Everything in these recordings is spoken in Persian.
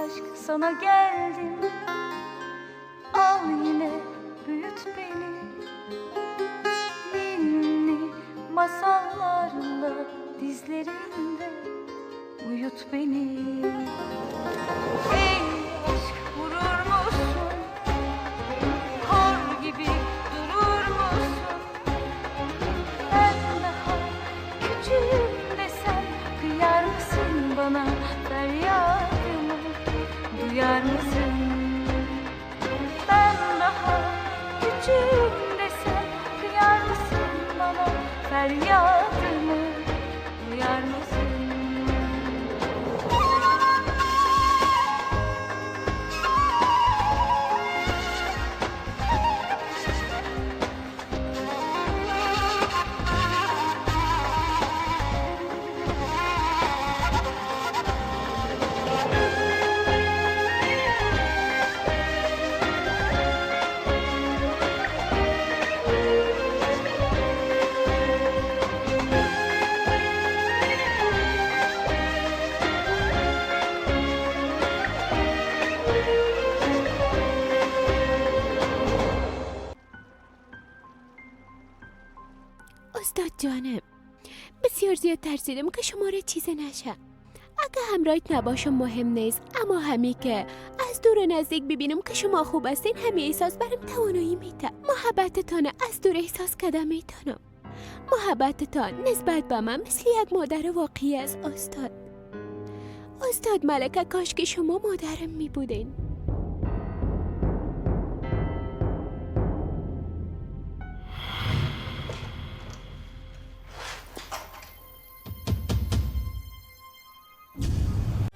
Aşk sana geldim, al yine büyüt beni. Ninni masallarla dizlerinde uyut beni. Ey aşk vurur musun? Kor gibi durur musun? Ben daha küçüğüm desem kıyar mısın bana feryadımı? Duyar mısın? Ben daha küçüğüm desem kıyar mısın bana feryadımı? Duyar mısın? استاد جانم، بسیار زیاد ترسیدم که شما را چیزی نشه. اگه همراهت نباشم مهم نیست، اما همی که از دور نزدیک ببینم که شما خوب هستین، همی احساس برم توانایی میته. محبتتان از دور احساس کده میتونم. محبتتان نسبت به من مثل یک مادر واقعی است استاد. استاد ملکه، کاش که شما مادرم میبودین.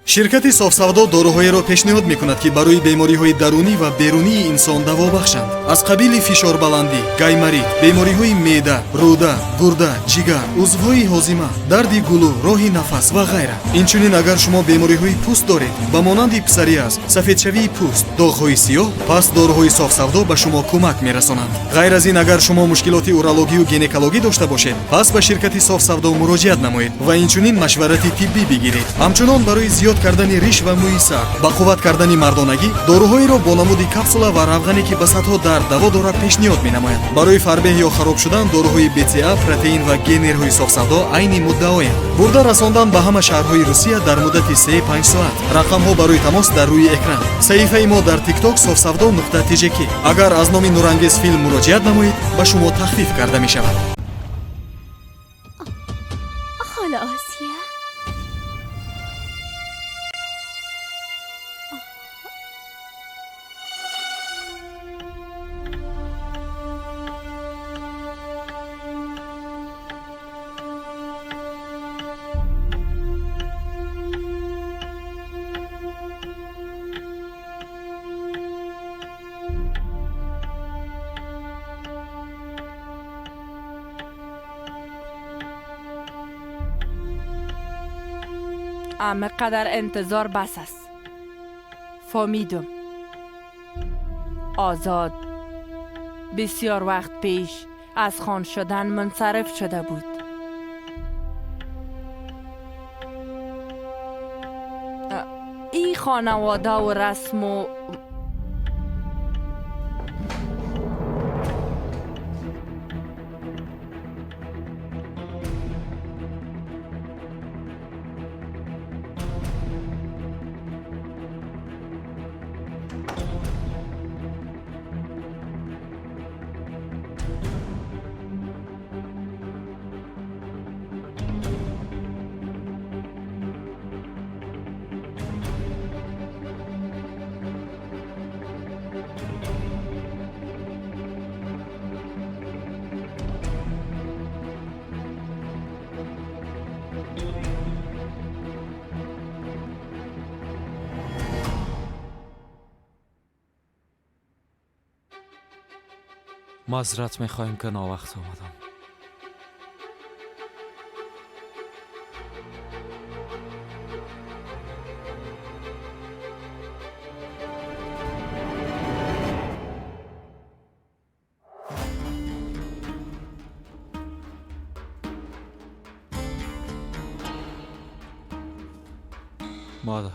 شرکت صاف‌سودا داروهایی را پیشنهاد می‌کند که برای بیماری‌های درونی و بیرونی انسان دوا بخشند. از قبیل فشار بلندی، گایماریت، بیماری‌های معده، روده، گرده، جگر، عضوهای هاضمه، درد گلو، راه نفس و غیره. اینچنین اگر شما بیماری‌های پوست دارید، به مانند پسوریاز، سفیدشوی پوست، داغ‌های سیاه، پس داروهای صاف‌سودا به شما کمک می‌رسانند. غیر از این اگر شما مشکلات اورولوژی و گینکولوژی داشته باشید، پس به شرکت صاف‌سودا مراجعت نمایید و اینچنین مشورت طبی بگیرید. همچنان برای زیاد کردن ریش و موی سر، با قوت کردن مردانگی، داروهایی را با نمود کپسولا و روغنی که به صدها درد دوا دارد پیشنهاد می‌نماید. برای فربه یا خراب شدن داروهای BCA، پروتئین و گینرهای صاف‌سودا عین مدعایند. برده رساندن به همه شهرهای روسیه در مدت 3-5 ساعت. رقم ها برای تماس در روی اکران. صحیفه ما در تیک تاک صاف‌سودا.tjk. اگر از نام نورانگیز فیلم مراجعت نمایید به شما تخفیف کرده می شود. خاله آسیه، همه قدر انتظار بس است. فهمیدم. آزاد بسیار وقت پیش از خان شدن منصرف شده بود. این خانواده و رسم و معذرت میخوایم که ناوقت آمدم. مادر،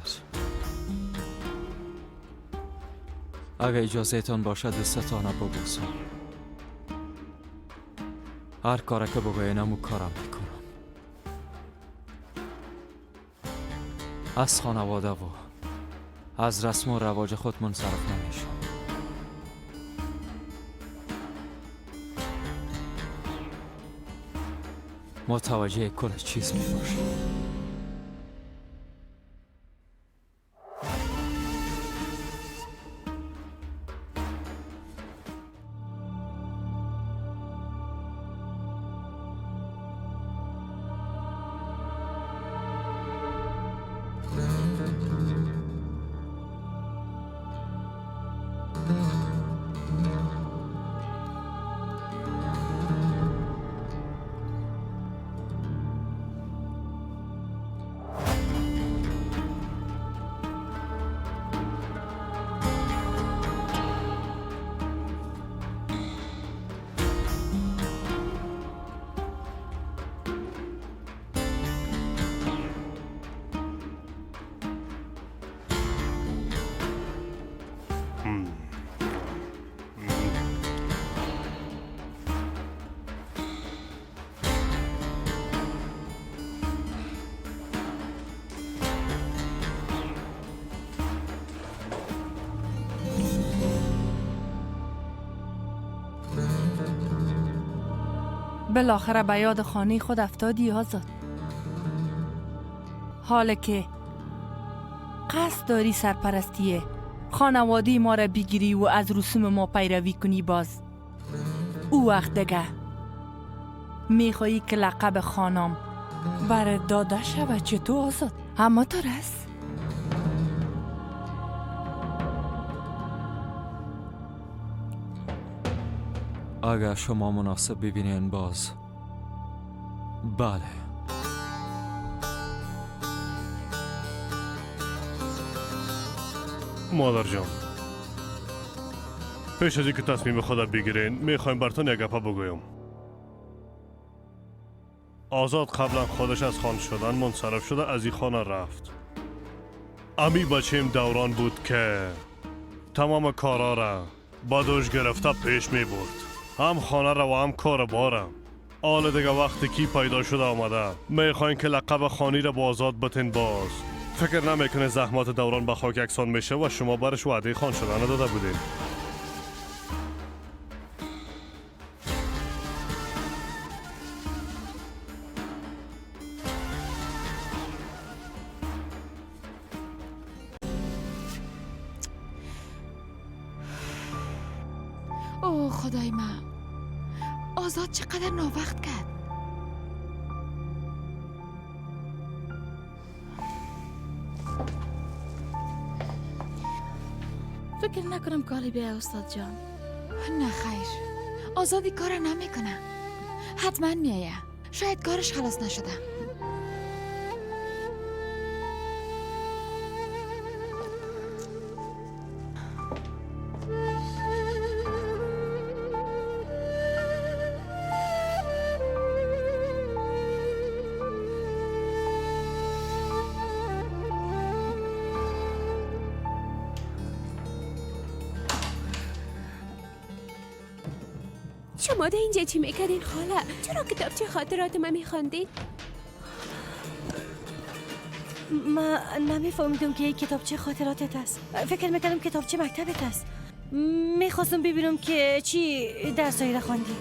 اگر اجازه تان باشد دستتان ببوسم. هر کاره که بگوینم و کارم میکنم. از خانواده و از رسم و رواج خود منصرف نمیشم. متوجه کل چیز میباشم. بالاخره به یاد خانه خود افتادی آزاد. حالا که قصد داری سرپرستیه خانواده ما را بگیری و از رسوم ما پیروی کنی، باز او وقت دیگه میخوایی که لقب خانم بر داده شود. چطور آزاد؟ اما تو رس اگر شما مناسب ببینین باز بله. مادر جان، پیش از اینکه تصمیم خود بگیرین میخوایم براتون یک گپه بگویم. آزاد قبلا خودش از خان شدن منصرف شده، از این خانه رفت. امی بچیم دوران بود که تمام کارا را با دوش گرفته پیش می برد، هم خانه را و هم کار باره. آل دیگه وقتی کی پیدا شده آمده میخواین که لقب خانی را با آزاد بتین. باز فکر نمیکنه زحمات دوران به خاک یکسان میشه و شما برش وعده خان شدن داده بودین. اوه خدای من، آزاد چقدر ناوقت کرد. فکر نکنم کاری بیه استاد جان. نه خیر، آزادی کار نمیکنه، حتما میایه. شاید کارش خلاص نشده. شما در اینجا چی میکردین خاله؟ چرا کتابچه خاطرات من میخواندین؟ من نمیفهمیدم که کتابچه خاطراتت است. فکر میکردم کتابچه مکتبت است. میخواستم ببینم که چی درسایی را خواندی.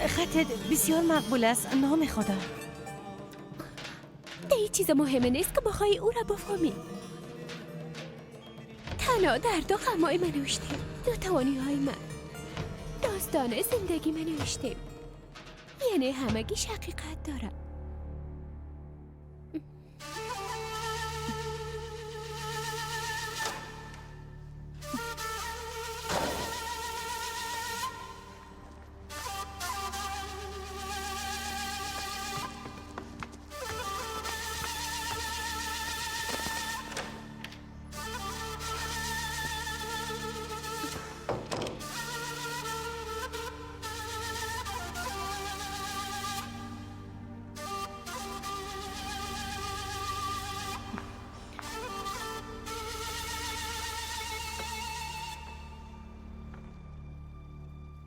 خطت بسیار مقبول است، نام خدا. ده هیچ چیز مهمه نیست که بخوای او را بفهمی. تنها درد و غمای من نوشتیم، ناتوانی های من، داستان زندگی من نوشتیم، یعنی همگیش حقیقت داره.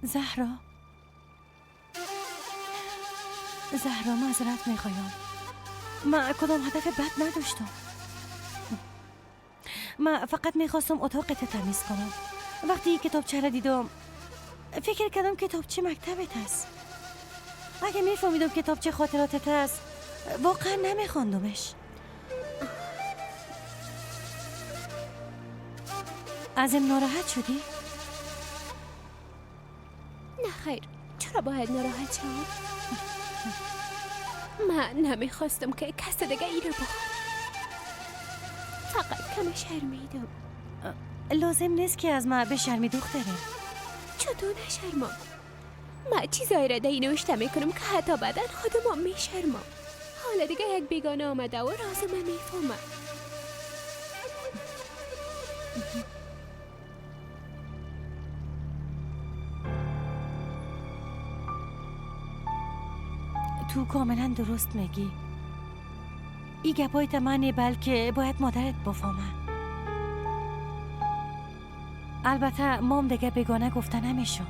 زهرا، زهرا معذرت میخوایم. من کدام هدف بد نداشتم. من فقط میخواستم اتاقت تمیز کنم. وقتی کتابچه را دیدم فکر کردم کتابچه مکتبت است. اگه میفهمیدم کتابچه خاطراتت است واقعا نمیخواندمش. ازم ناراحت شدی؟ نه خیر، چرا باید ناراحت شم؟ من نمیخواستم که کس دیگه ای رو بخواد. فقط کم شرمیدم. لازم نیست که از من بشرمی دختره. چطور نشرمم؟ من چیزایی را در نوشته میکنم که حتی بعدا خودم میشرمم. حالا دیگه یک بیگانه آمده و راز من میفهمم. تو کاملا درست میگی. ای گپایت منه، بلکه باید مادرت بفهمه. البته مام دیگه بیگانه گفته نمیشم.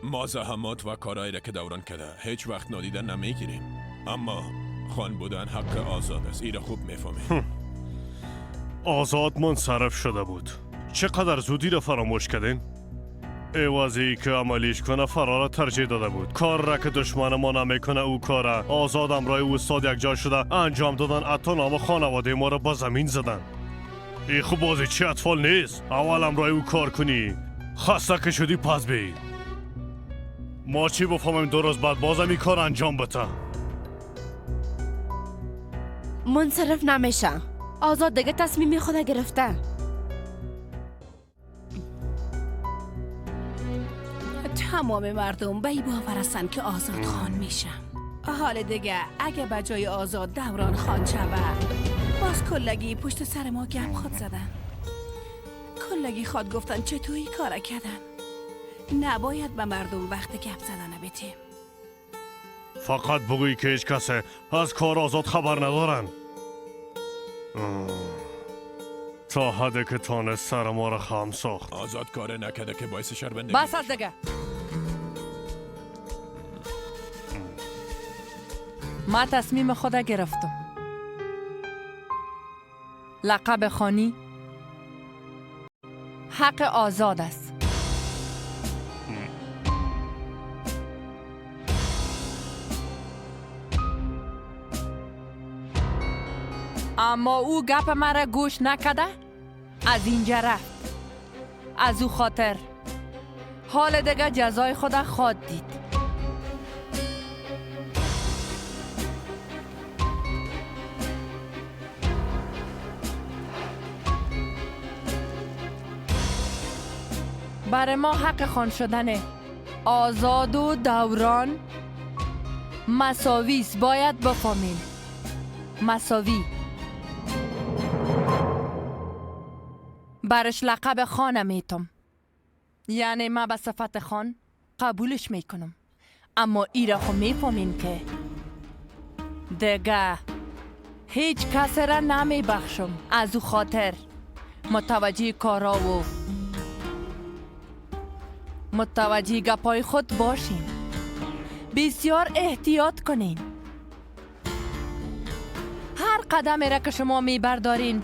ما زحمات و کارهایی را که دوران کرده هیچ وقت نادیده نمیگیریم، اما خان بودن حق آزاد است. ایره خوب میفهمیم. آزاد منصرف شده بود. چقدر زودی را فراموش کردین؟ عوضی که عملیش کنه فرار ترجیح داده بود. کار را که دشمن ما نمیکنه او کاره. آزاد امرای استاد یک جا شده انجام دادن، حتی نام خانواده ما را با زمین زدن. ای خوب بازی چی اطفال نیست. اول امرای او کار کنی، خسته که شدی پس بی. ما چی بفهمیم 2 روز بعد بازم این کار انجام بده؟ منصرف نمیشه. آزاد دیگه تصمیم خود گرفته. تمام مردم به این باور هستن که آزاد خان میشم. حال دیگه اگه به جای آزاد دوران خان شود، باز کلگی پشت سر ما گپ خود زدن. کلگی خود گفتن چطوری کار کردن. نباید به مردم وقت گپ زدن بدیم. فقط بگویی که هیچ کس از کار آزاد خبر ندارن. تا حد که تانه سر ما را خم ساخت. آزاد کار نکرده که باعث شرمندگی. بس از دیگه. ما تصمیم خود گرفتم. لقب خانی حق آزاد است. اما او گپ مرا گوش نکده، از اینجا رفت. از او خاطر حال دیگه جزای خود خواد دید. برای ما حق خان شدن آزاد و دوران مساوی است. باید بفهمیم مساوی. برش لقب خانه میتم، یعنی ما به صفت خان قبولش میکنم، اما ای را خو میفهمین که دیگه هیچ کس را نمیبخشم. از او خاطر متوجه کارا و متوجه گپای خود باشین. بسیار احتیاط کنین. هر قدم را که شما میبردارین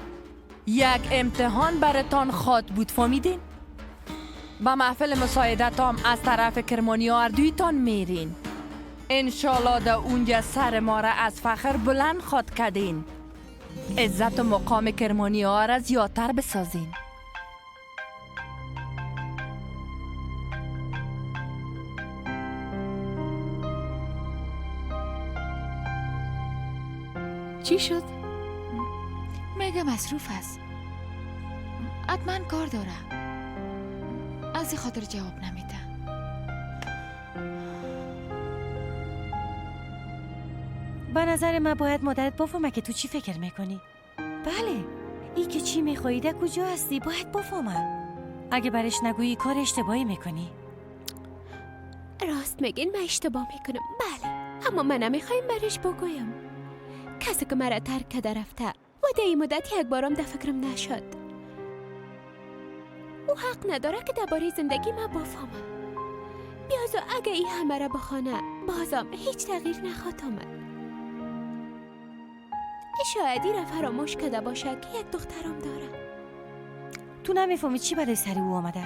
یک امتحان براتان خواد بود. فهمیدین؟ با محفل مساعدتام از طرف کرمانی اردویتان میرین. انشالله در اونجا سر ما را از فخر بلند خواد کردین. عزت و مقام کرمانی ها را زیادتر بسازین. چی شد؟ میگه مصروف است. حتما کار داره. از این خاطر جواب نمیده. به نظر من باید مادرت بفهمه که تو چی فکر میکنی. بله، ای که چی میخوایی، در کجا هستی، باید بفهمه. اگه برش نگویی کار اشتباهی میکنی. راست میگین، من اشتباه میکنم. بله، اما من نمیخوایم برش بگویم. کسی که مرا ترک کرده رفته و در این مدت یک بارم در فکرم نشد. او حق نداره که درباره زندگی ما بفهمه. بیازو اگه این همه را بخوانه بازم هیچ تغییر نخواهد آمد. شاید این را فراموش کرده باشه که یک دخترم داره. تو نمیفهمی چی برای سر او آمده.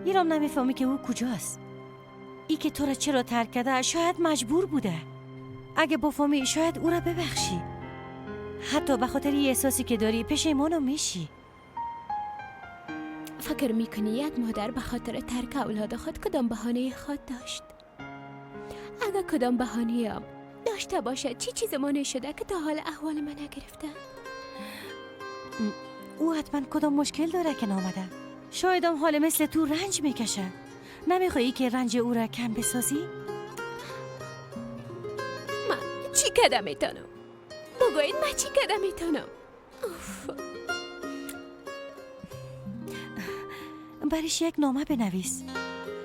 ایرام نمیفهمی که او کجاست. ای که تو را چرا ترک کرده شاید مجبور بوده. اگه بفهمی شاید او را ببخشی. حتی به خاطر این احساسی که داری پشیمانم میشی. فکر میکنی یک مادر به خاطر ترک اولاد خود کدام بهانه خود داشت؟ اگه کدام بهانه هم داشته باشه چی چیز مانع شده که تا حال احوال من نگرفته؟ او حتما کدام مشکل داره که نامده. شاید هم حال مثل تو رنج میکشه. نمیخوایی که رنج او را کم بسازی؟ من چی کده میتونم؟ بگویید من چی کده میتونم؟ اوف. برش یک نامه بنویس.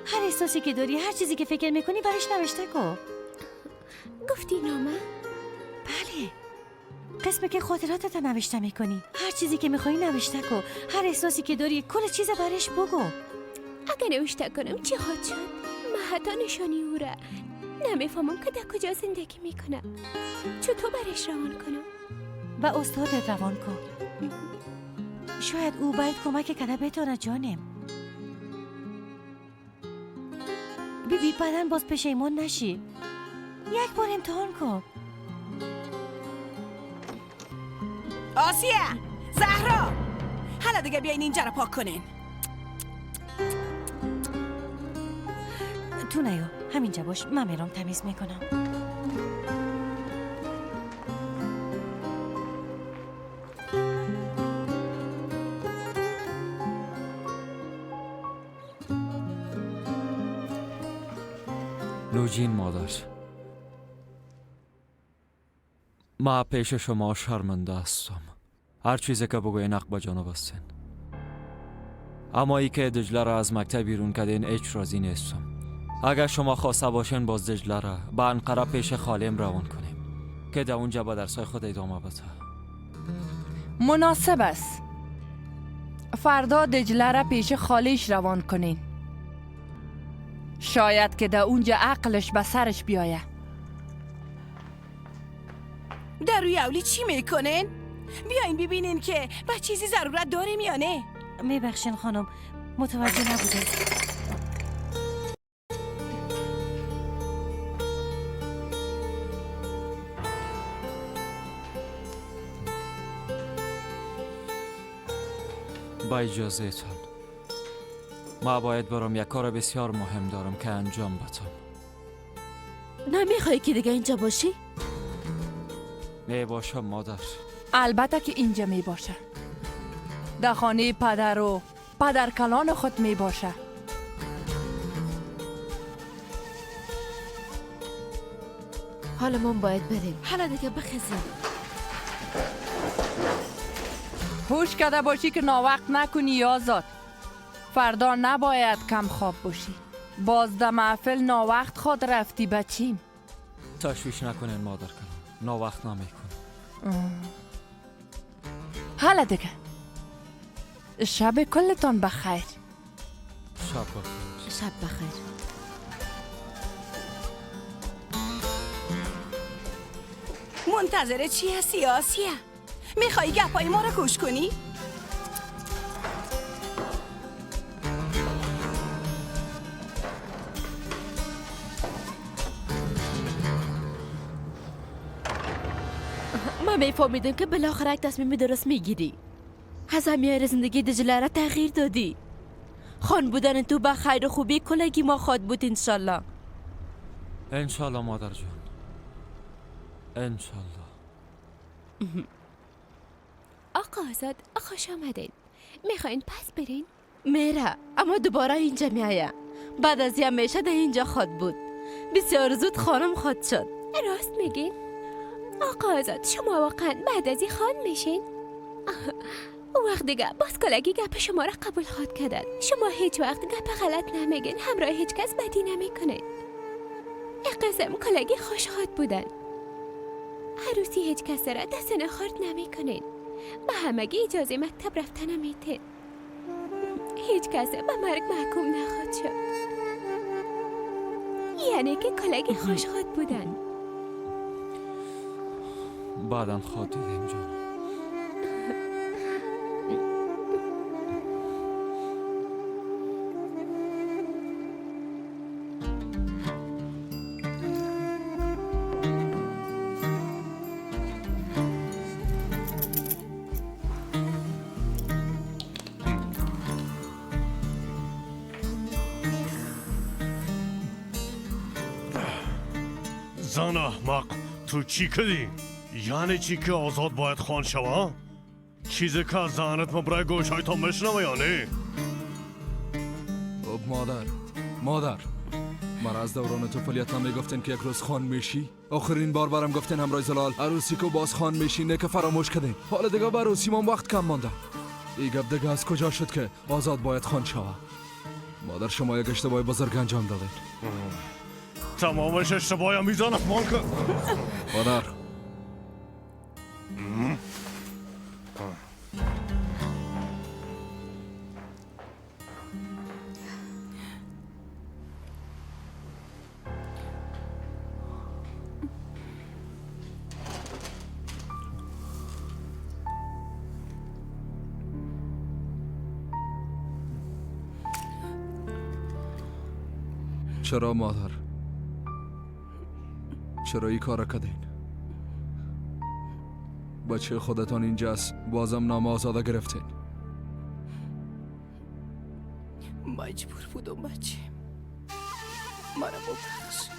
هر احساسی که داری، هر چیزی که فکر میکنی برش نوشته کن. گفتی نامه؟ بله. قسمی که خاطراتت نوشته میکنی، هر چیزی که میخوایی نوشته کن، هر احساسی که داری کل چیز برش بگو. اگه نوشته کنم چی خواهد شد؟ من حتی نشانی او را نمیفهمم که در کجا زندگی میکنه. چطور برش روان کنم؟ به استادت روان کن. شاید او باید کمک کنه بتونه جانم. بیبی بعدن باز پشیمان نشی. یک بار امتحان کن. آسیه، زهرا، حالا دیگه بیاین اینجا رو پاک کنین. تو نیا، همینجا باش، من میرم تمیز میکنم. نوجین مادر، ما پیش شما شرمنده هستم. هر چیزی که بگوین حق به جانب هستین. اما ای که دجله را از مکتب بیرون کردین هیچ راضی نیستم. اگر شما خواسته باشین باز دجله را به انقره پیش خالیم روان کنیم که در اونجا به درسای خود ادامه بده. مناسب است. فردا دجله را پیش خالیش روان کنین. شاید که در اونجا عقلش به سرش بیایه. در روی اولی چی میکنین؟ بیاین ببینین که به چیزی ضرورت داریم یا نه. میبخشین خانم، متوجه نبودم. با اجازه تان ما باید برام یک کار بسیار مهم دارم که انجام بدم. نمیخوای که دیگه اینجا باشی؟ می باشم مادر. البته که اینجا می باشه. در خانه پدر و پدر کلان خود می باشه. حالا من باید بریم. حالا دیگه بخزیم. هوش کرده باشی که ناوقت نکنی آزاد. فردا نباید کم خواب باشی. باز در محفل ناوقت خود رفتی بچیم. تشویش نکنین مادر کلان، ناوقت نمیکنم. حالا دیگه شب کلتان بخیر. شب بخیر. شب بخیر. منتظر چی هستی آسیه؟ میخوایی گپای ما رو گوش کنی؟ من میفهمیدم که بالاخره یک تصمیم درست میگیری. از همیار زندگی دجله را تغییر دادی. خان بودن تو به خیر و خوبی کلگی ما خواد بود انشالله. انشالله مادر جان، انشالله. آقا آزاد خوش آمدین. میخواین پس برین؟ میره، اما دوباره اینجا میآید. بعد از یه همیشه در اینجا خواد بود. بسیار زود خانم خواد شد. راست میگین؟ آقا آزاد شما واقعا بعد از این خان میشین؟ اون وقت دیگه باز کلگی گپ شما را قبول خواد کردن. شما هیچ وقت گپ غلط نمیگین، همراه هیچ کس بدی نمیکنین. قسم کلگی خوش خواد بودن. عروسی هیچ کس را دست نخورد نمی کنین. به همگی اجازه مکتب رفتن نمیتین. هیچ کس به مرگ محکوم نخواد شد. یعنی که کلگی خوش خواد بودن. بعدم خواب دیدیم جان. زن احمق، تو چی کردی؟ یعنی چی که آزاد باید خان شوه؟ چیزی که از ذهنت مبرای گوشهای تا میشنوه یعنی؟ خب مادر مرا از دوران طفولیت نمیگفتن که یک روز خان میشی؟ آخرین بار برام گفتن همراه زلال عروسی که باز خان میشی، نه که فراموش کردین. حالا دیگه به عروسی ما وقت کم مانده. ای گپ دیگه از کجا شد که آزاد باید خان شوه؟ مادر شما یک اشتباه بزرگ انجام دادین. تمامش اشتباهی میزنم مانکه. مادر چرا مادر؟ چرا این کار کردین؟ بچه خودتان اینجاست، بازم نام آزاده گرفتین. مجبور بودم بچه، مرا ببخش.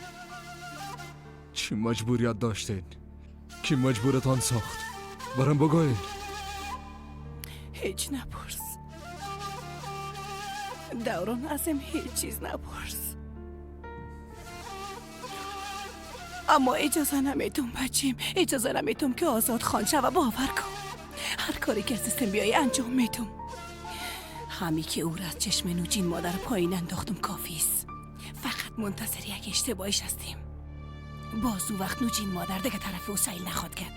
چی مجبوریت داشتین؟ کی مجبورتان ساخت؟ برام بگوین. هیچ نپرس دوران، ازم هیچ چیز نپرس. اما اجازه نمیتونم بچیم، اجازه نمیتونم که آزاد خان شوه. باور کن هر کاری که از دستم بیایی انجام میتونم. همی که او را از چشم نوجین مادر پایین انداختم کافیست. فقط منتظر یک اشتباهش هستیم. باز او وقت نوجین مادر دیگه طرف او سیل نخواد کرد.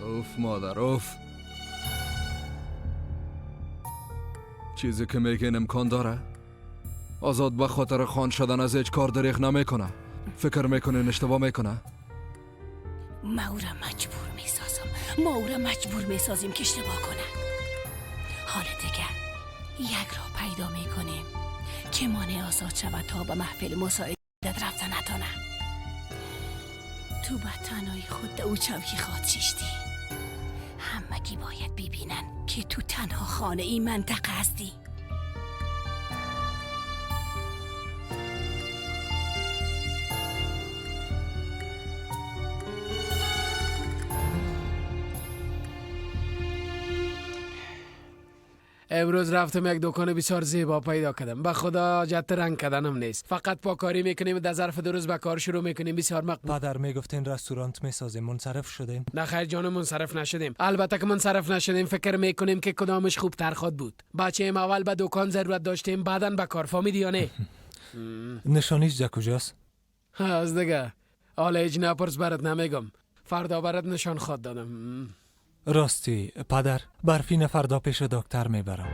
اوف مادر اوف. چیزی که میگین امکان داره؟ آزاد به خاطر خان شدن از هیچ کار دریغ نمیکنه. فکر میکنین اشتباه میکنه؟ ما او را مجبور میسازم، ما او را مجبور میسازیم که اشتباه کنه. حال دیگه یک راه پیدا میکنیم که مانع آزاد شود تا به محفل مساعدت رفتن نتانه. تو به تنهایی خود او چوکی خواد شیشتی. همگی باید ببینن که تو تنها خانه این منطقه هستی. امروز رفتم یک دکان بسیار زیبا پیدا کردم. به خدا جت رنگ کردنم نیست، فقط پاکاری میکنیم، در ظرف 2 روز به کار شروع میکنیم. بسیار مقبول. پدر میگفتین رستورانت میسازیم، منصرف شدیم؟ نه خیر جان، منصرف نشدیم. البته که منصرف نشدیم، فکر میکنیم که کدامش خوبتر خواد بود. بچه‌م اول به دکان ضرورت داشتیم، بعداً به کار. فهمیدی یا نه؟ نشانیش در کجاست؟ از دیگه حالا هیچ نپرس، برات نمیگم. فردا برات نشان خواد دادم. راستی پدر، برفین فردا پیش دکتر میبرم.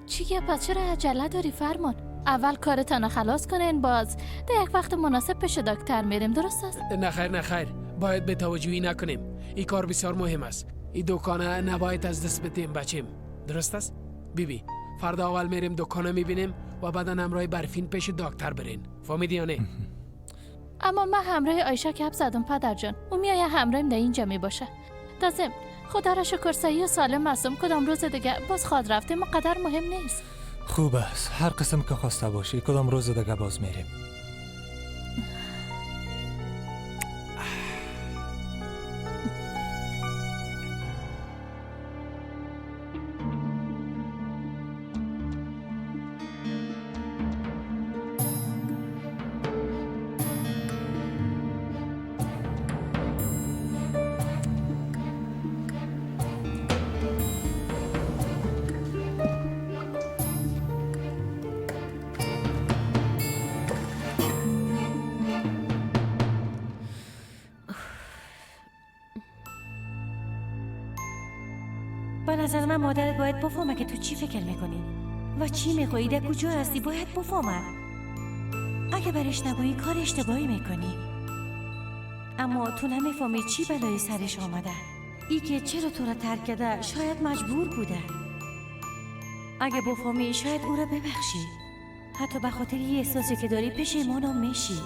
چی گپ؟ پس چرا عجله داری فرمان؟ اول کارتان خلاص کنین، باز در یک وقت مناسب پیش دکتر میریم. درست است؟ نه خیر نه خیر، باید به توجهی نکنیم. این کار بسیار مهم است. این دکانه نباید از دست بدیم بچیم. درست است؟ بیبی فردا اول میریم دکانه میبینیم و بعدا همراه برفین پیش دکتر برین. فهمیدی یا نه؟ اما من همراه آیشه گپ زدم پدر جان. او میایه همراهیم در اینجا میباشه. تازه خدا را شکر صحیح و سالم هستم. کدام روز دیگه باز خواد رفتیم، قدر مهم نیست. خوب است، هر قسم که خواسته باشی. کدام روز دیگه باز میریم. به نظر من مادرت باید بفهمه که تو چی فکر میکنی و چی میخوایی، در کجا هستی، باید بفهمه. اگه برش نگویی کار اشتباهی میکنی. اما تو نمیفهمی چی بلای سرش آمده. ای که چرا تو را ترک کرده شاید مجبور بوده. اگه بفهمی شاید او را ببخشی. حتی به خاطر یه احساسی که داری پشیمانم میشی.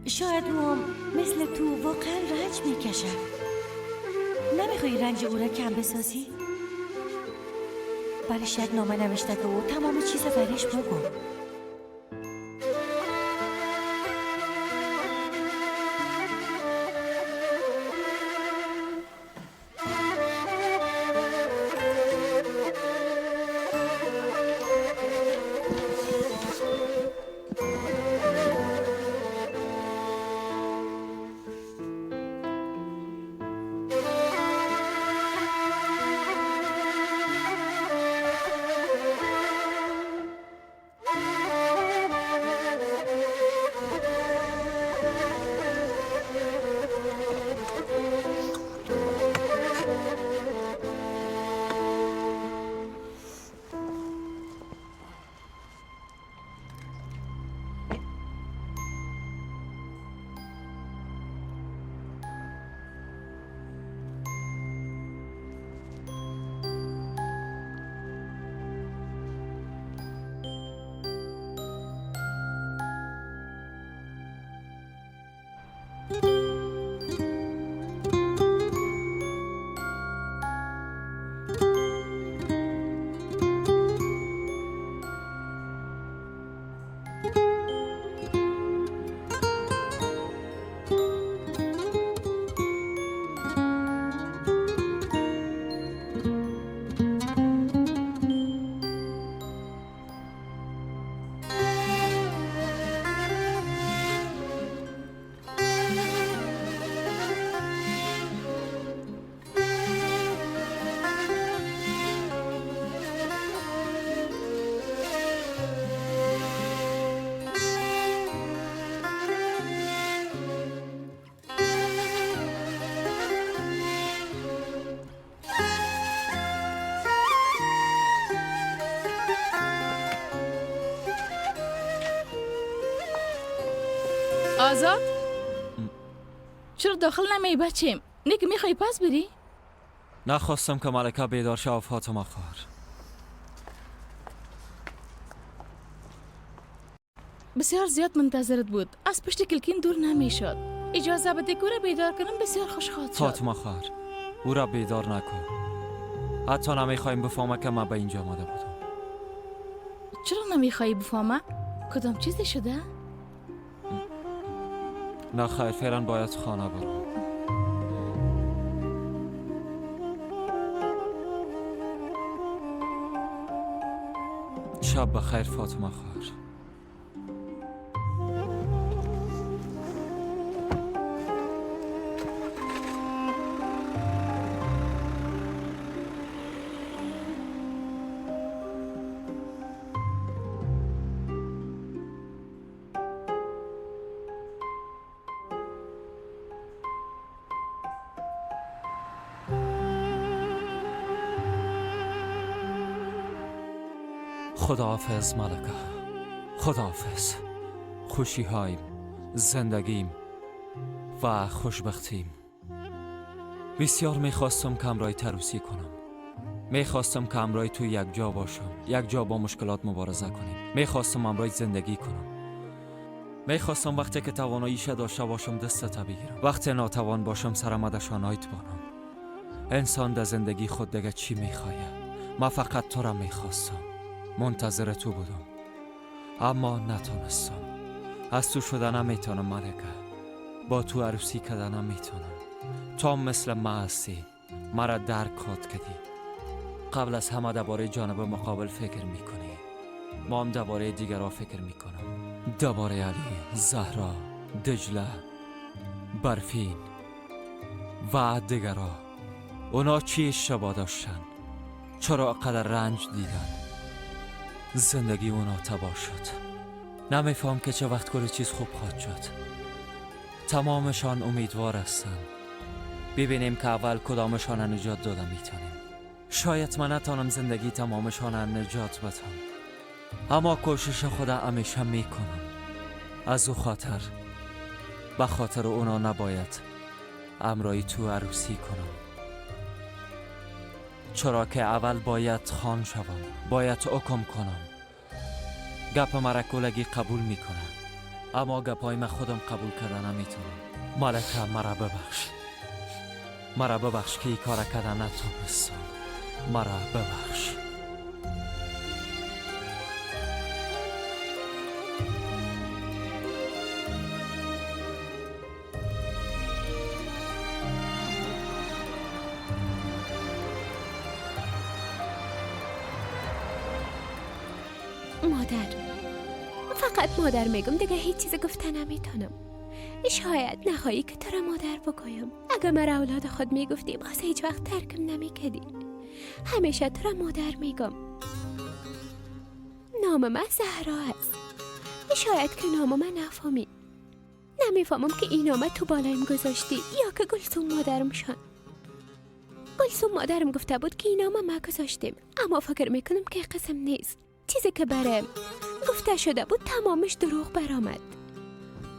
شاید او هم مثل تو واقعا رنج میکشه. نمیخوای رنج او را کم بسازی؟ برش یک نامه نوشته که او تمام چیز برش بگو. آزاد؟ چرا داخل نمی بچیم؟ نه که میخوای پس بری؟ نخواستم که ملکه بیدار شه و فاطمه خواهر. بسیار زیاد منتظرت بود. از پشت کلکین دور نمیشد. اجازه بده که او را بیدار کنم، بسیار خوش خواهد شد. فاطمه خواهر، او را بیدار نکن. حتی نمیخوایم بفهمه که من به اینجا آمده بودم. چرا نمیخوایی بفهمه؟ کدام چیزی شده؟ نه خیر، فعلا باید خانه برم. شب بخیر فاطمه خواهر. خداحافظ ملکه، خداحافظ. خوشی هایم، زندگیم و خوشبختیم. بسیار میخواستم که همراه عروسی کنم. میخواستم که همراه تو یک جا باشم، یک جا با مشکلات مبارزه کنیم. میخواستم همراه زندگی کنم. میخواستم وقتی که تواناییش داشته باشم دستت بگیرم، وقتی ناتوان باشم سرم دشانایت بانم. انسان در زندگی خود دیگه چی میخواه؟ من فقط تو را میخواستم، منتظر تو بودم، اما نتونستم. از تو شده نمیتونم ملکه، با تو عروسی کردن نمیتونم. تو مثل ما هستی، مرا درک خود کردی. قبل از همه درباره جانب مقابل فکر میکنی، ما هم درباره دیگرها فکر میکنم. درباره علی، زهرا، دجله، برفین و دیگرها. اونا چی اشتباه داشتن؟ چرا قدر رنج دیدن؟ زندگی اونا تباه شد. نمیفهم که چه وقت کل چیز خوب خواهد شد. تمامشان امیدوار هستند. ببینیم که اول کدامشان نجات داده میتونیم. شاید من نتانم زندگی تمامشان نجات بدم، اما کوشش خود همیشه میکنم. از او خاطر، به خاطر اونا نباید امرای تو عروسی کنم، چرا که اول باید خان شوم، باید حکم کنم. گپ مرا کلگی قبول میکنه، اما گپای من خودم قبول کرده نمیتونم. ملکه مرا ببخش، مرا ببخش که این کار کرده نتونستم. مرا ببخش. مادر، فقط مادر میگم، دیگه هیچ چیز گفته نمیتونم. شاید نخواهی که تو را مادر بگویم. اگه مرا اولاد خود میگفتی باز هیچ وقت ترکم نمیکردی. همیشه تو را مادر میگم. نام من زهرا است. شاید که نام من نفهمی. نمیفهمم که این نام تو بالایم گذاشتی یا که گلسوم مادرم شد. گلسوم مادرم گفته بود که این نام ما گذاشتیم، اما فکر میکنم که قسم نیست. چیزی که برم گفته شده بود تمامش دروغ برآمد.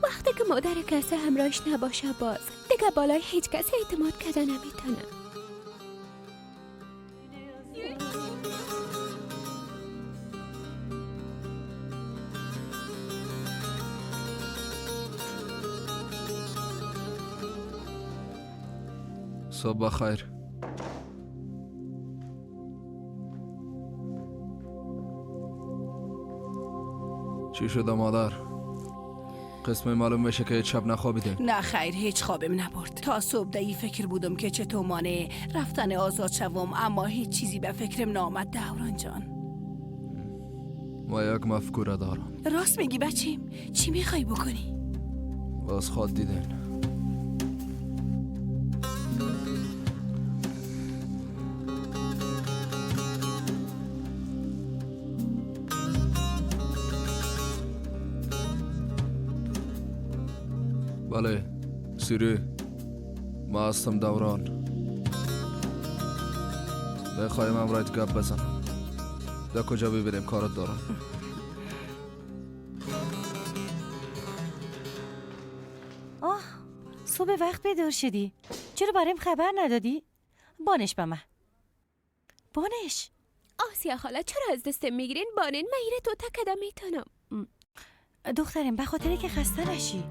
وقتی که مادر کسی همراهش نباشه باز دیگه بالای هیچ کسی اعتماد کرده نمیتونه. صبح بخیر. چی شده مادر؟ قسم معلوم میشه که هیچ شب نخوابیده. نه خیر، هیچ خوابم نبرد. تا صبح دهی فکر بودم که چطور مانع رفتن آزاد شوم، اما هیچ چیزی به فکرم نامد دوران جان. ما یک مفکوره دارم. راست میگی بچیم؟ چی میخوای بکنی؟ باز خواد دیدن. بله سیری، ما هستم دوران. بخوایم امرایت گپ بزنم. در کجا ببینیم؟ کارت دارم. آه، صبح وقت بیدار شدی. چرا برایم خبر ندادی؟ بانش به من. بانش. آسیا خاله چرا از دستم میگیرین؟ بانین من ایره تو تکده میتونم. دخترم به خاطر که خسته نشی.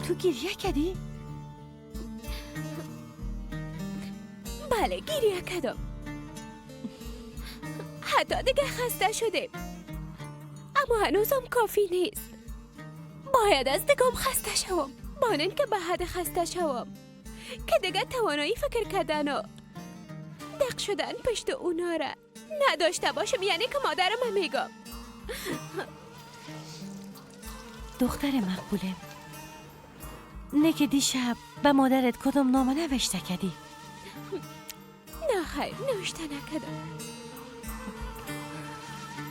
تو گریه کردی؟ بله گریه کردم. حتی دیگه خسته شدیم، اما هنوزم کافی نیست. باید از دیگم خسته شوم. بانین که به حد خسته شوم که دیگه توانایی فکر کردن و دق شدن پشت اونا را نداشته باشم. یعنی که مادرم میگم. دختر مقبوله، نه که دیشب به مادرت کدام نامه نوشته کردی؟ نه خیر، نوشته نکردم.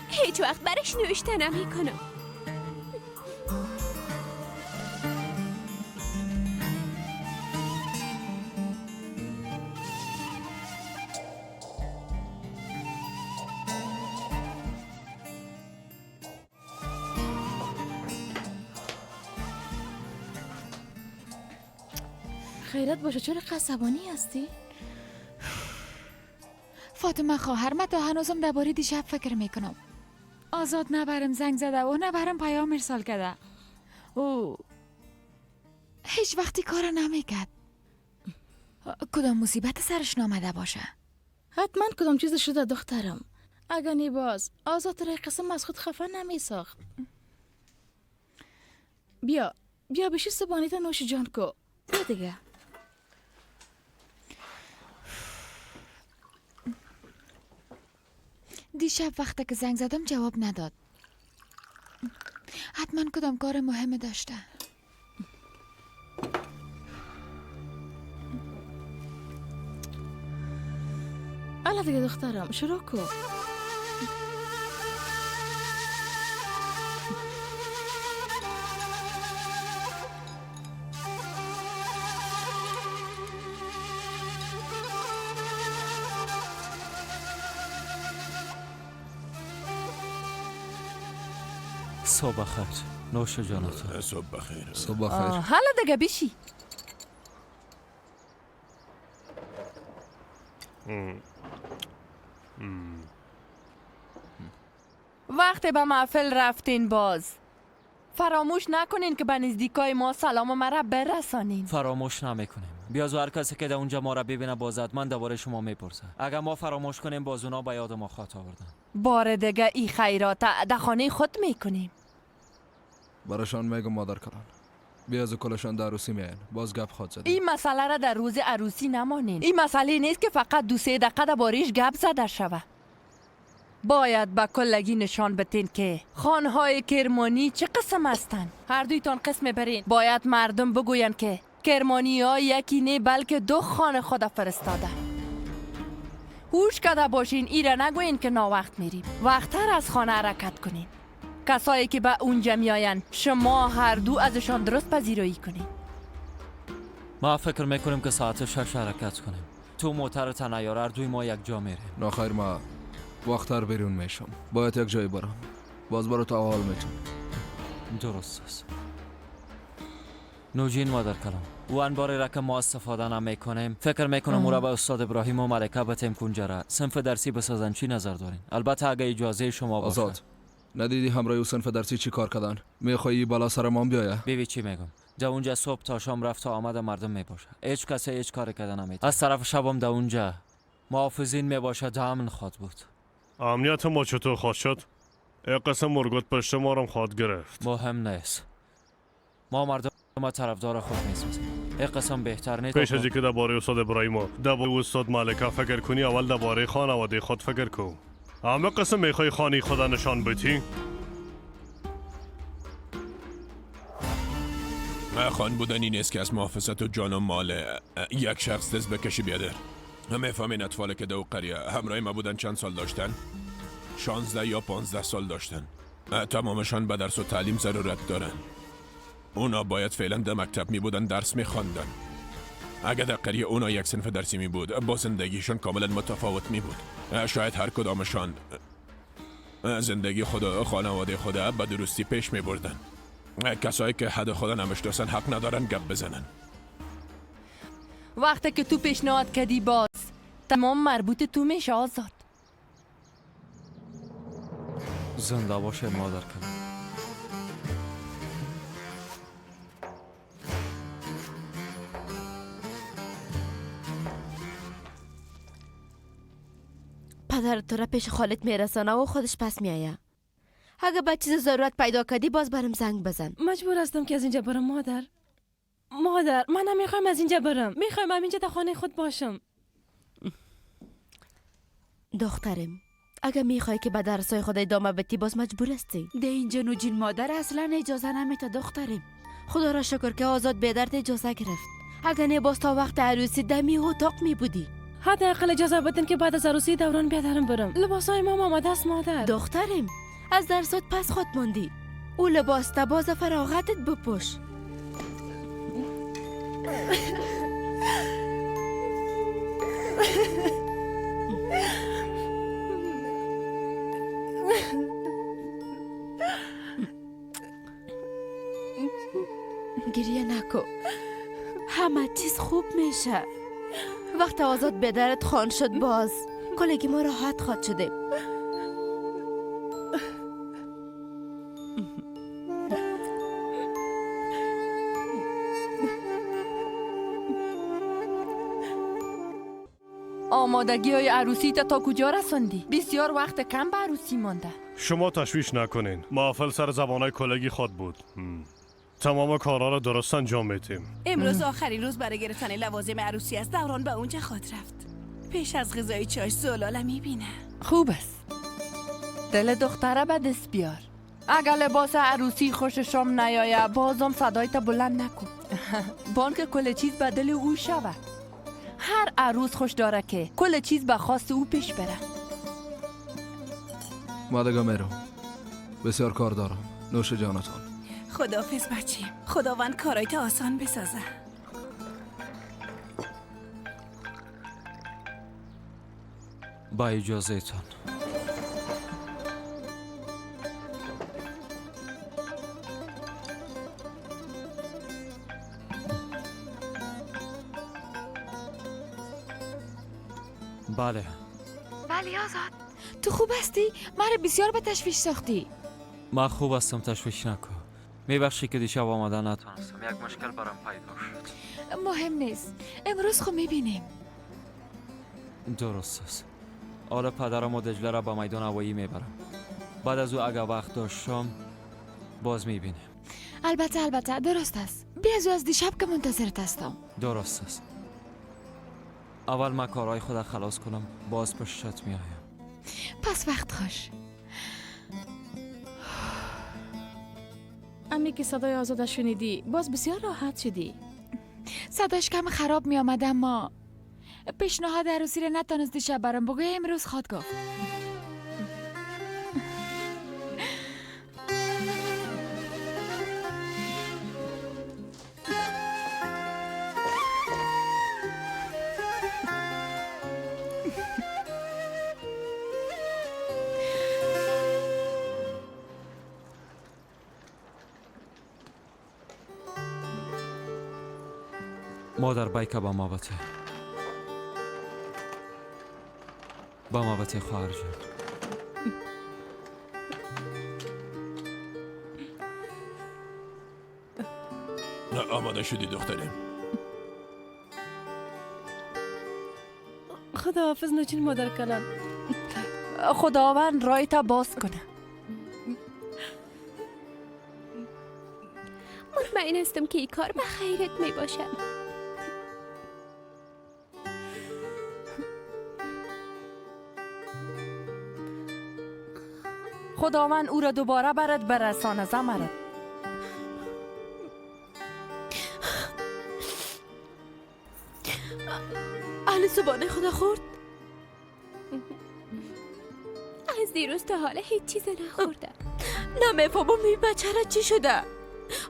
هیچ وقت برش نوشته نمی کنم. خیرت باشه، چرا عصبانی هستی؟ فاطمه خواهر، من تا هنوزم درباره دیشب فکر میکنم. آزاد نبرم زنگ زده و نبرم پیام ارسال کرده. او هیچ وقتی کار نمیکرد. کدام مصیبت سرش نامده باشه؟ حتما کدام چیز شده دخترم. اگه نی باز آزاد را قسم از خود خفه نمیساخت. بیا بیا بشی سبانیت نوش جان کو. بیا دیگه. دیشب وقتی که زنگ زدم جواب نداد. حتما کدام کار مهم داشته. الا دیگه دخترم شروع کو. صبح بخیر. نوش جانتون. صبح بخیر. صبح بخیر. حالا دیگه بشی. وقتی به محفل رفتین باز فراموش نکنین که به نزدیکای ما سلام مرا برسانین. فراموش نمیکنیم. بیاز هر کسی که در اونجا ما را ببینه باز حتما دوباره شما میپرسه. اگر ما فراموش کنیم باز اونا به یاد ما خاطر آوردن. بار دیگه ای خیرات در خانه خود میکنیم. براشان میگم مادر کلان. بیاز کلشان در عروسی میاین. باز گپ خود زدیم. این مسئله را در روز عروسی نمانین. این مسئله نیست که فقط 2-3 دقیقه درباره‌اش گپ زده شوه. باید به کلگی نشان بتین که خانهای کرمانی چه قسم هستند. هر دویتان قسم برین. باید مردم بگوین که کرمانی ها یکی نه بلکه 2 خانه خود فرستاده. هوش کده باشین، ایره نگوین که ناوقت میریم. وقتتر از خانه حرکت کنین. کسایی که به اونجا میآین شما هر دو ازشان درست پذیرایی کنین. ما فکر میکنیم که ساعت 6 حرکت کنیم. تو موتر تنیار هر دوی ما یک جا میریم. نه خیر، ما وقتر بیرون میشم. باید یک جایی برم. باز برو تا حال میتون. درست است. نوجین مادر کلام، او انباری را که ما استفاده نمیکنیم فکر میکنم او را به استاد ابراهیم و ملکه بتیم کنجره صنف درسی بسازن. چی نظر دارین؟ البته اگه اجازه شما باشه. آزاد، ندیدی همراه او صنف درسی چی کار کردن؟ میخوایی بالا سرمان بیایه؟ بیبی چی میگم، در اونجا صبح تا شام رفت و آمد مردم میباشه. هیچ کسی هیچ کاری کردن نمیتونه. از طرف شبم در اونجا محافظین میباشه. امن خواد بود. امنیت ما چطور خواهد شد؟ یک قسم مرگوت پشت ما را خواهد گرفت. مهم نیست. ما مردم طرفدار خود میسازیم. یک قسم بهتر نیست. پیش از اینکه درباره استاد ابراهیم و درباره استاد ملکه فکر کنی، اول درباره خانواده خود فکر کن. همه قسم میخوای خانه خود نشان بدی؟ خان بودن این است که از محافظت و جان و مال یک شخص دست بکشی بیادر. میفهمین اطفال که دو قریه همراه ما بودن چند سال داشتن؟ 16 یا 15 سال داشتن. تمامشان به درس و تعلیم ضرورت دارن. اونا باید فعلا در مکتب می بودن، درس می خواندن. اگر در قریه اونا یک صنف درسی می بود، با زندگیشان کاملا متفاوت می بود. شاید هر کدامشان زندگی خود و خانواده خود به درستی پیش می بردن. کسایی که حد خدا نمیشناسن حق ندارن گپ بزنن. وقتی که تو پیشنهاد کردی باز تمام مربوط تو میشه آزاد. زنده باشه مادر کنم. پدر تو را پیش خالت میرسانه و خودش پس میآید. اگه به چیز ضرورت پیدا کردی باز برم زنگ بزن. مجبور هستم که از اینجا برم مادر. مادر من نمیخوایم از اینجا برم. میخوایم اینجا در خانه خود باشم. دخترم اگه میخوای که به درسای خود ادامه بدی باز مجبور هستی. ده اینجا نوجین مادر اصلا اجازه نمیده دخترم. خدا را شکر که آزاد به درد اجازه گرفت. اگه نه باز تا وقت عروسی دمی اتاق می بودی. حداقل اجازه بدین که بعد از عروسی دوران بیادرم برم. لباسای ما آماده است مادر. دخترم از درسات پس خود ماندی. او لباس تباز فراغتت بپوش. گریه نکن، همه چیز خوب میشه. وقت آزاد به درت خان شد باز کلگی ما راحت خواد شده. آمادگی های عروسی تا کجا رساندی؟ بسیار وقت کم به عروسی مانده. شما تشویش نکنین، محافل سر زبانای کلگی خود بود. تمام کارها را درست انجام میدیم. امروز آخرین روز برای گرفتن لوازم عروسی است. دوران به اونجا خواهد رفت. پیش از غذای چاش زلاله میبینه. خوب است. دل دختره به دست بیار. اگر لباس عروسی خوششم نیاید بازم صدایت بلند نکن. بانک کل چیز به دل او شود. هر عروس خوش داره که کل چیز به خواست او پیش بره. ما دیگه میرم، بسیار کار دارم. نوش جانتان. خداحافظ بچه. خداوند کارایت آسان بسازه. با اجازه تان. بله. بله آزاد، تو خوب هستی؟ مرا بسیار به تشویش ساختی. من خوب هستم، تشویش نکن. میبخشی که دیشب آمدن نتونستم، یک مشکل برام پیدا شد. مهم نیست، امروز خو میبینیم. درست است. حالا پدرم و دجله را به میدان هوایی میبرم. بعد از او اگر وقت داشتم باز میبینیم. البته البته، درست است. بیا از دیشب که منتظرت هستم. درست است. اول من کارهای خود خلاص کنم، باز پشتت میایم. پس وقت خوش. امی که صدای آزاده شنیدی باز بسیار راحت شدی. صداش کم خراب می آمد، اما پیشنهاد عروسی را نتانست دیشب برام بگوی، امروز خواد گفت. مادر بایکا با ما بته. با ما بته خواهر جان. آماده شدی دخترم؟ خداحافظ نوچین مادر کلان. خداوند رای تا باز کنه. مطمئن هستم که این کار به خیرت می باشد. خداوند او را دوباره برد برسانه زمرد. اهل زبانه خدا خورد. از دیروز تا حالا هیچ چیز نخوردم. نمیفهمم این بچه را چی شده.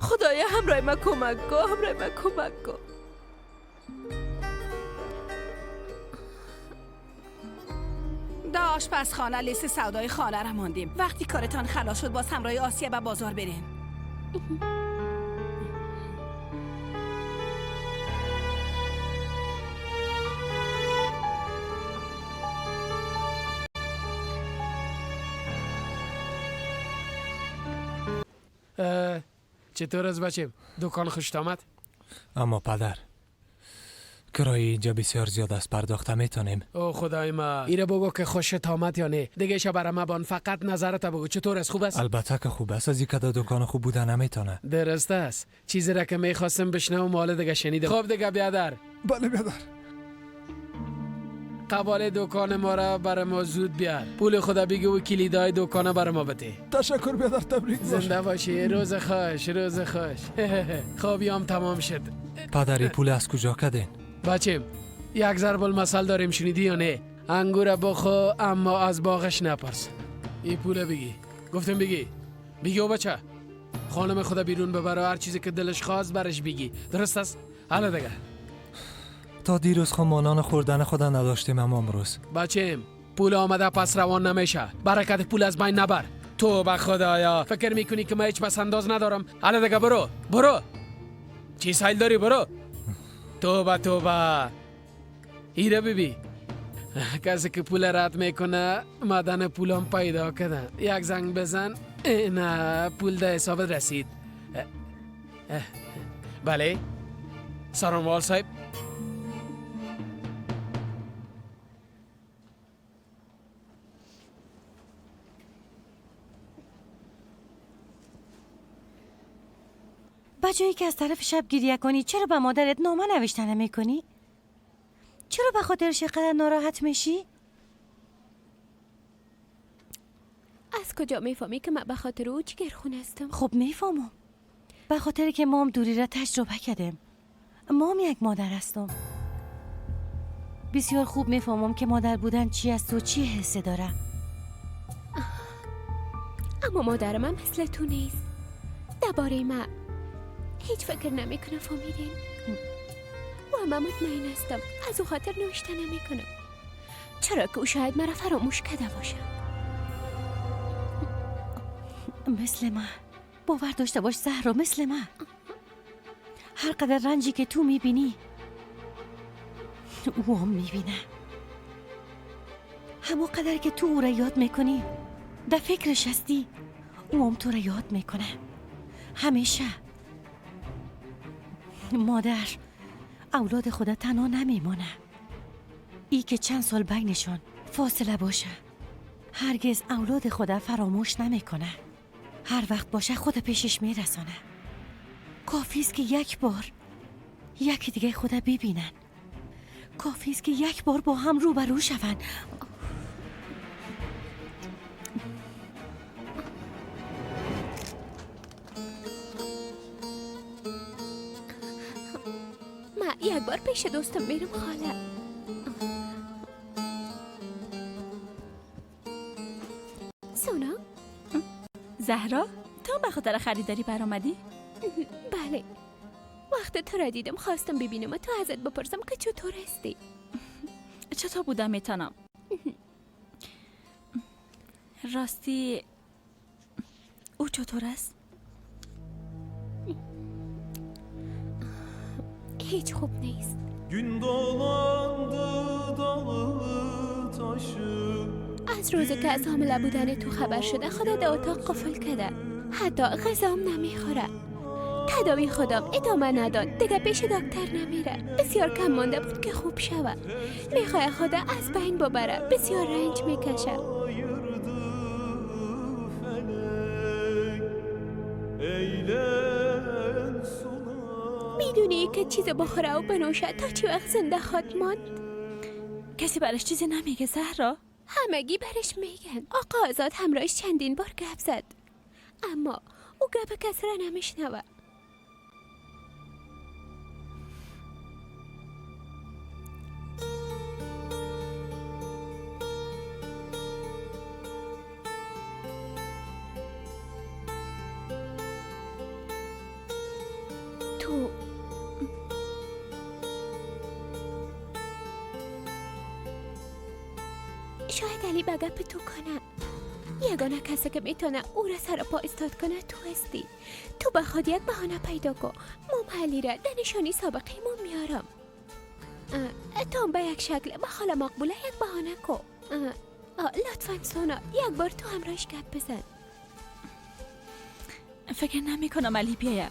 خدایا همراه ما کمک کن، همراه ما کمک کن. در آشپزخانه لیست سودای خانه را ماندیم. وقتی کارتان خلاص شد باز همراه آسیه به بازار برین. چطور از بچیم؟ دکان خوشت آمد؟ اما پدر کرایه اینجا بسیار زیاد است، پرداخته میتونیم. او خدای ما، ایره بگو که خوشت آمد یا نه. دیگه شب برام بان، فقط نظرت بگو چطور است؟ خوب است؟ البته که خوب است، از اینکه دکان خوب بوده نمیتونه. درست است. چیزی را که میخواستم بشنوم حالا دیگه شنیدم. خب دیگه بیادر. بله بیادر. قبال دکان ما را برای ما زود بیار. پول خدا بگو و کلیدای دکان برای ما بده. تشکر بیادر، تبریک باشه. زنده باشی، روز خوش، روز خوش. خب یام تمام شد. پدری پول از کجا کدین؟ بچیم یک ضرب المثل داریم، شنیدی یا نه؟ انگور بخو اما از باغش نپرس. این پول بگی. گفتم بگی. بگی او بچه. خانم خدا بیرون ببر و هر چیزی که دلش خواست برش بگی. درست است؟ حالا دیگه. تا دیروز خمانان خوردن خدا نداشتیم، اما امروز بچیم پول آمده پس روان نمیشه. برکت پول از بین نبر. تو به خدایا فکر میکنی که من هیچ پس انداز ندارم؟ حالا دیگه برو برو. چی سایل داری؟ برو. توبه توبه. ایره ببی، کسی که پول رد میکنه مدن پولم پیدا کردن. یک زنگ بزن، نه پول ده حساب رسید. بله سارانوال صاحب. به جایی که از طرف شب گریه کنی چرا به مادرت نامه نوشته نمیکنی؟ چرا به خاطرش قدر ناراحت میشی؟ از کجا میفهمی که من به خاطر او جگرخون هستم؟ خب میفهمم، به خاطر که ما هم دوری را تجربه کردیم. ما هم یک مادر هستم. بسیار خوب میفهمم که مادر بودن چی است و چی حسه داره. اما مادر من مثل تو نیست. درباره من هیچ فکر نمیکنم، فهمیدین؟ و من مطمئن هستم از او خاطر نوشته نمیکنم، چرا که او شاید مرا فراموش کرده باشه. مثل من باور داشته باش زهرا، مثل من هر قدر رنجی که تو میبینی او هم میبینه. همون قدر که تو او را یاد میکنی، در فکرش هستی، او هم تو را یاد میکنه همیشه. مادر اولاد خدا تنها نمیمانه. ای که چند سال بینشان فاصله باشه، هرگز اولاد خدا فراموش نمیکنه. هر وقت باشه خود پیشش میرسانه. کافی است که یک بار یکی دیگه خدا ببینن. کافی است که یک بار با هم روبرو شون. من یک بار پیش دوستم میرم خاله. سونا؟ زهرا، تو به خاطر خریداری برآمدی؟ بله. وقت تو را دیدم خواستم ببینم و تو ازت بپرسم که چطور هستی. چطور بودم میتونم. راستی او چطور است؟ هیچ خوب نیست. از روزی که از حامله بودن تو خبر شده خدا در اتاق قفل کرده، حتی غذام نمیخوره. تداوی خودم ادامه نداد، دیگه پیش دکتر نمیره. بسیار کم مانده بود که خوب شوه. میخواه خدا از بین ببره، بسیار رنج میکشه. میدونی که چیز بخوره و بنوشه تا چی وقت زنده خواد ماند؟ کسی برش چیزی نمیگه زهرا؟ همگی برش میگن. آقا آزاد همراهش چندین بار گپ زد، اما او گپ کس را نمیشنوه. تو شاید علی به گپ تو کنه. یگانه کسی که میتونه او را سر پا استاد کنه تو هستی. تو به خود یک بهانه پیدا کن. مام علی را در نشانی سابقه ما میارم. تو هم به یک شکل به خاله مقبوله یک بهانه کن. لطفا سونا یک بار تو همراهش گپ بزن. فکر نمی کنم علی بیایه.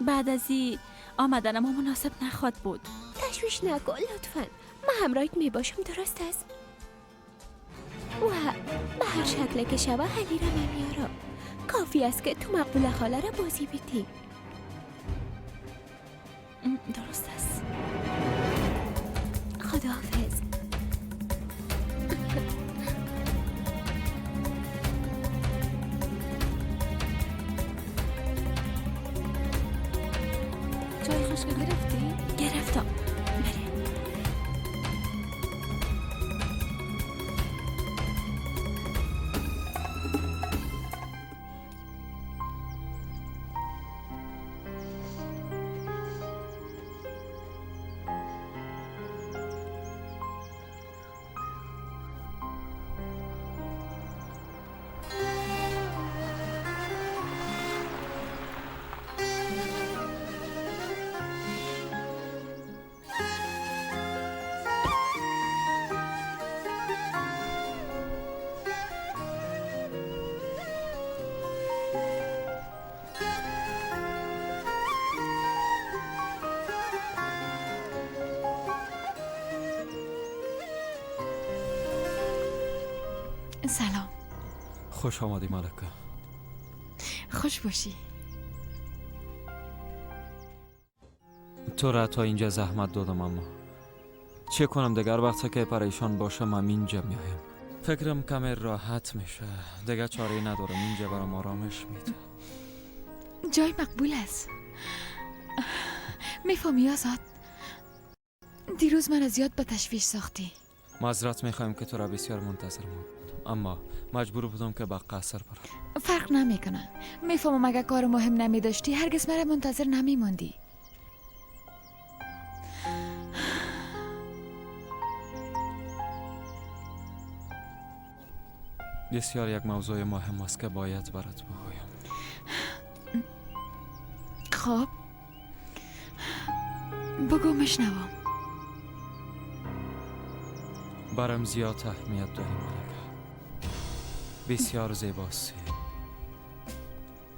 بعد از این آمدن ما مناسب نخواد بود. تشویش نکن لطفا، من همراهت می باشم. درست است؟ و به هر شکل که شوه علی را میارم. کافی است که تو مقبول خاله را بازی بدی. درست است. خداحافظ. چای خشک گرفتی؟ گرفتم. بریم. سلام. خوش آمدی ملکه. خوش باشی. تو را تا اینجا زحمت دادم، اما چه کنم دیگر وقتی که پریشان باشم من اینجا میایم. فکرم کمی راحت میشه. دیگر چاره ندارم، اینجا برام آرامش میده. جای مقبول است. میفهمی آزاد، دیروز من از یاد به تشویش ساختی. معذرت میخوایم که تو را بسیار منتظر ماندم، اما مجبور بودم که به قصر برم. فرق نمیکنه. میفهمم اگه کار مهم نمیداشتی هرگز مرا منتظر نمیماندی. بسیار یک موضوع مهم است که باید برات بگویم. خب بگو میشنوم. برام زیاد اهمیت داری ملکه. بسیار زیباستی،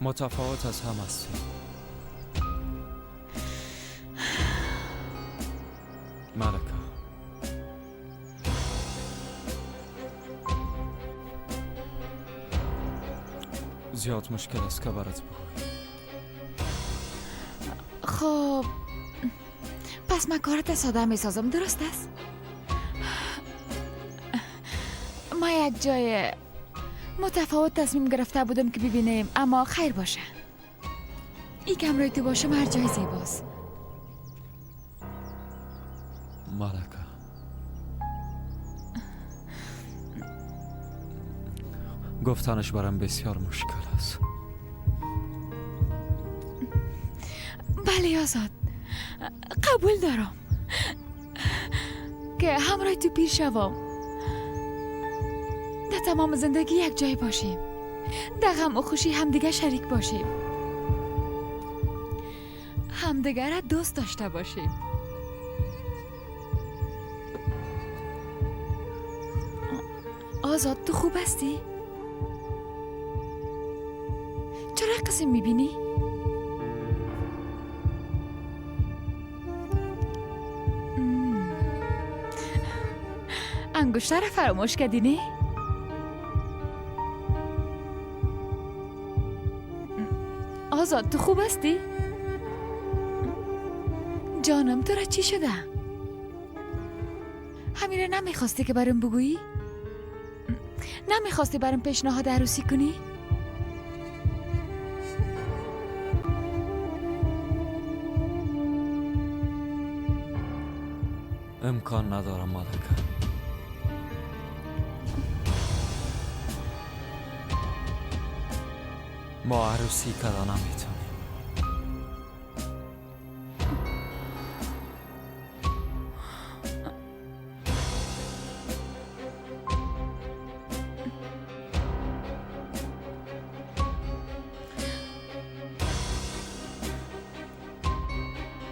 متفاوت از هم هستی. ملکه زیاد مشکل است که برات بگویم. خب پس من کارت ساده می سازم، درست است؟ ما یک جای متفاوت تصمیم گرفته بودم که ببینیم، اما خیر باشه. ای که همراه تو باشم هر جای زیباست. ملکه گفتنش برام بسیار مشکل است. بله آزاد، قبول دارم که همراه تو پیر شوم، در تمام زندگی یک جای باشیم، در غم و خوشی همدیگه شریک باشیم، همدیگه را دوست داشته باشیم. آزاد تو خوب هستی؟ چرا قسم میبینی؟ انگشتر را فراموش کردی نه؟ آزاد تو خوب هستی؟ جانم تو را چی شده؟ همین را نمیخواستی که برام بگویی؟ نمیخواستی برام پیشنهاد عروسی کنی؟ امکان ندارم ملکه. ما عروسی کردن نمیتونیم.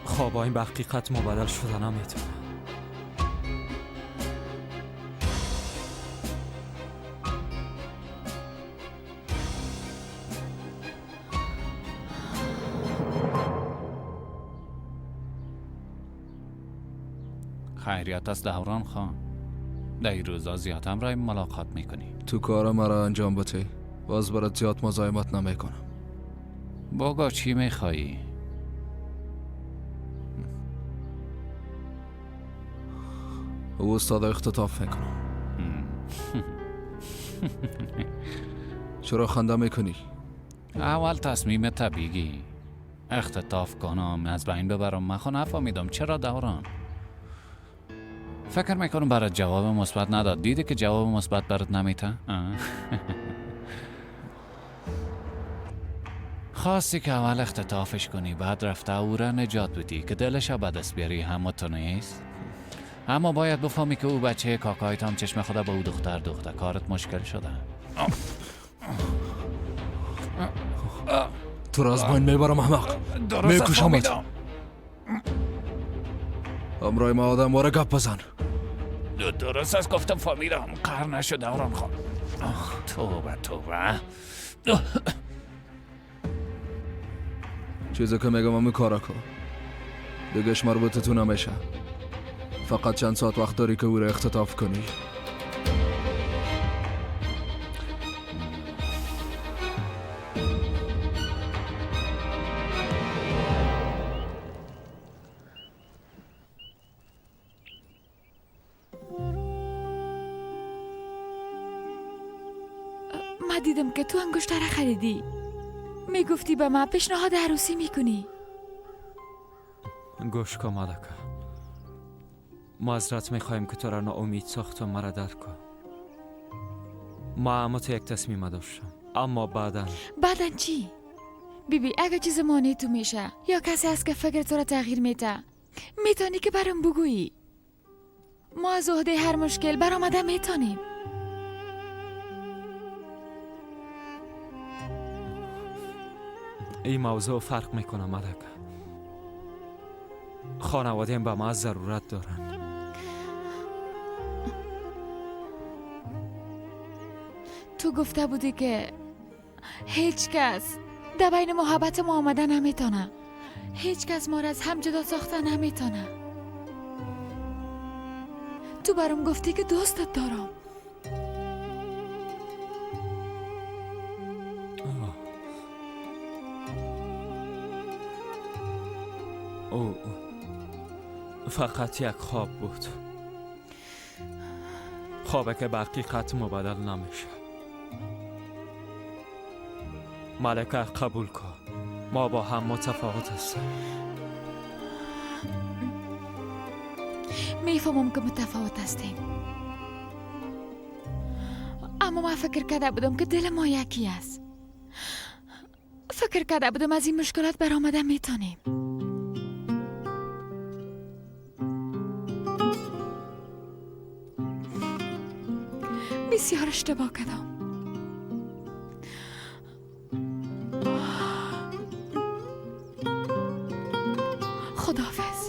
خواب این به حقیقت مبدل شده نمیتونه. خیریت است دوران خان، در این روزا زیاد هم رای ملاقات میکنی. تو کار مرا انجام بده، باز برات زیاد مزاحمت نمیکنم. بگو چی میخوایی؟ او استاد اختطاف میکنم. چرا خنده میکنی؟ اول تصمیم طبیعی اختطاف کنم از بین ببرم. من خو نفهمیدم چرا دوران. فکر میکنم برات جواب مثبت نداد. دیده که جواب مثبت برات نمیته؟ خواستی که اول اختطافش کنی، بعد رفته او را نجات بدی که دلش به دست بیاری. همه تو نیست، اما باید بفهمی که او بچه کاکایت هم چشم خدا به او دختر دوخته. کارت مشکل شده. تو را از بین میبرم احمق، میکشمت. امرای ما آدم واره گپ بزن. درست از گفتم فهمیدم. قهر نشو دوران خان. توبه توبه. چیزی که میگم همین کارا کن، دیگهش مربوط تو نمیشه. فقط چند ساعت وقت داری که او را اختطاف کنی. ما دیدم که تو انگشتر خریدی، میگفتی به من پیشنهاد عروسی میکنی. گوش کن ملکه، معذرت میخوایم که تو را ناامید ساختم. مرا درک کن. ما اما تو یک تصمیم داشتم، اما بعدا. بعدا چی؟ بیبی اگه چیز مانع تو میشه یا کسی هست که فکر تو را تغییر میده، میتونی که برام بگویی. ما از عهده هر مشکل برآمده میتونیم. این موضوع فرق میکنه ملکه. خانواده به ما ضرورت دارن. تو گفته بودی که هیچ کس در بین محبت ما آمده نمیتونه، هیچ کس ما را از هم جدا ساخته نمیتونه. تو برام گفتی که دوستت دارم. او فقط یک خواب بود، خوابه که به حقیقت مبدل نمیشه. ملکه قبول کن، ما با هم متفاوت هستیم. میفهمم که متفاوت هستیم، اما من فکر کرده بودم که دل ما یکی است. فکر کرده بودم از این مشکلات برآمده میتونیم. بسیار اشتباه کردم. خداحافظ.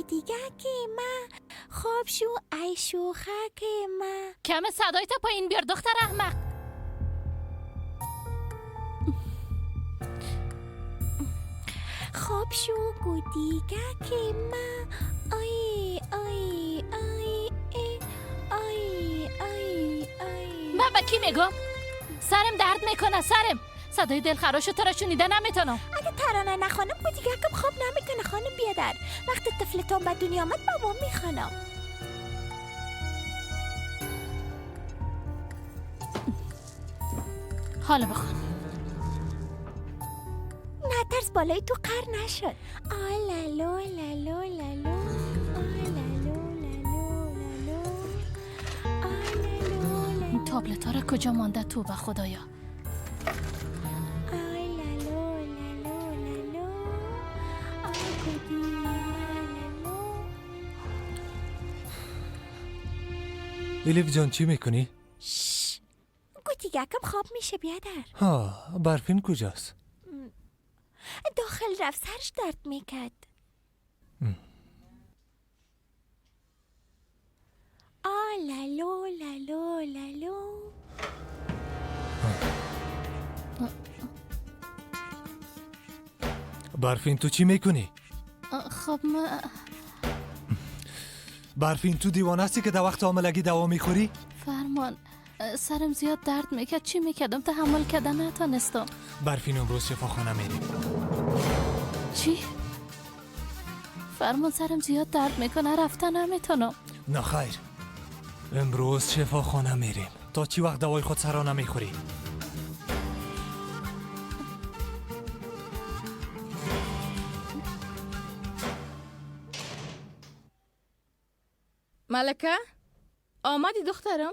دیگه که ما خواب شو ای شوخه که ما. کم صدای تا پایین بیار دختر احمق. خواب شو گو دیگه که ما آی آی آی آی آی آی. من به کی میگم؟ سرم درد میکنه، سرم. صدای دلخراش تو را شنیده نمیتونم. اگه ترانه نخوانم که دیگه کم خواب نمیکنه خانم بیادر. وقتی طفلتون به دنیا آمد بابا میخوانم. حالا بخوان. نه ترس بالای تو قر نشد. آلالو لالو لالو آلالو لالو لالو آلالو. این تابلت ها را کجا مانده تو به خدایا؟ الیف جان چی میکنی؟ گو دیگه کم خواب میشه بیادر. ها برفین کجاست؟ داخل رفت، سرش درد میکرد. آلالو لالو لالو. برفین تو چی میکنی؟ خب من برفین تو دیوانه هستی که در وقت حاملگی دوا میخوری؟ فرمان سرم زیاد درد میکرد، چی میکردم تحمل کردن نتانستم. برفین امروز شفاخانه میریم. چی؟ فرمان سرم زیاد درد میکنه، رفتن نمیتونم. نه خیر، امروز شفاخانه میریم. تا چی وقت دوای خود سرا نمیخوری؟ ملکه آمدی دخترم؟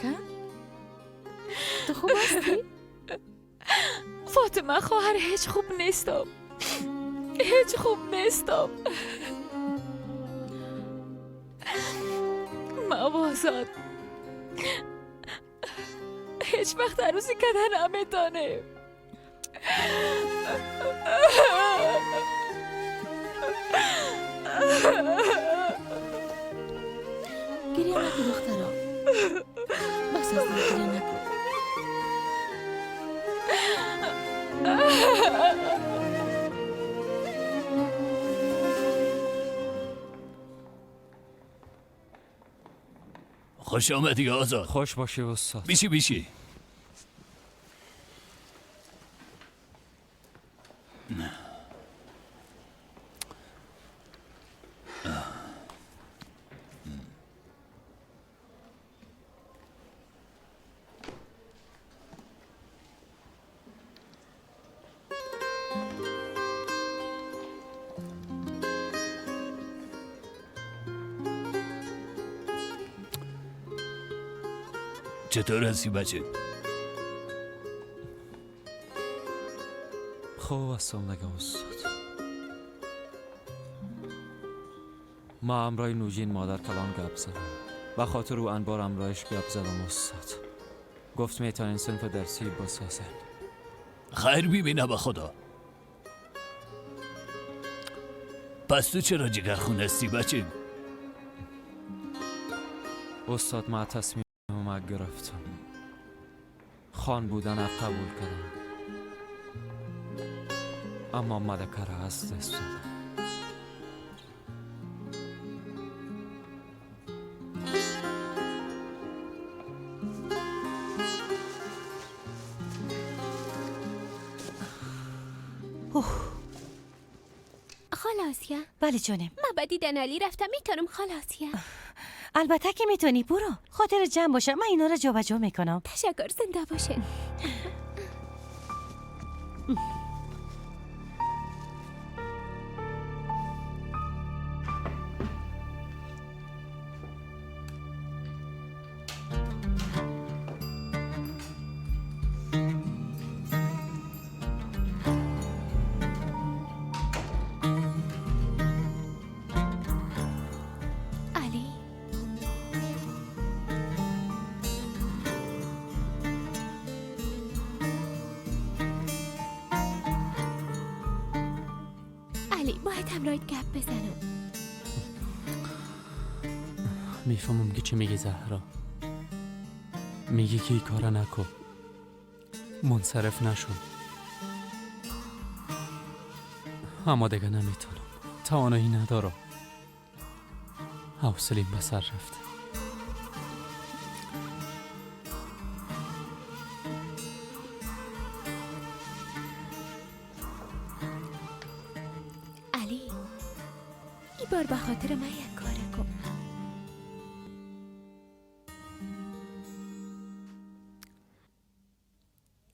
ملکه، تو خوب هستی؟ فاطمه خواهر هیچ خوب نیستم، هیچ خوب نیستم. ما آزاد هیچ وقت عروسی کردن نمیتونیم. گریه نکن دخترم، بس از گریه نکن. خوش آمدی آزاد. خوش باشی استاد. بیشی بیشی. چطور هستی بچه؟ خوب هستم نگم استاد. ما همراه نوجین مادر کلان گپ زدم. به خاطر او انبار همراهش گپ زدم استاد. گفت میتونین صنف درسی بسازن. خیر بیبینه به خدا. پس تو چرا جگرخون هستی بچه؟ استاد ما تصمیم گرفتم. خان بودن قبول کردم، اما ملکه را از دست دادم. خلاصیه؟ بله جانم. من به دیدن علی رفتم، میتونم خلاصیه؟ البته که میتونی، برو. خاطر جمع باشه، من اینا رو جابجا میکنم. تشکر، زنده باشین. علی، باید همراهت گپ بزنم. میفهمم که چی میگی زهرا. میگی که این کارا نکن، منصرف نشو، اما دیگه نمیتونم، توانایی ندارم، حوصلیم به سر رفته. علی، این بار به خاطر من یک کار کن.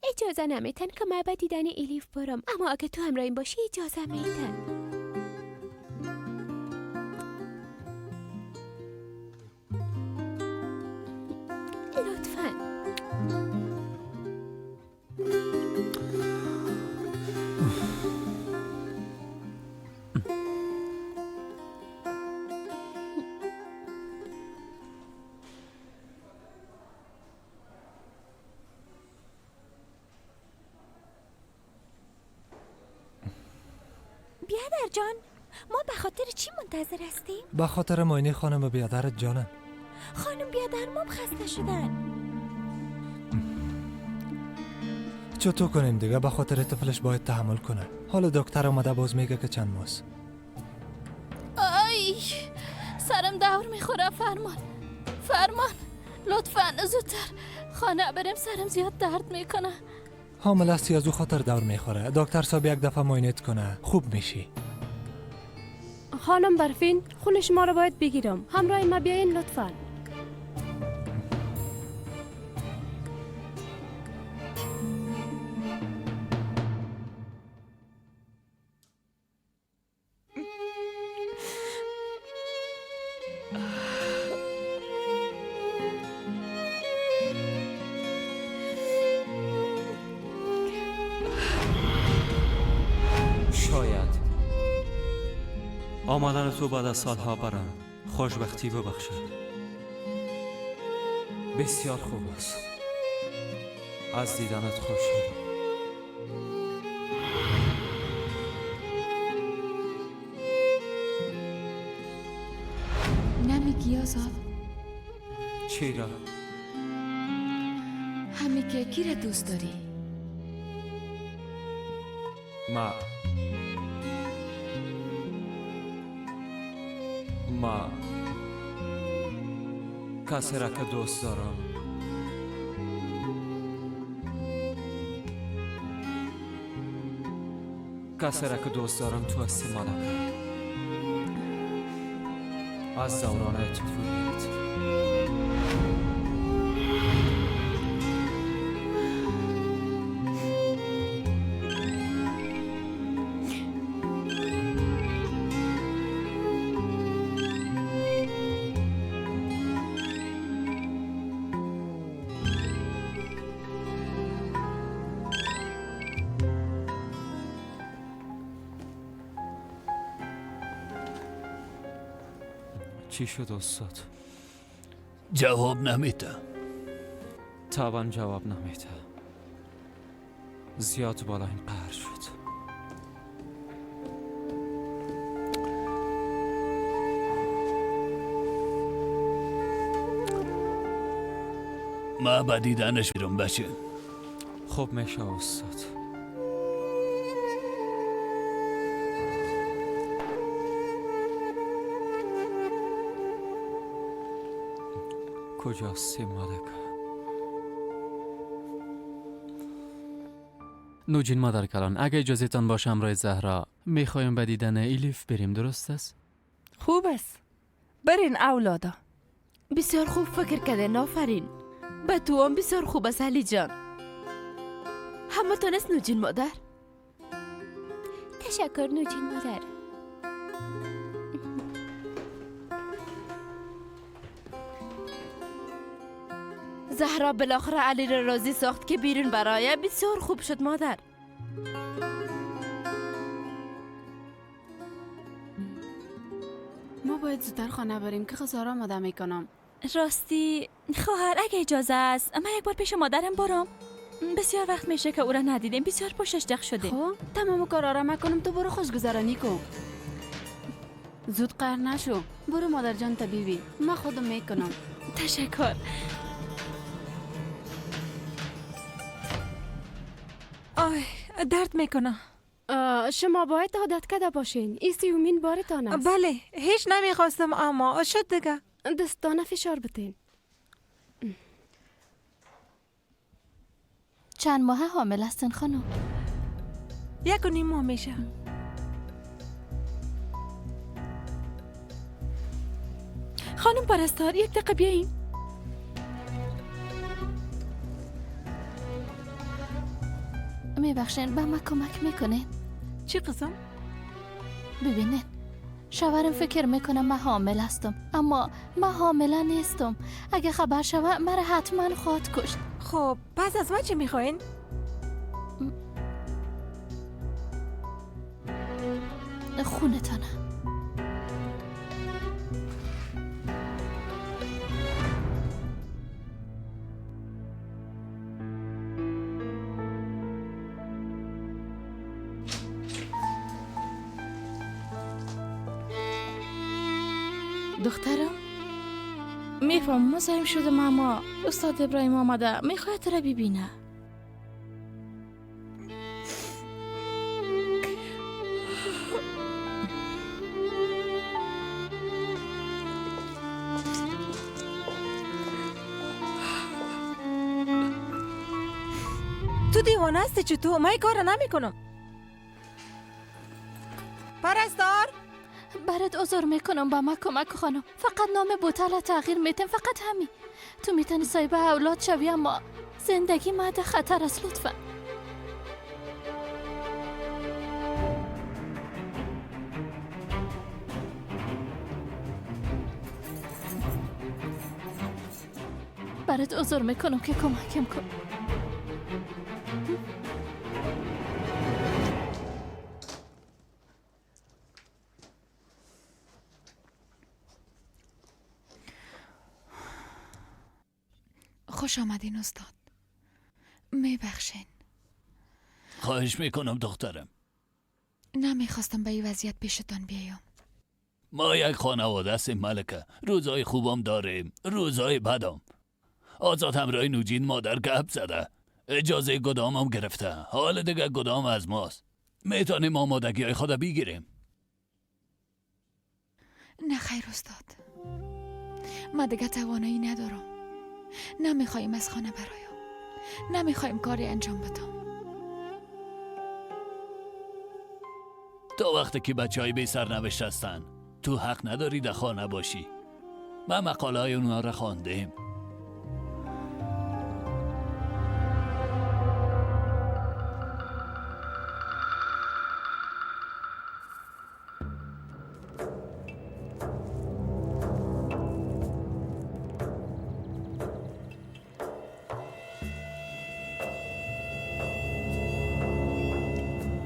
اجازه نمیتن که من به دیدن الیف برم، اما اگه تو همراهیم باشی اجازه میتن. لطفاً. بیادر جان، ما به خاطر چی منتظر هستیم؟ به خاطر معاینه خانم بیادرت جانم. خانم بیادر مام خسته شدن. چطور کنیم دیگه؟ به خاطر طفلش باید تحمل کنه. حالا دکتر آمده باز میگه که چند ماست. آی سرم دور میخوره. فرمان فرمان، لطفا زودتر خانه بریم، سرم زیاد درد میکنه. حامل هستی، از او خاطر دور میخوره. دکتر صاحب یک دفعه معاینه کنه خوب میشی. خانم برفین، خون شما رو باید بگیرم. همراه ما بیاین لطفا. شاید آمدن تو بعد از سالها برم خوشبختی ببخشد. بسیار خوب است. از دیدنت خوش شدم. نمیگی آزاد؟ چرا؟ همی که کی را دوست داری؟ ما کسی را که دوست دارم تو هستی مادر. از دوران طفولیت. چی شد استاد؟ جواب نمیده. طبعا جواب نمیده. زیاد بالا این قهر شد. ما با دیدنش میرم بچه. خوب میشه استاد. کجاستی مادرکا؟ نوجین مادر کلان، اگه اجازه تان باشم رای زهرا میخوایم به دیدن ایلیف بریم، درست است؟ خوب است، برین اولادا. بسیار خوب فکر کرده، آفرین. به تو هم بسیار خوب است علی جان. همه تانست نوجین مادر. تشکر نوجین مادر. زهرا بالاخره علی را راضی ساخت که بیرون برای. بسیار خوب شد مادر. ما باید زودتر خانه بریم که خسارا آماده میکنم. راستی خواهر اگه اجازه است من یک بار پیش مادرم برم. بسیار وقت میشه که او را ندیدیم، بسیار پشتش دق شده. خب تمام کارا را میکنم، تو برو خوشگذرانی کن. زود قهر نشو، برو مادر جان تا بیبی، من خودم میکنم. تشکر. آی درد میکنه. شما باید عادت کرده باشین، این سومین بارتان است. بله هیچ نمیخواستم اما شد دیگه. دستانه فشار بتین. چند ماه حامل هستین خانم؟ 1.5 ماه میشه. خانم پرستار یک دقیقه بیایین. میبخشین به من کمک میکنین؟ چی قسم؟ ببینین شوهرم فکر میکنم من حامل هستم، اما من حامله نیستم. اگه خبر شوه مرا حتما خواهد کشت. خب پس از من چی میخواین؟ خونتانه. دخترم میفهم مزاحم شدم، اما استاد ابراهیم آمده میخواید تو را ببینه. تو دیوانه هستی چطور؟ من این کار نمی کنم. پرستار برات عذر میکنم، با ما کمک خانم. فقط نام بوتل تغییر میتم، فقط همین. تو میتونی صاحب اولاد شوی اما زندگی ما خطر است. لطفا برات عذر میکنم که کمکم کن. خوش آمدین استاد. میبخشین. خواهش میکنم دخترم. نمیخواستم به این وضعیت پیشتان بیایم. ما یک خانواده هستیم ملکه. روزای خوبم داریم، روزای بدم. آزاد همراه نوجین مادر گپ زده. اجازه گدامم گرفته. حال دیگه گدام از ماست. میتونیم آمادگی های خود بگیریم. نه خیر استاد، ما دیگه توانایی ندارم. نمیخوایم از خانه برایم. نمیخوایم کاری انجام بدم. تا وقتی که بچه های بی سرنوشت هستن تو حق نداری در خانه باشی. من مقاله های اونها را خواندیم.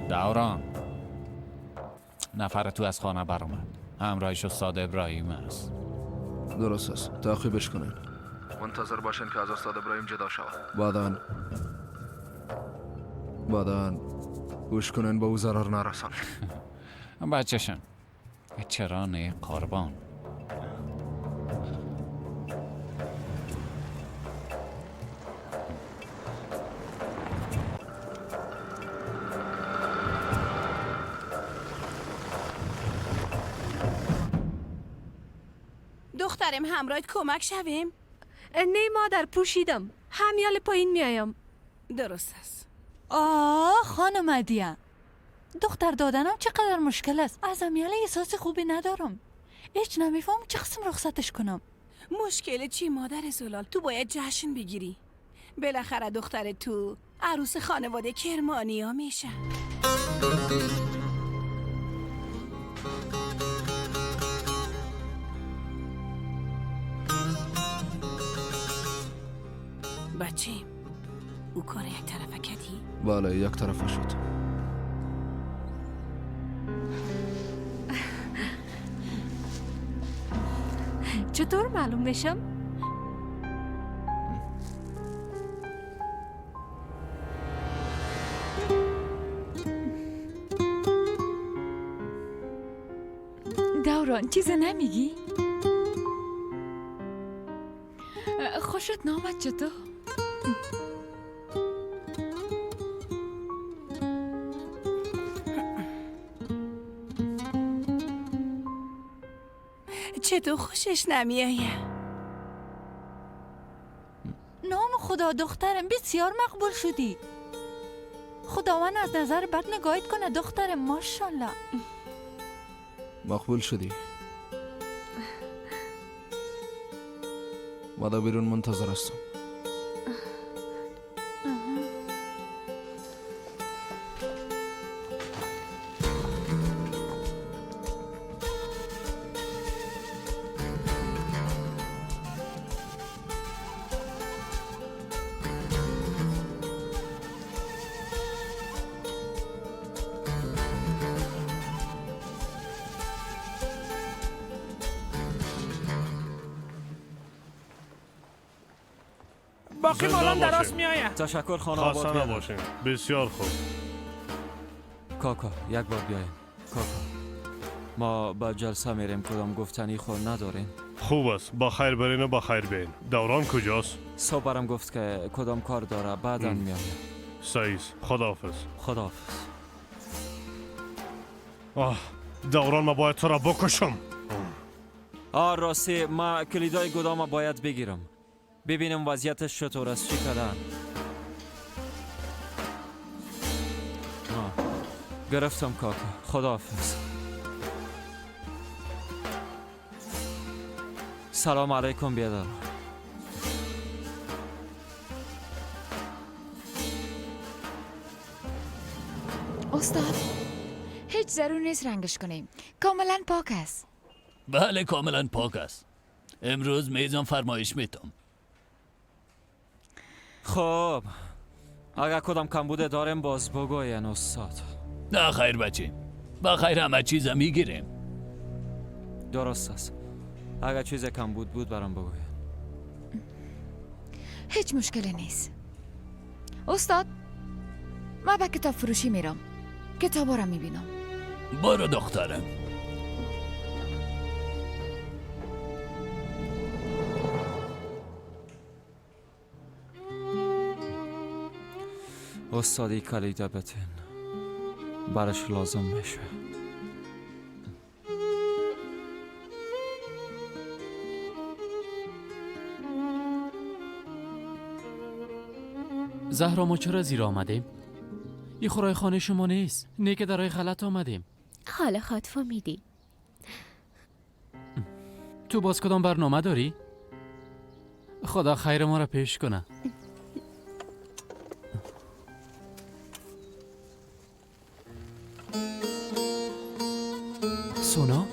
دوران نفر تو از خانه برآمد. همراهش استاد ابراهیم است. درست است، تعقیبش کنین. منتظر باشین که از استاد ابراهیم جدا شود. بعداً گوش کنین به او ضرر نرسان. بچه‌شم چرا نه قربان. دخترم همراهت کمک شویم؟ نه مادر پوشیدم، همیال پایین میایم. درست است. آه خانم عدیه، دختر دادنم چقدر مشکل است. از همیال احساس خوبی ندارم. هیچ نمیفهم چه قسم رخصتش کنم. مشکل چی مادر زلال؟ تو باید جشن بگیری. بالاخره دختر تو عروس خانواده کرمانیا میشه. بچه او کار یک طرفه کردی؟ بله یک طرفه شد. چطور معلوم میشم؟ دوران چیز نمیگی؟ خوشت نامد چطور؟ چطور خوشش نمیایه؟ نام خدا دخترم بسیار مقبول شدی. خداوند از نظر بد نگاهت کنه دخترم، ماشاءالله. مقبول شدی. ما در بیرون منتظر هستم. باقی مالان دراز میآید. تشکر خانه آباد. نباشین. بسیار خوب. کاکا یک بار بیاین. کاکا ما به جلسه میریم، کدام گفتنی خود ندارین؟ خوب است، با خیر برین و با خیر بین. دوران کجاست؟ صبح برم گفت که کدام کار داره، بعدا میآید. سعیس خداحافظ. خداحافظ. آه دوران ما باید تو را بکشم. آه راستی ما کلیدای گدام باید بگیرم، ببینم وضعیتش چطور است، چی کردن. گرفتم کاکا، خداحافظ. سلام علیکم بیادر. استاد هیچ ضرور نیست رنگش کنیم، کاملا پاک است. بله کاملا پاک است. امروز میزم فرمایش میتم. خب اگر کدام کمبود داریم باز بگوین استاد. نه خیر بچه، با خیر همه چیز میگیریم. درست است، اگر چیز کمبود بود برام بگوین. هیچ مشکلی نیست. استاد، من به کتاب فروشی میرم، کتابا را میبینم. برو دخترم. استادی کلیده بتن برش لازم میشه. زهرا، ما چرا زیر آمدیم؟ این خورای خانه شما نیست. نه که در غلط آمدیم. حالا خود فهمیدی. تو باز کدام برنامه داری؟ خدا خیر ما را پیش کنه. سونا؟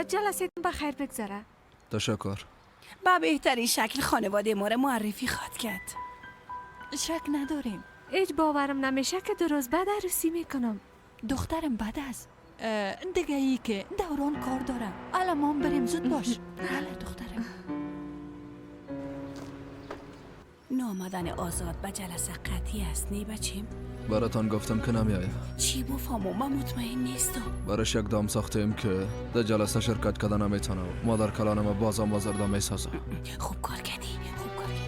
جلسه بخیر بگذره. تشکر. با بهترین شکل خانواده ما را معرفی خواهد کرد. شک نداریم. هیچ باورم نمیشه که 2 روز بعد عروسی میکنم. دخترم بد است. دیگه ای که دوران کار دارم. الان ما بریم، زود باش. بله دخترم. نامدن آزاد به جلسه قطعی است نی بچیم؟ براتان گفتم که نمیآید. چی بفهمم؟ من مطمئن نیستم. برش یک دام ساختیم که در جلسه شرکت کردن نمیتونه. مادر کلانم بازم آزرده میسازه. خوب کار کردی، خوب کار کردی.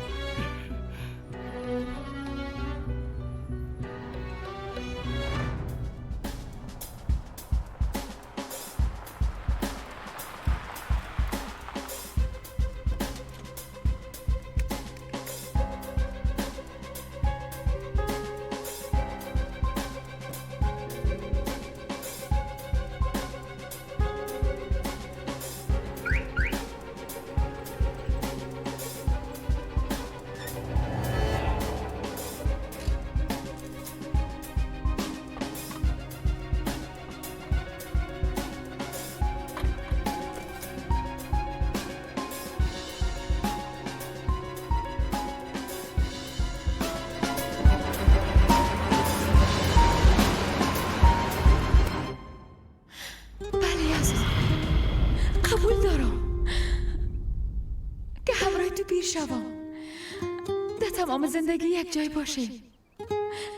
در تمام زندگی یک جای باشیم،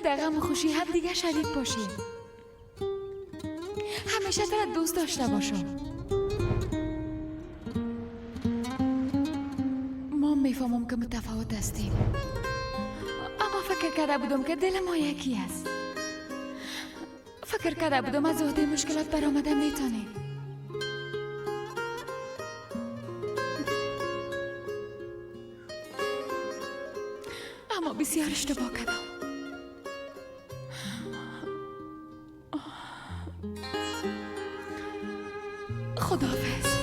در غم و خوشی هم دیگه شریک باشیم، همیشه تو را دوست داشته باشم. ما میفهمم که متفاوت هستیم، اما فکر کرده بودم که دل ما یکی است. فکر کرده بودم از عهده مشکلات برآمده میتونیم. اما بسیار اشتباه کردم. خداحافظ.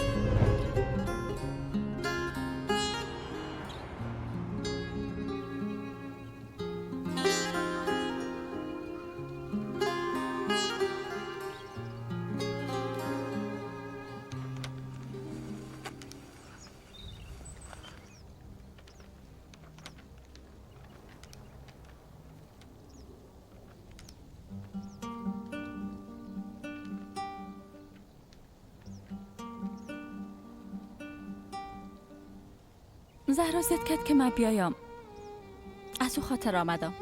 زهرا زد کرد که من بیایم، از او خاطر آمدم.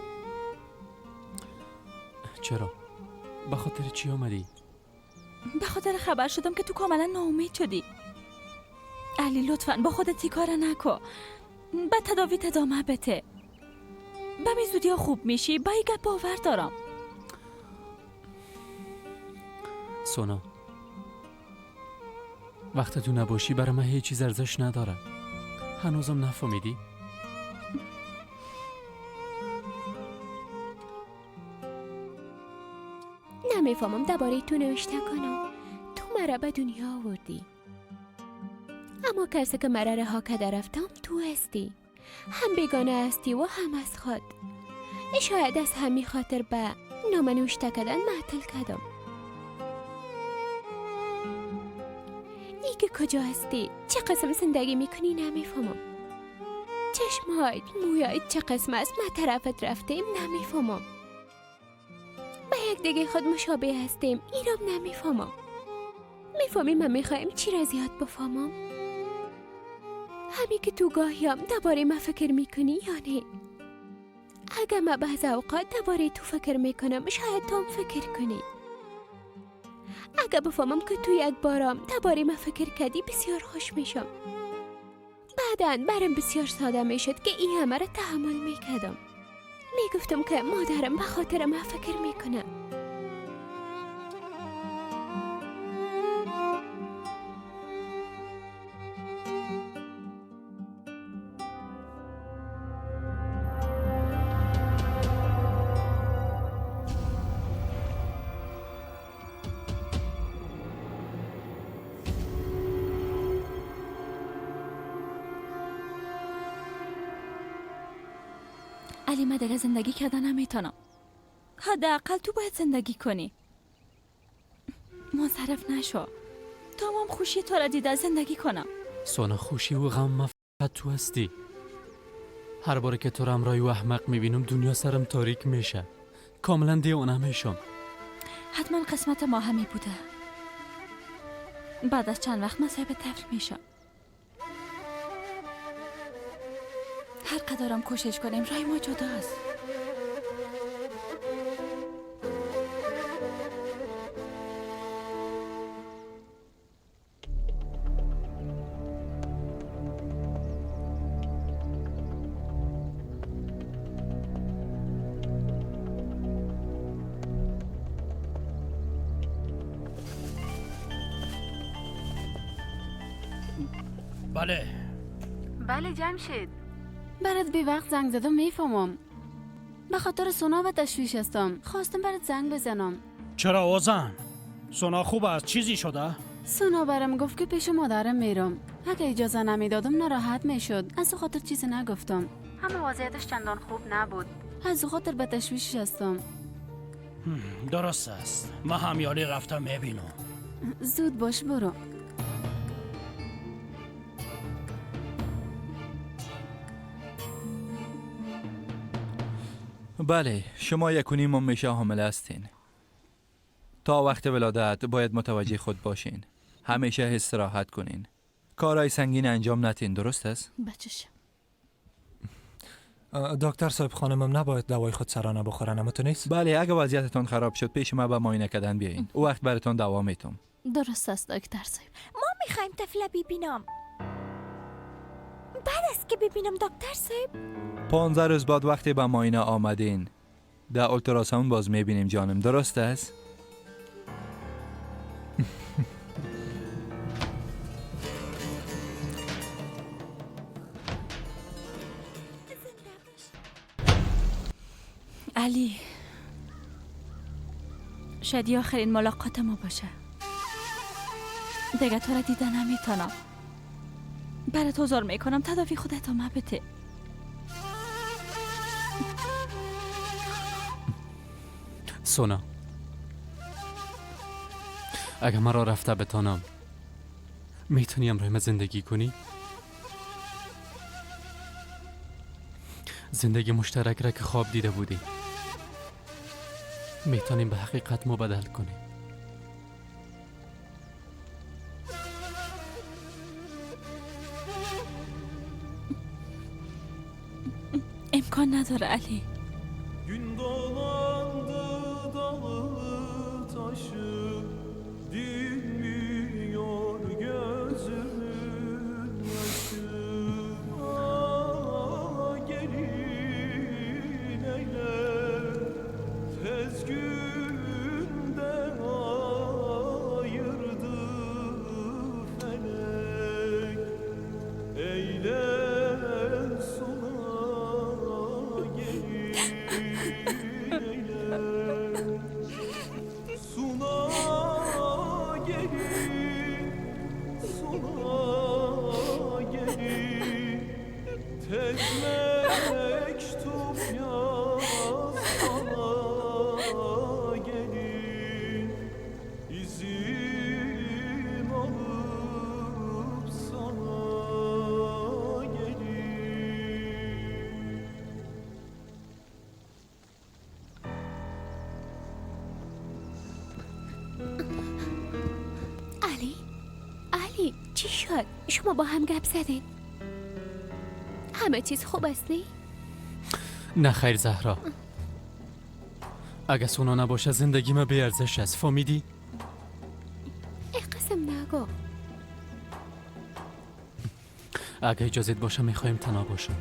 چرا؟ به خاطر چی آمدی؟ به خاطر خبر شدم که تو کاملا ناامید شدی. علی لطفاً با خودت کار نکن، به تداوی ادامه بده. به می زودی ها خوب میشی، با این گپ باور دارم. سونا، وقت تو نباشی برای من هیچ چیز ارزش نداره. هنوزم نفهمیدی؟ نمیفهمم درباره تو نوشته کنم. تو مرا به دنیا آوردی، اما کسی که مرا رها کرده رفتم تو هستی. هم بیگانه هستی و هم از خود. شاید از همین خاطر به نامه نوشته کردن معطل کردم. ای که کجا هستی، چه قسم زندگی میکنی نمیفهمم. چشمهایت، مویایت چه قسم است، ما طرفت رفتیم نمیفهمم. به یک دیگه خود مشابه هستیم، ایرام نمیفهمم. میفهمی من میخوایم چی را زیاد بفهمم؟ همین که تو گاهیم درباره ما فکر میکنی یا نه؟ اگه من بعض اوقات درباره تو فکر میکنم، شاید تو هم فکر کنی. اگه بفهمم که تو یک بارم درباره ما فکر کردی بسیار خوش میشم. بعداً برم بسیار ساده میشد که این همه را تحمل میکردم. میگفتم که مادرم به خاطر ما فکر میکنه. علی من دیگه زندگی کردن نمیتونم. حداقل تو باید زندگی کنی. منصرف نشو. تمام خوشی تو را دیده زندگی کنم. سونا، خوشی و غم ما فقط تو هستی. هر بار که تو را همراه و احمق میبینم دنیا سرم تاریک میشه. کاملا دیوانه میشم. حتما قسمت ما همی بوده. بعد از چند وقت من صاحب طفل میشم. هر قدرم کوشش کنیم رای ما جداست. بله بله جمشید، برات بی وقت زنگ زدم میفهمم. به خاطر سونا و تشویش هستم، خواستم برات زنگ بزنم. چرا اوزان؟ سونا خوب است؟ چیزی شده؟ سونا برام گفت که پیش مادرم میرم. اگه اجازه نمیدادم ناراحت میشد. از خاطر چیزی نگفتم. اما وضعیتش چندان خوب نبود. از خاطر به تشویش هستم. درست است. من همیاری رفتم میبینم. زود باش برو. بله، شما 1.5 ماه میشه حامله هستین. تا وقت ولادت باید متوجه خود باشین. همیشه استراحت کنین. کارهای سنگین انجام نتین، درست است؟ بچش. دکتر صاحب، خانمم نباید دوای خود سرانه بخورن، اما تو نیست؟ بله، اگه وضعیتتان خراب شد پیش ما به معاینه کردن بیاین. او وقت براتون دوا میتم. درست است دکتر صاحب. ما میخوایم طفل ببینم. بعد از که ببینم دکتر صاحب. 15 روز بعد وقتی به معاینه آمدین در ultrasound باز میبینیم جانم، درست است؟ علی، شاید آخرین ملاقات ما باشه. دیگه تو را دیده نمیتونم. برات عذر میکنم، تداوی خودت ما بده. سونا، اگه مرا رفته بتانم میتونی امرای من زندگی کنی؟ زندگی مشترک را که خواب دیده بودی میتونیم به حقیقت مبدل کنیم. امکان نداره علی. Gün dolandı dalı taşı, dinmiyor gözümün yaşı. Ah gelin eyle, tez günde ayırdı felek. Eyle suna gelin. چی شد؟ شما با هم گپ زدین؟ همه چیز خوب است نه؟ نه خیر زهرا، اگه سونا نباشه زندگی ما بی ارزش است، فهمیدی؟ ای قسم نگو. اگه اجازت باشه میخوایم تنها باشم.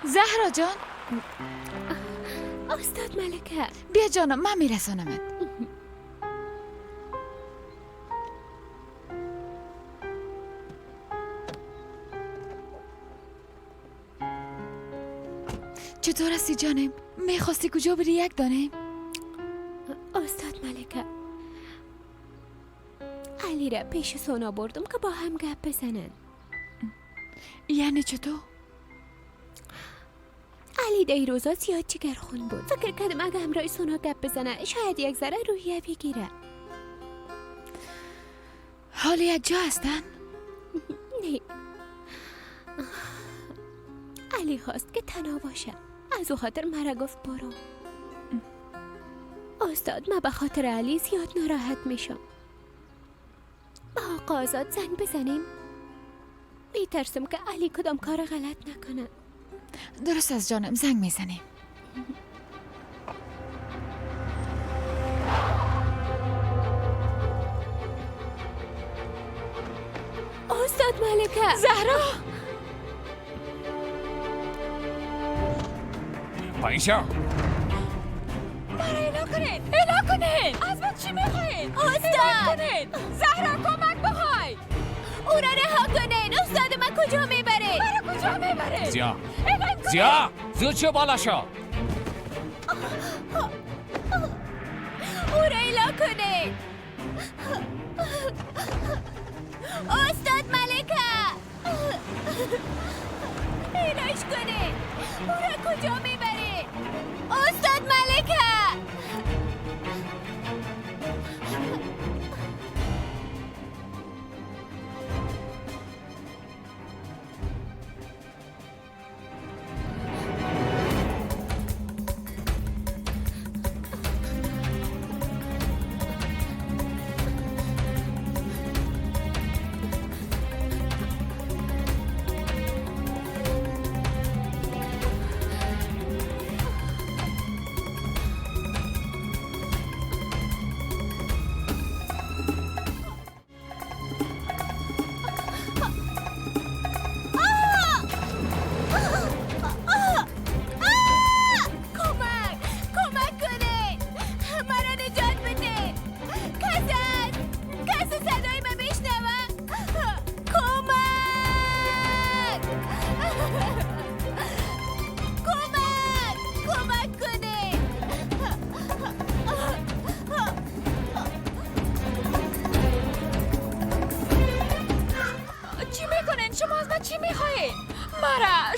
زهرا جان. استاد ملکه بیا جانم، من میرسانمت. چطور هستی جانم؟ میخواستی کجا بری یک دانه؟ استاد ملکه، علی را پیش سونا بردم که با هم گپ بزنن. یعنی چطور؟ علی در روزا زیاد جگرخون بود. فکر کردم اگه همراه سونا گپ بزنه شاید یک ذره روحیه بگیره. حالا یک جا هستن؟ نه، علی خواست که تنها باشه، از او خاطر مرا گفت برو. استاد من به خاطر علی زیاد ناراحت میشم. با آقا آزاد زنگ بزنیم؟ میترسم که علی کدام کار غلط نکنه. درست از جانم، زنگ میزنیم. استاد ملکه. زهرا پایین شو. مرا اعلا کنین، اعلا کنین. از من چی میخواین؟ استاد زهرا کمک بخوای. او را رها کنین. استاد من کجا میبره؟ مرا کجا میبره؟ زیا زیا زود شو بالا شو. او را اعلا کنین. استاد ملکه اعلاش کنین. او را کجا میبره؟ استاد ملکه.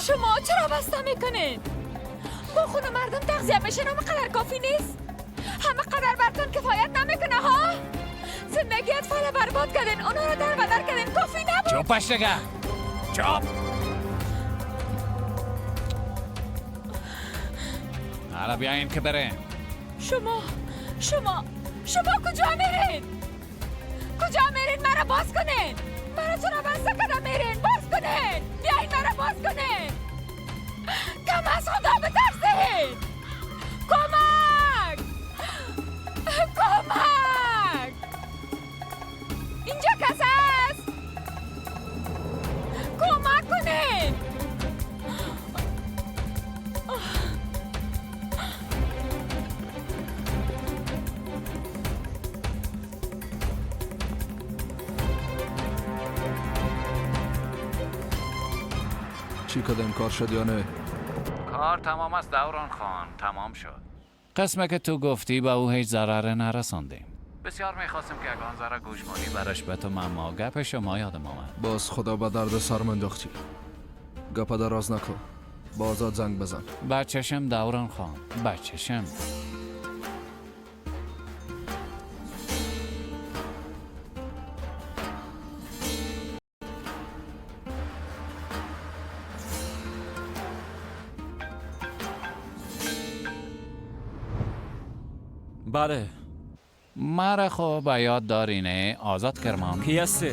شما چرا بسته میکنین؟ با خون مردم تغذیه میشین همه قدر کافی نیست؟ همه قدر برتون کفایت نمیکنه ها؟ زندگی اطفال برباد کردین، اونا رو در بدر کردین، کافی نبود؟ چوبش دیگه، چوب. حالا بیاین که بریم. شما شما شما کجا میرین؟ کجا میرین؟ مرا باز کنین. مرا چرا بسته کردن میرین؟ باز کنین. بیاین مرا باز کنین. کم از خدا بترسین. کمک، کمک. اینجا کس هست؟ کمک کنین. چی کدیم کار شد یا نه؟ کار تمام است دوران خان، تمام شد. قسمه که تو گفتی به او هیچ ضرر نرساندیم. بسیار میخواستم که اگه آن ذره گوشمالی برش به تو، اما گپ شما یادم آمد. باز خدا به درد سر من انداختی. گپ دراز نکن، با آزاد زنگ بزن. بچشم دوران خان، بچشم. بله. مرا خو به یاد داری نه آزاد کرمان؟ کی هستی؟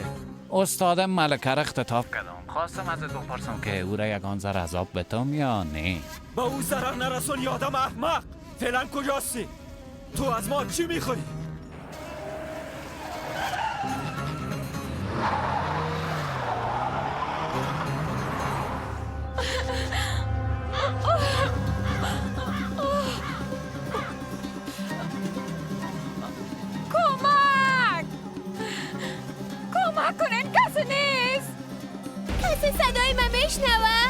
استاد ملکه را اختطاف کردم. خواستم ازت بپرسم که او را یگان ذره عذاب بتم یا نه؟ با او ضرر نرسون یادم احمق. فعلا کجاستی؟ تو از ما چی میخوای؟ صدای من میشنوه؟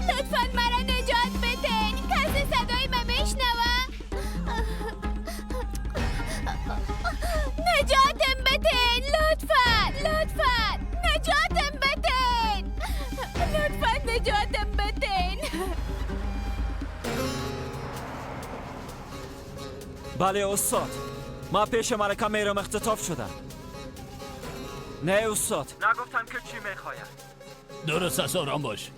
لطفاً مرا نجات بدین. کسی صدای من میشنوه؟ نجاتم بدین لطفاً، لطفاً نجاتم بدین، لطفاً نجاتم بدین. بله استاد، ما پیش ملکه میرم اختطاف شدم. نه استاد، نگفتم که چی میخواید. درست است، آرام باش.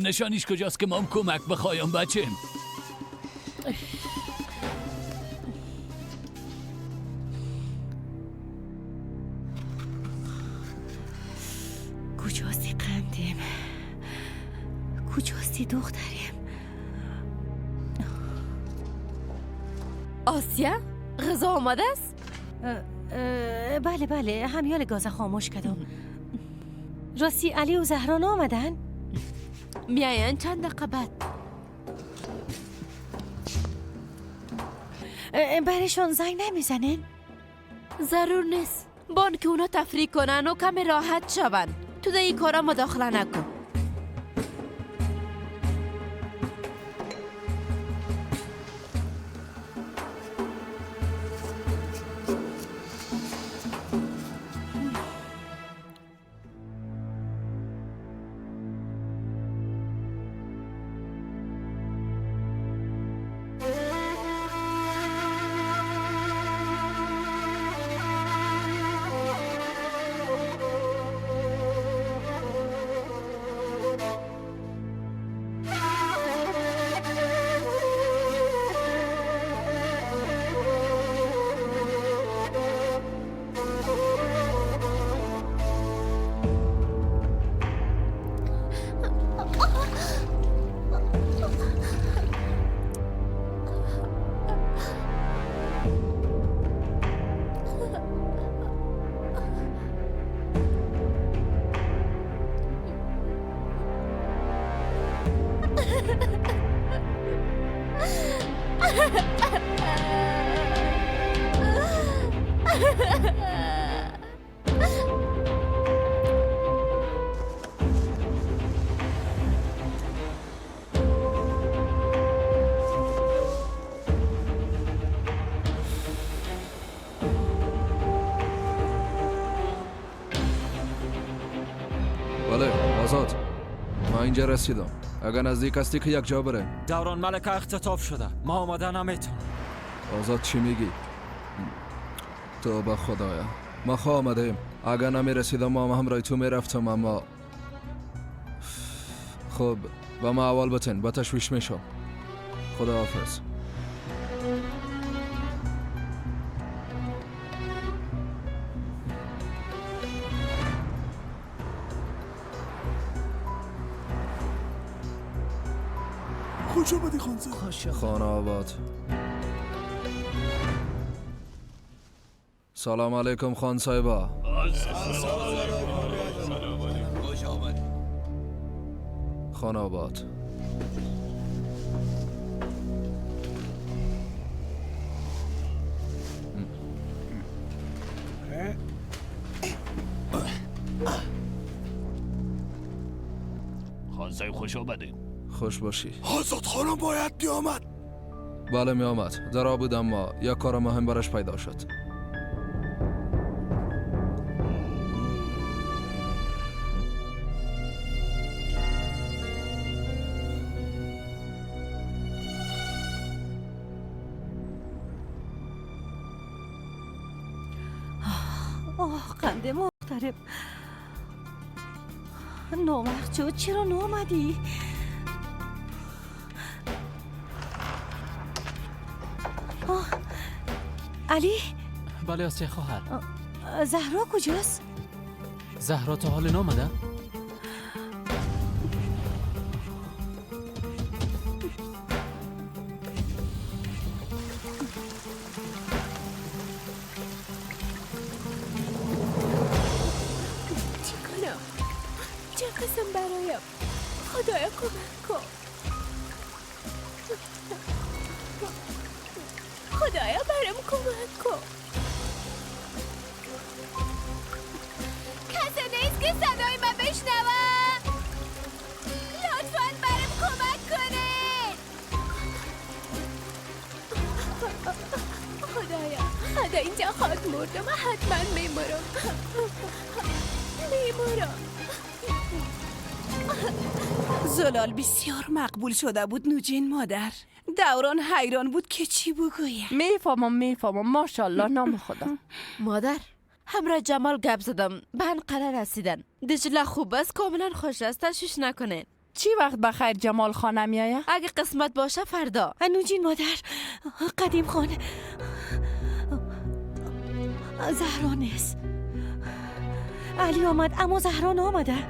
نشانیش کجاست که ما کمک بخوایم بچیم؟ کجاستی قندیم؟ کجاستی دختریم؟ آسیا، غذا آماده است؟ بله بله، همیال گاز خاموش کردم. راستی علی و زهران آمدن؟ میاین چند دقیقه بعد. برشان زنگ نمیزنین؟ ضرور نیست. بان که اونا تفریح کنن و کمی راحت شون. تو در این کارا مداخله نکن. آزاد، ما اینجا رسیدم. اگر نزدیک هستی که یک جا بریم. دوران ملکه اختطاف شده، ما آماده نمیتونم. آزاد چی میگی؟ توبه خدایا، ما خواه آمده. اگر نمی رسیدم ما هم رای تو میرفتم، اما خب با ما اول بتن با تشویش میشم. خدا حافظ. خوش آمدی خان صاحب. خانه آباد. سلام علیکم خان صاحبا. خانه آباد. صاحب خوش آمدید. خوش باشی. آزاد خانم باید بیامد. بله می آمد. در بود اما یک کار مهم برش پیدا شد. آه قند محترم نامرد شد، چرا نامدی؟ آه علی. بله آسیه خواهر. زهرا کجاست؟ زهرا تا حال نامده؟ چی کنم؟ چه قسم برایم؟ خدایا کمک کن. خدایا برام کمک کن. کسی نیست که صدای من بشنوه. لطفاً برام کمک کنید. خدایا خدا اینجا خاک مردم، حتما میمرم میمرم. زلال بسیار مقبول شده بود نوجین مادر. دوران حیران بود که چی بگویم. میفهمم ماشاءالله نام خدا. مادر همراه جمال گپ زدم، به انقره رسیدن. دجله خوب است، کاملا خوش است، تشویش نکنین. چی وقت بخیر جمال خانه میایه؟ اگه قسمت باشه فردا. نوجین مادر، قدیم خان زهرا نیست. علی آمد اما زهرا نامده.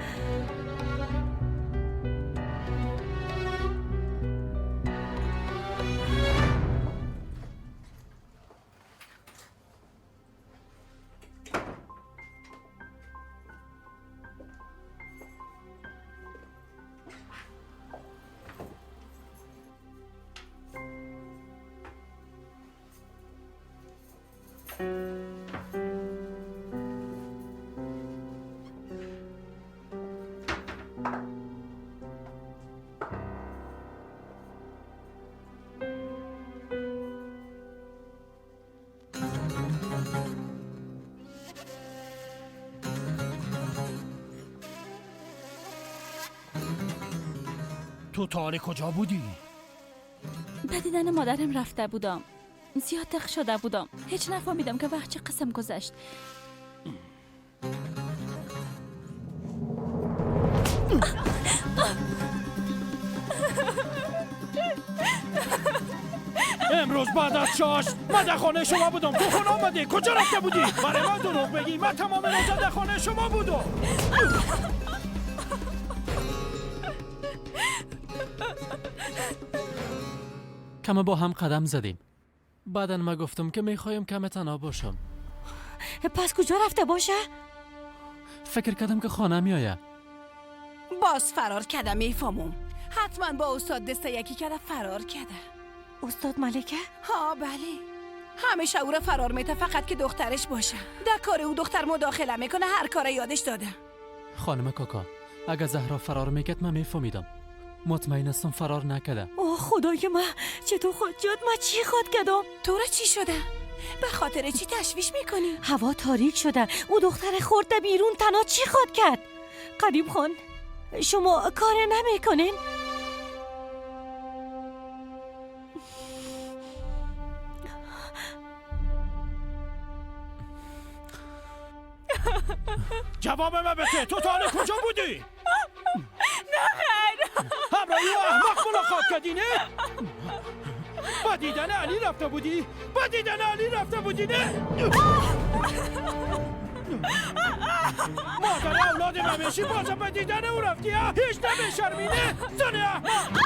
تو تا کجا بودی؟ به دیدن مادرم رفته بودم. زیاد دق شده بودم. هیچ نفهمیدم که وقت چه قسم گذشت. امروز بعد از شاش من در خانه شما بودم. تو خونه آمدی، کجا رفته بودی؟ برای من دروغ بگی؟ من تمام روز در خانه شما بودم. کم با هم قدم زدیم. بعدا ما گفتم که میخوایم کم تنها باشم. پس کجا رفته باشه؟ فکر کردم که خانه میآید. باز فرار کرده میفهمم. حتما با استاد دست یکی کرده فرار کرده. استاد ملکه؟ ها بله، همیشه او را فرار میته فقط که دخترش باشه. در کار او دختر مداخله میکنه، هر کار یادش داده. خانم کاکا، اگه زهرا فرار میکرد من میفهمیدم. مطمئن هستم فرار نکرده. اوه خدای من، چطور خود جد من چی خود کردم؟ تو را چی شده؟ به خاطر چی تشویش میکنی؟ هوا تاریک شده، او دختر خورده بیرون تنها چی خود کرد؟ قدیم خان شما کار نمیکنین؟ جواب من بده، تو تا کجا بودی؟ نه خیر، همراهی و احمق ملاقات کردی نه؟ با دیدن علی رفته بودی؟ با دیدن علی رفته بودی نه؟ مادر اولاد من میشی بازم به دیدن او رفتی؟ هیچ نمیشرمی نه؟ زن احمق.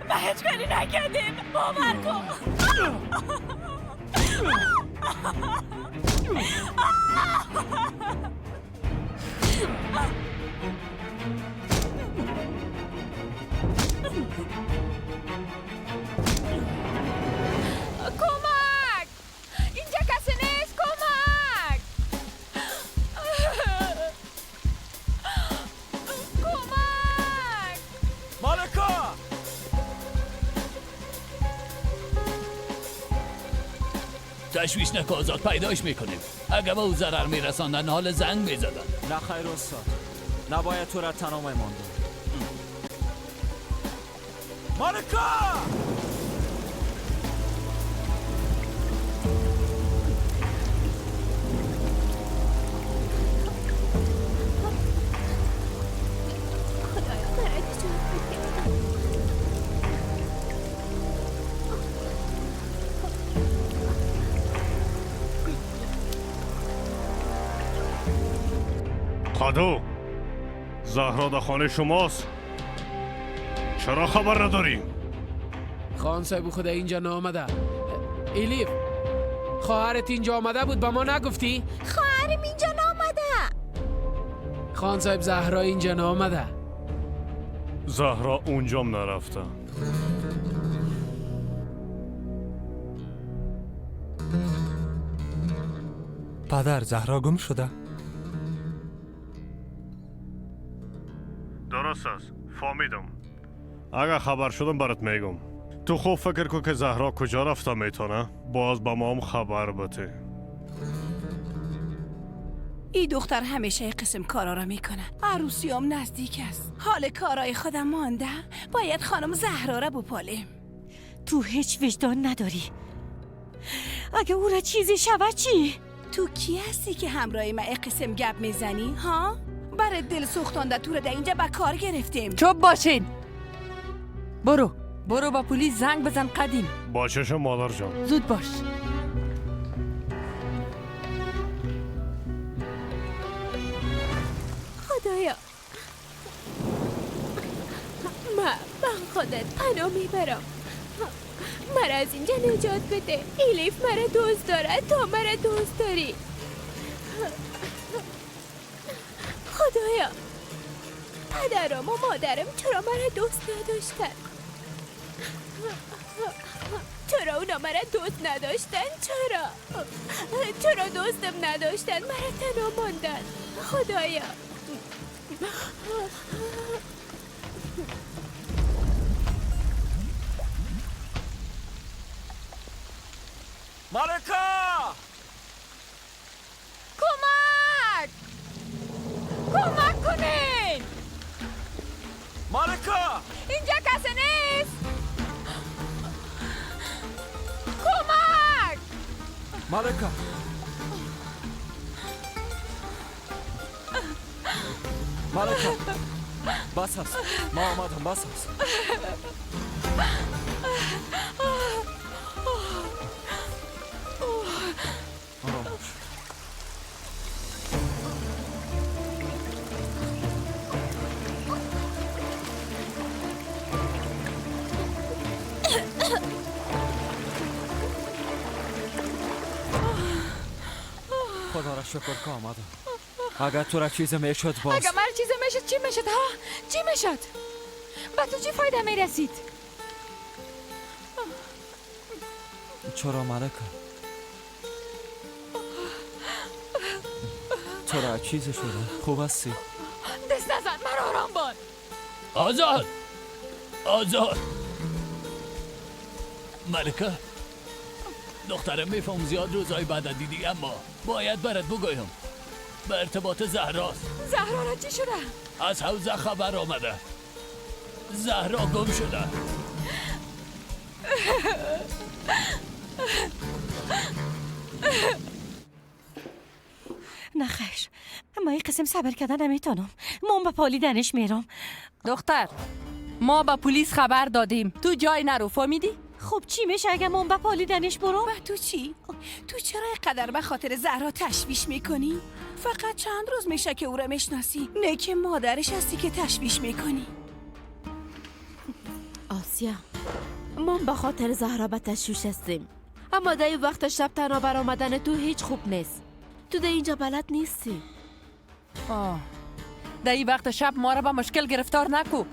ما هیچ کاری نکردیم، باور کن. تشویش نکن آزاد، پیداش میکنیم. اگه به او ضرر میرساندن حال زنگ میزدن. نه خیر استاد، نباید تو را تنها میماندم. مالکا! خدایا مرا نجات بده. قدو، زهرا در خانه شماست، چرا خبر نداری؟ خان صاحب خدا اینجا نامده. الیف خواهرت اینجا آمده بود، به ما نگفتی؟ خواهرم اینجا نامده. خان صاحب زهرا اینجا نامده. زهرا اونجام نرفته. پدر زهرا گم شده. درست است، فهمیدم. اگر خبر شدم برات میگم. تو خوب فکر کن که زهرا کجا رفته میتونه، باز به ما هم خبر بده. این دختر همیشه قسم کارا را میکنه. عروسیام نزدیک است، حال کارای خودم مانده. باید خانم زهرا را بپالیم. تو هیچ وجدان نداری. اگه او را چیزی شود چی؟ تو کی هستی که همراه من قسم گپ میزنی ها؟ برای دل سوختانده تو را در اینجا به کار گرفتیم. چوب باشین. برو برو با پلیس زنگ بزن قدیم. با چشم مادر جان. زود باش. خدایا من خودت پناه میبرم، مرا از اینجا نجات بده. الیف مرا دوست داره، تو مرا دوست داری. خدایا پدرم و مادرم چرا مرا دوست نداشتن؟ چرا اونا مرا دوست نداشتن؟ چرا دوستم نداشتن؟ مرا تنها ماندن. خدایا مالکا! کمک! کمک کنین! مالکا! اینجا کسی نیست! کمک! مالکا! مالکا! بس است، ما آمدم، بس است. خدا را شکر که آمدم. اگر تو را چیز میشد باز. اگر مرا چیز میشد چی میشد ها؟ چی میشد؟ به تو چی فایده میرسید؟ چرا ملکه؟ تو را چیز شده؟ خوب هستی؟ دست نزن، مرا آرام بان. آزاد! آزاد! ملکه دخترم میفهم زیاد روزای بعد دیدی، اما باید برات بگویم به ارتباط زهراست. زهرا را چی شده؟ از حوزه خبر آمده زهرا گم شده. نه خیر، ما این قسم صبر کردن نمیتونم. ما به پالیدنش میرم. دختر ما به پلیس خبر دادیم، تو جای نرو، فهمیدی؟ خب چی میشه اگه من به پالیدنش برم؟ و تو چی؟ تو چرا اینقدر به خاطر زهرا تشویش میکنی؟ فقط چند روز میشه که او را میشناسی، نه که مادرش هستی که تشویش میکنی. آسیا ما به خاطر زهرا به تشویش هستیم، اما در این وقت شب تنها برآمدن تو هیچ خوب نیست. تو در اینجا بلد نیستی. آه در این وقت شب ما را به مشکل گرفتار نکو.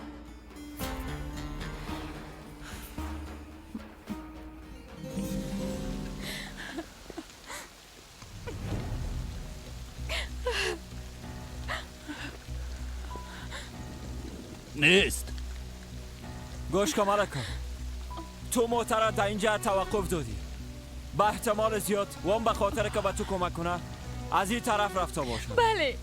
نیست. گوش کن ملکه، تو موتر در اینجا توقف دادی. به احتمال زیاد وام به خاطر که به تو کمک کنه از این طرف رفته باشه. بله،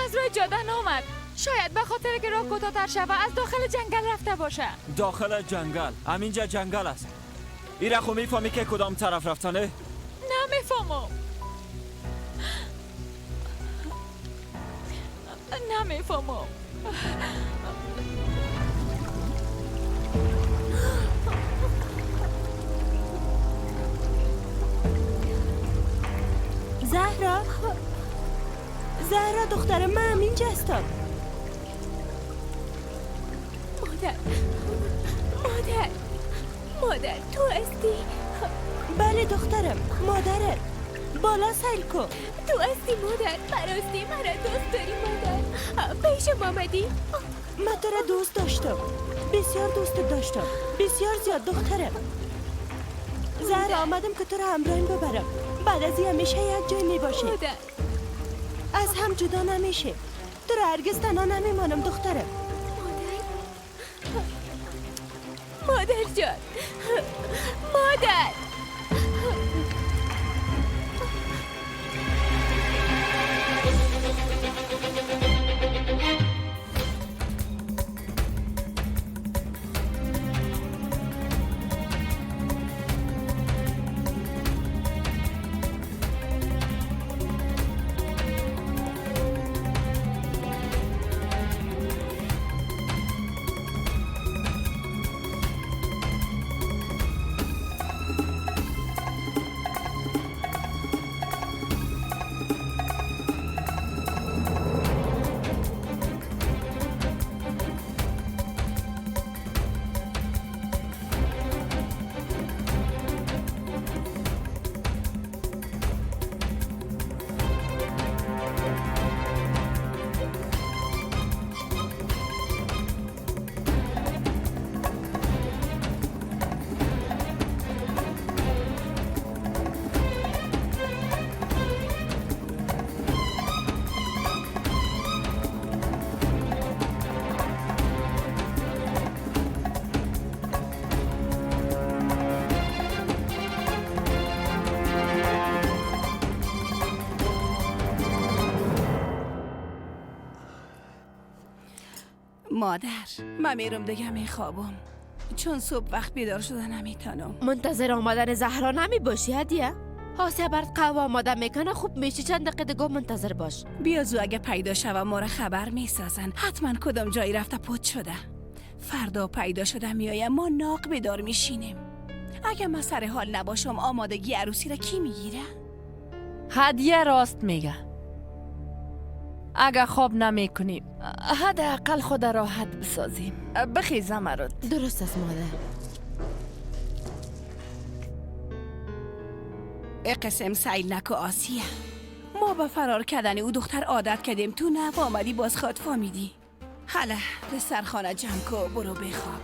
از راه جاده نامد. شاید به خاطر که راه کوتاه‌تر شوه از داخل جنگل رفته باشه. داخل جنگل؟ همینجا جنگل است. ایره خو میفهمی که کدام طرف رفتنه؟ نمیفهمم، نمیفهمم. زهرا، زهرا دختر من اینجا هستم. مادر، مادر، مادر تو هستی؟ بله دخترم، مادرت. بالا سیل کن. تو هستی مادر؟ براستی مرا دوست داری مادر؟ پیشم آمدی؟ من تو را دوست داشتم، بسیار دوست داشتم، بسیار زیاد دخترم. زهرا آمدم که تو را همراهیم ببرم. بعد از این همیشه یک جای می باشیم، از هم جدا نمیشه. تو را هرگز تنها نمیمانم دخترم. مادر، مادر جان، مادر. مادر، من میرم دیگه میخوابم، چون صبح وقت بیدار شده نمیتونم. منتظر آمدن زهرا نمی باشی هدیه؟ آسیه برات قهوه آماده میکنه، خوب میشی. چند دقیقه دیگه منتظر باش. بیا زو، اگه پیدا شوه ما را خبر میسازن. حتما کدام جایی رفته پت شده. فردا پیدا شده میایم، ما ناق بیدار میشینیم. اگه من سر حال نباشم آمادگی عروسی را کی میگیره؟ هدیه راست میگه. اگه خواب نمی کنیم حداقل خود راحت بسازیم. بخیزم مرد. درست است مادر. قسم سیل نکو آسیه، ما با فرار کردن او دختر عادت کردیم. تو نه آمدی باز خود فهمیدی. حالا به سرخانه جمع کو، برو بخواب.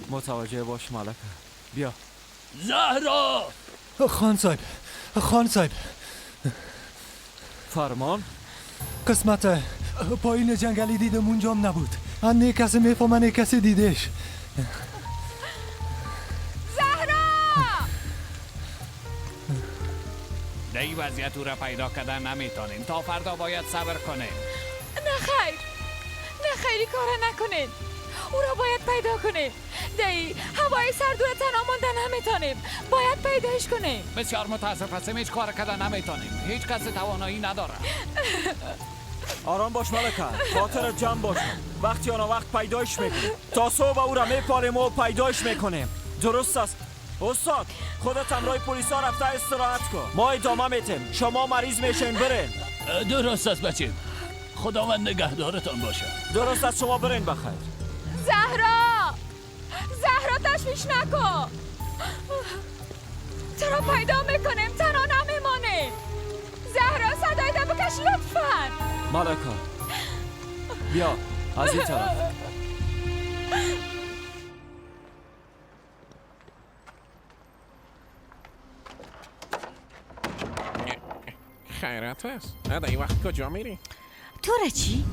متوجه باش ملکه. بیا زهرا. خان صاحب، خان صاحب. فرمان. قسمت پایین جنگلی دیدم، اونجام نبود. نه کسی میفهمه نه کسی دیدش. زهرا! در این وضعیت او را پیدا کردن نمیتونیم. تا فردا باید صبر کنیم. نه خیر، نه خیلی کار نکنید. او را باید پیدا کنیم. دی هوای سرد را تنها مانده نمیتونیم. باید پیدایش کنیم. بسیار متاسف هستیم، هیچ کار کردن نمیتونیم. هیچ کس توانایی نداره. آرام باش ملکه، خاطر جمع باش. وقتی آن وقت پیدایش میکنیم. تا صبح او را میپالیم و پیدایش میکنیم. درست است استاد، خودت همراه پلیسا رفته استراحت کن. ما ادامه میتیم. شما مریض میشین، برین. درست است بچه، خداوند نگهدارتان باشه. درست است، شما برین بخیر. زهرا، زهرا تشویش نکن. تو را پیدا میکنیم، تنها نمیمانیم. زهرا صدای بکش لطفا. ملکه بیا از این طرف. خیرات است. نه این وقت کجا میری؟ تو را چی؟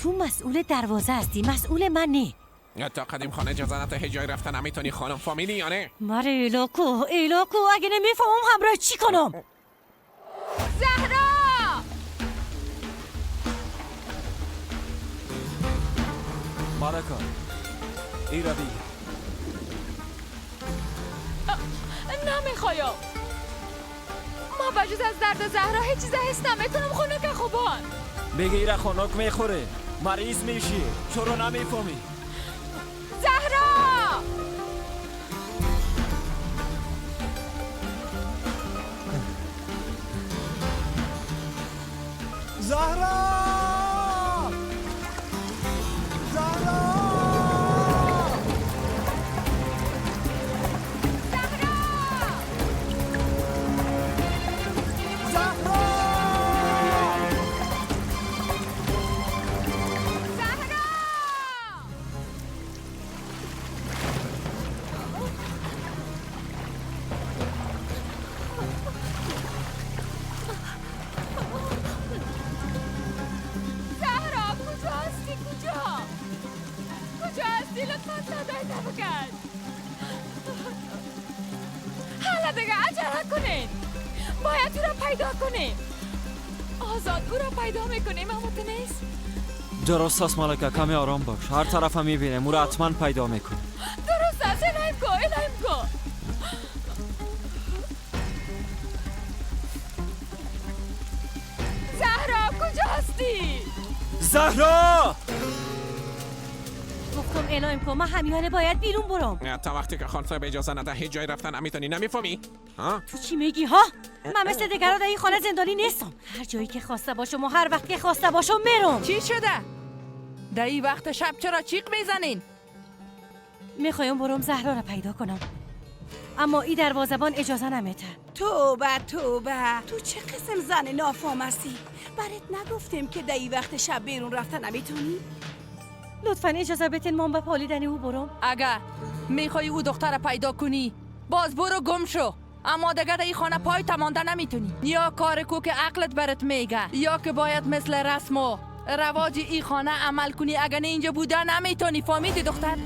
تو مسئول دروازه هستی، مسئول من نه. تا قدیم خانه اجازه نده هیچ جای رفتن نمیتونی خانم، فامیلی یا نه؟ مره ایلاکو ایلاکو، اگه نمیفهمم همراه چی کنم؟ زهرا! ملکه ای را بگیر. نمیخوایم. ما بجز از درد زهرا هیچ چیز حس نمیکنم. خنک خوبان بگی ایره خنک میخوره، مریض میشی. چرا نمیفهمی؟ زهرا! زهرا! زهرا! زهرا! زهرا! زهرا کجا هستی؟ کجا؟ کجا هستی؟ لطفا صدای بکن. حالا دیگه عجله کنین، باید او را پیدا کنیم. آزاد او را پیدا میکنیم، اما تو نیست. درست است ملکه، کمی آرام باش. هر طرف هم میبینیم او را حتما پیدا میکنیم. درست است. الهیم کو، الهیم کو. زهرا کجا هستی؟ زهرا! گفتم الهیم کو، من همیانه باید بیرون برم. تا وقتی که خان صاحب اجازه نده هیچ جای رفتن نمیتونی. نمیفهمی؟ ها؟ تو چی میگی ها؟ من مثل دیگرا در این خانه زندانی نیستم. هر جایی که خواسته باشم و هر وقت که خواسته باشم میرم. چی شده؟ در این وقت شب چرا چیق میزنین؟ میخوایم برم زهرا را پیدا کنم، اما این دروازه‌بان اجازه نمیده. توبه توبه، تو چه قسم زن نافام هستی؟ برات نگفتیم که در این وقت شب بیرون رفتن نمیتونی؟ لطفا اجازه بدین من به پالیدن او برم. اگه میخوای او دختر پیدا کنی باز برو گم شو، اما دیگه در این خانه پای تمانده نمیتونی. یا کار کو که عقلت برات میگه، یا که باید مثل رسم و رواج این خانه عمل کنی. اگه نه اینجا بوده نمیتونی. فهمیدی دختر؟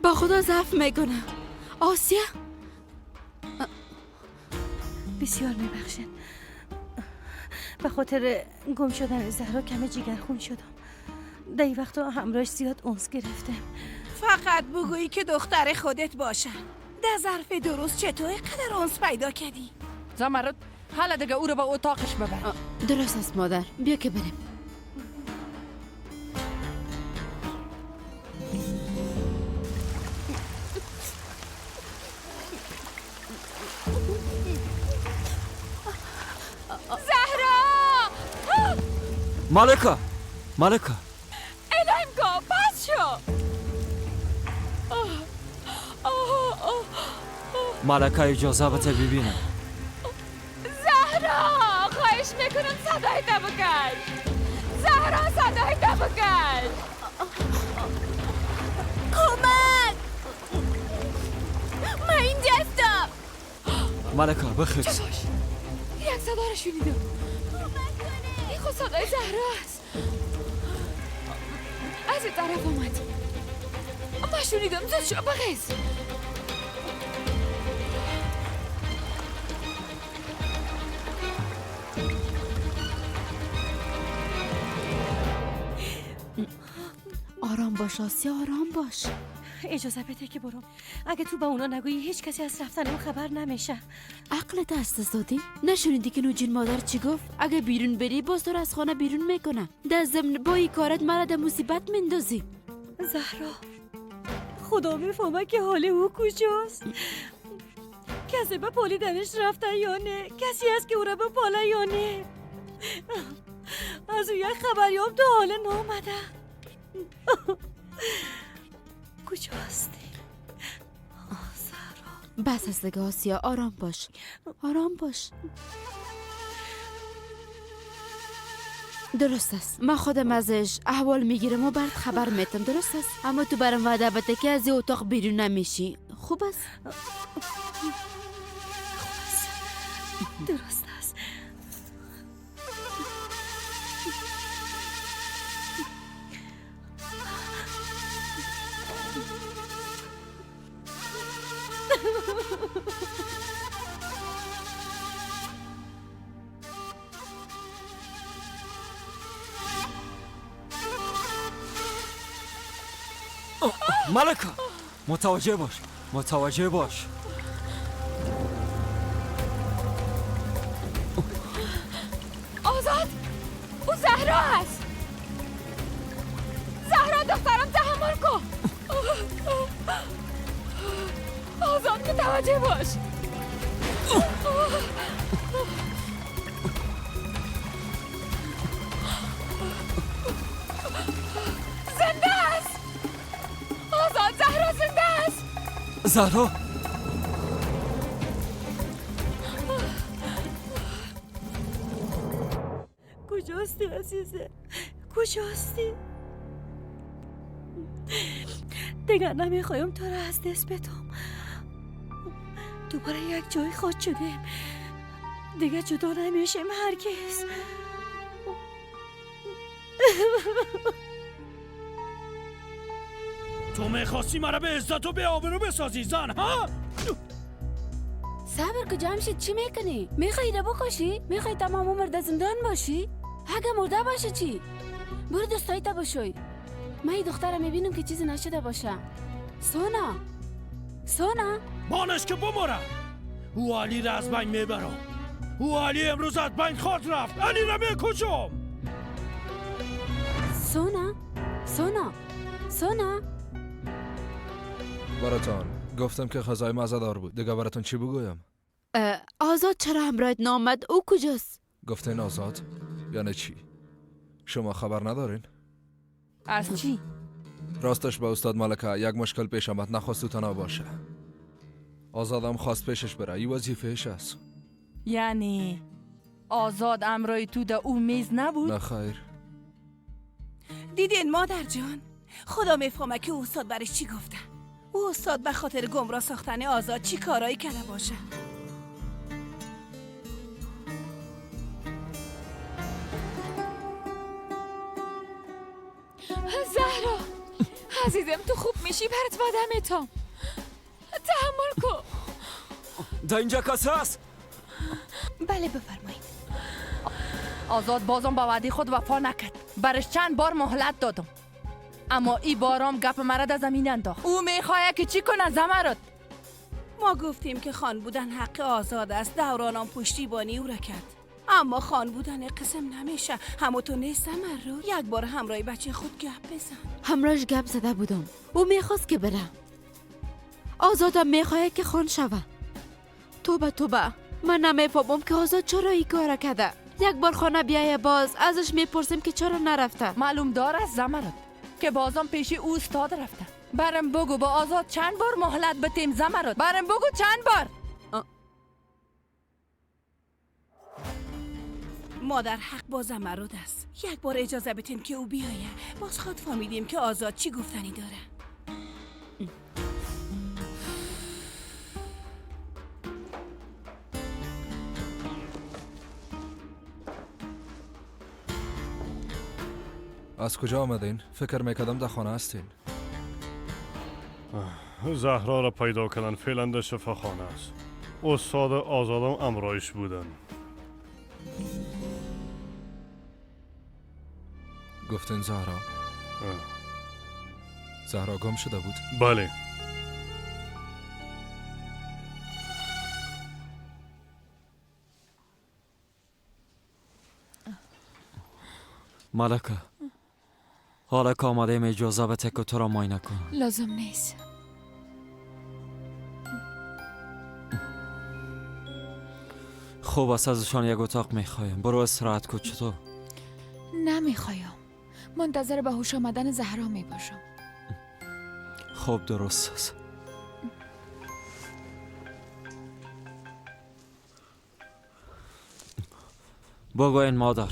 با خدا ضعف میکنم آسیا. بسیار میبخشین، به خاطر گم شدن زهرا کم جیگر خون شدم. در این وقتا همراهش زیاد اونس گرفتم. فقط بگویی که دختر خودت باشه. در ظرف درست چطور قدر اونس پیدا کردی؟ زمرد حالا دیگه او رو به اتاقش ببر. درست است مادر، بیا که بریم. زهرا! ملکه، ملکه، الهیم کو، بس شو. ملکه اجازه بده ببینم. زهرا خواهش میکنم صدای بکش. زهرا صدای بکش. کمک، من اینجا هستم. ملکه بخیر. یک صدا رو شنیدم. این خود صدای زهرا است. از این طرف آمد. من شنیدم. زود شو بخیز. آرام باش آسیا، آرام باش. اجازه بده که برم. اگه تو به اونا نگویی هیچ کسی از رفتن اون خبر نمیشه. عقلت از دست دادی؟ نشنیدی که نوجین مادر چی گفت؟ اگه بیرون بری باز تو رو از خانه بیرون میکنه. در ضمن با این کارت مرا در مصیبت میندازی. زهرا خدا میفهمه که حال او کجاست. کسی به پالیدنش رفته یا نه؟ کسی هست که او را به پاله یا نه؟ از او یک خبریام تا حال نامده. کجا هستی؟ زهرا بس است دیگه آسیا، آرام باش، آرام باش. درست است، من خودم ازش احوال میگیرم و برات خبر میتم. درست است، اما تو برام وعده بده که از اتاق بیرون نمیشی. خوب است؟ خوب است، درست است. ملکه متوجه باش، متوجه باش. آزاد، او زهرا هست. زهرا دخترم، تحمل کن. آزاد متوجه باش. زنده است آزاد، زهرا زنده است. زهرا کجاستی عزیزه؟ کجاستی؟ دیگر نمیخوایم تو را از دست بدم. دوباره یک جای خود شدیم، دیگه جدا نمیشیم هرگز. تو میخواستی مرا به عزت و به آبرو بسازی زن، ها؟ صبر که جمشید، چی میکنی؟ میخوایی را بکشی؟ میخوای تمام عمر در زندان باشی؟ اگه مرده باشه چی؟ برو دستایتا بشوی. من این دخترم میبینم که چیزی نشده باشه. سونا، سونا، مانش که بمرم. او علی را از بین میبرم. او علی امروز از بین خود رفت. علی را میکشم. سونا، سونا، سونا. براتان گفتم که غذای مزه‌دار بود، دیگه براتون چی بگویم؟ آزاد چرا همراهت نامد؟ او کجاست؟ گفتین آزاد؟ یعنی چی؟ شما خبر ندارین؟ از چی؟ راستش به استاد ملکه یک مشکل پیش آمد، نخواست او تنها باشه. آزادم خواست پیشش بره، این وظیفه‌اش است. یعنی آزاد امرای تو در او میز نبود؟ نه خیر. دیدین مادر جان، خدا میفهمه که استاد برش چی گفته. او استاد به خاطر گمراه ساختن آزاد چی کارایی کرده باشه. زهرا عزیزم، تو خوب میشی، برات وعده میتم. تحمل کن. در اینجا کسی هست؟ بله بفرمایید. آزاد بازم با وعده خود وفا نکرد. برش چند بار مهلت دادم، اما ای بارام گپ مرد از زمین انداخت. او میخواه که چی کنه زمرد؟ ما گفتیم که خان بودن حق آزاد است. دورانم پشتیبانی او را کرد، اما خان بودن قسم نمیشه. همو تو نیست زمرد، یک بار همراه بچه خود گپ بزن. همراهش گپ زده بودم، او میخواست که بره. آزادم میخواه که خان شوه. توبه توبه، من نمیفهمم که آزاد چرا این کار کرده. یک بار خانه بیایه باز ازش میپرسیم که چرا نرفته. معلوم دار است زمرد که بازم پیشی او استاد رفته. برم بگو با آزاد چند بار مهلت بتیم زمرد؟ برم بگو چند بار؟ مادر حق با زمرد است. یک بار اجازه بتیم که او بیایه، باز خود فهمیدیم که آزاد چی گفتنی داره. از کجا آمدین؟ فکر میکردم در خانه هستین. زهرا را پیدا کردن، فعلا در شفاخانه است. استاد آزادم امرایش بودن. گفتین زهرا؟ زهرا گم شده بود؟ بله. ملکه، حالا که آمده ایم اجازه بده که تو را معاینه کنم. لازم نیست. خوب است، ازشان یک اتاق میخوایم. برو استراحت کن. چطور؟ نمیخوایم، منتظر به هوش آمدن زهرا میباشم. خوب درست است. بگو این مادر.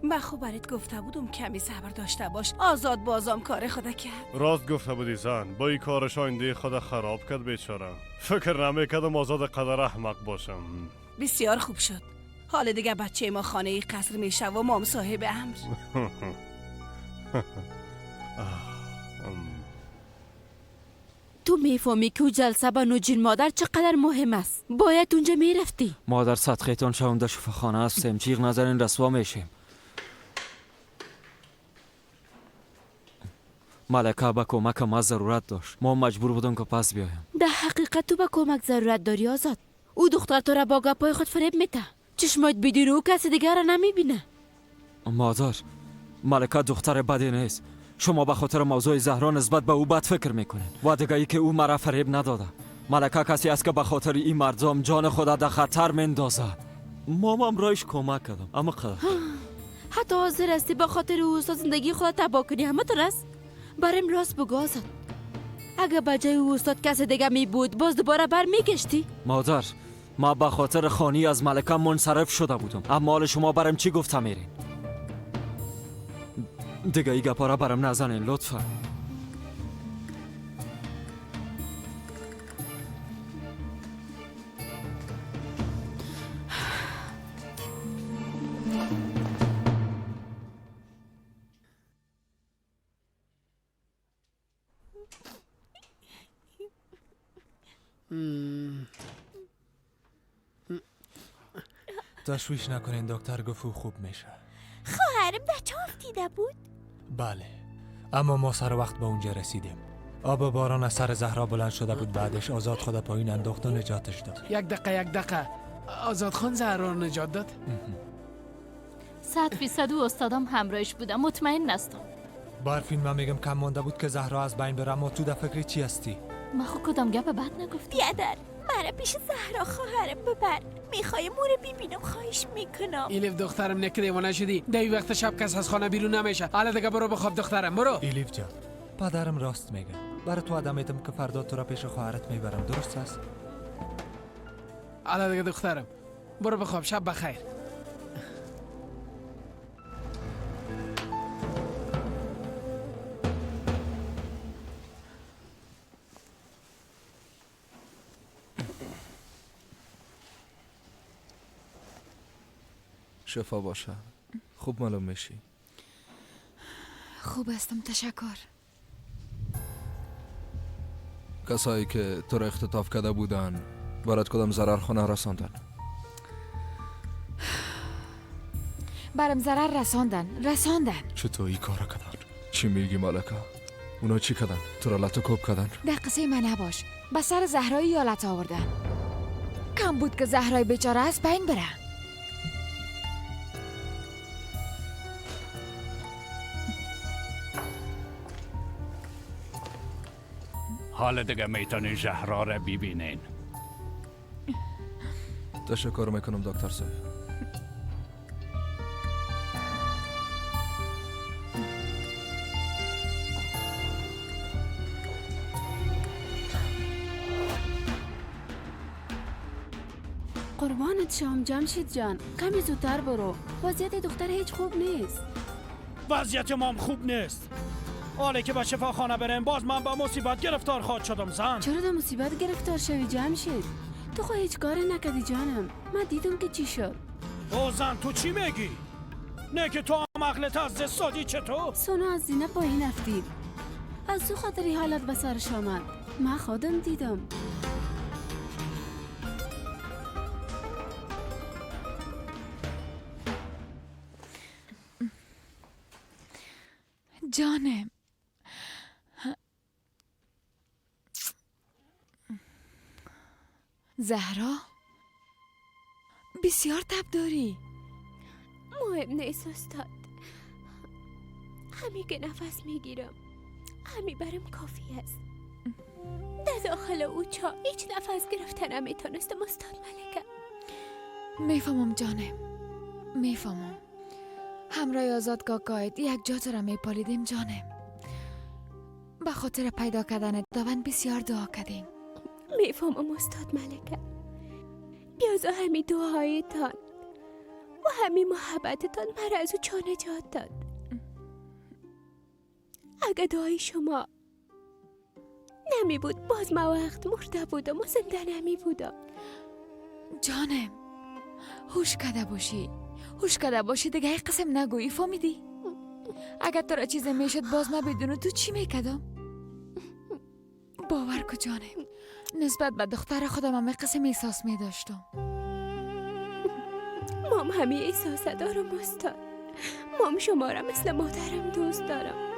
من خب برات گفته بودم کمی صبر داشته باش. آزاد بازم کار خدا کرد. راست گفته بودی زن، با این کارش آینده خدا خراب کرد بیچاره. فکر نمیکردم آزاد قدر احمق باشم. بسیار خوب شد. حال دیگه بچه ما خانه قصر میشه و ما هم صاحب امر. تو میفهمی که جلسه با نوجین مادر چقدر مهم است. باید اونجا میرفتی. مادر صدقیتان شوم در شفاخانه هستیم. چیغ نظرین رسوا میشیم. ملکه به کمک ما ضرورت داشت. ما مجبور بودم که پس بیایم. در حقیقت تو به کمک ضرورت داری آزاد. او دختر تو را با گپای خود فریب میده. چشمات بدون او کسی دیگر را نمیبینه. مادر، ملکه دختر بدی نیست. شما به خاطر موضوع زهرا نسبت به او بد فکر میکنین و دیگه ای که او مرا فریب نداده. ملکه کسی است که به خاطر این مردم جان خود در خطر میندازه. ما هم رایش کمک کردم اما قدر حتی حاضر هستی به خاطر او زندگی خود تباه کنی. همه تو راست برام راست بگو آزاد. اگه به جای او استاد کسی دیگه می بود باز دوباره بر میگشتی؟ مادر، ما به خاطر خانی از ملکه منصرف شده بودم، اما حال شما برام چی گفته میرین؟ دیگه ای گپا را برام نزنین لطفا. تشویش نکنین، دکتر گفت خوب میشه. خواهرم در چاه افتیده بود؟ بله، اما ما سر وقت به اونجا رسیدیم. آب باران از سر زهرا بلند شده بود. بعدش آزاد خود پایین انداخت و نجاتش داد. یک دقیقه آزاد خان زهرا رو نجات داد؟ 100% او استادم همراهش بودم، مطمئن هستم. برفین من میگم کم مانده بود که زهرا از بین بره، اما تو در فکر چی هستی؟ من خود کدام گپ بد نگفتم. بیادر، مرا پیش زهرا خواهرم ببر. میخوایم او رو ببینم، خواهش میکنم. ایلیف دخترم، نکه دیوانه شدی؟ در این وقت شب کس از خانه بیرون نمیشه. حالا دیگه برو بخواب دخترم، برو. ایلیف جان، پدرم راست میگه. برای تو وعده میدم که فردا تو را پیش خواهرت میبرم، درست است؟ حالا دیگه دخترم برو بخواب، شب بخیر. شفا باشه. خوب معلوم میشی. خوب هستم تشکر. کسایی که تو را اختطاف کرده بودن برات کدام ضرر خانه رساندن؟ برم ضرر رساندن. چطور این کارا کردن؟ چی میگی ملکه؟ اونا چی کردن؟ تو را لطو کوب کردن؟ در قصه من نباش. به سر زهرای یالت آوردن. کم بود که زهرای بیچاره از بین بره. حال دیگه میتونین زهرا را ببینین. تشکر میکنم دکتر صاحب. قربانت شام جمشید جان، کمی زودتر برو. وضعیت دختر هیچ خوب نیست. وضعیت مام خوب نیست. حالا که به شفاخانه برم باز من با مصیبت گرفتار خواهد شدم زن. چرا در مصیبت گرفتار شوی جمشید؟ تو خو هیچ کاری نکردی جانم. من دیدم که چی شد. او زن تو چی میگی؟ نه که تو هم عقلت از دست دادی چطور؟ سونا از زینه پایین افتید. از او خاطر حالت به سرش آمد. من خودم دیدم. جانم زهرا، بسیار تب داری. مهم نیست استاد، همین که نفس میگیرم همین برم کافی است. در داخل او چا هیچ نفس گرفته نمیتونستم استاد ملکه. میفهمم جانم، میفهمم. همراه آزاد گاگاید یک جا تو را میپالیدیم جانم. به خاطر پیدا کردن داون بسیار دعا کردیم. میفهمم استاد ملکه، بیازا همین دعاهایتان و همین محبتتان مرا از او چا نجات داد. اگه دعای شما نمی بود باز ما وقت مرده بودم و زنده نمی بودم. جانم هوش کده باشی، هوش کده باشی دیگه هی قسم نگویی، فهمیدی؟ اگر تو را چیز میشد باز ما بدون تو چی میکدم؟ باور کو جانم، نسبت به دختر خودم همه قسم احساس می داشتم. مام همه احساس دارم استاد. مام شما را مثل مادرم دوست دارم.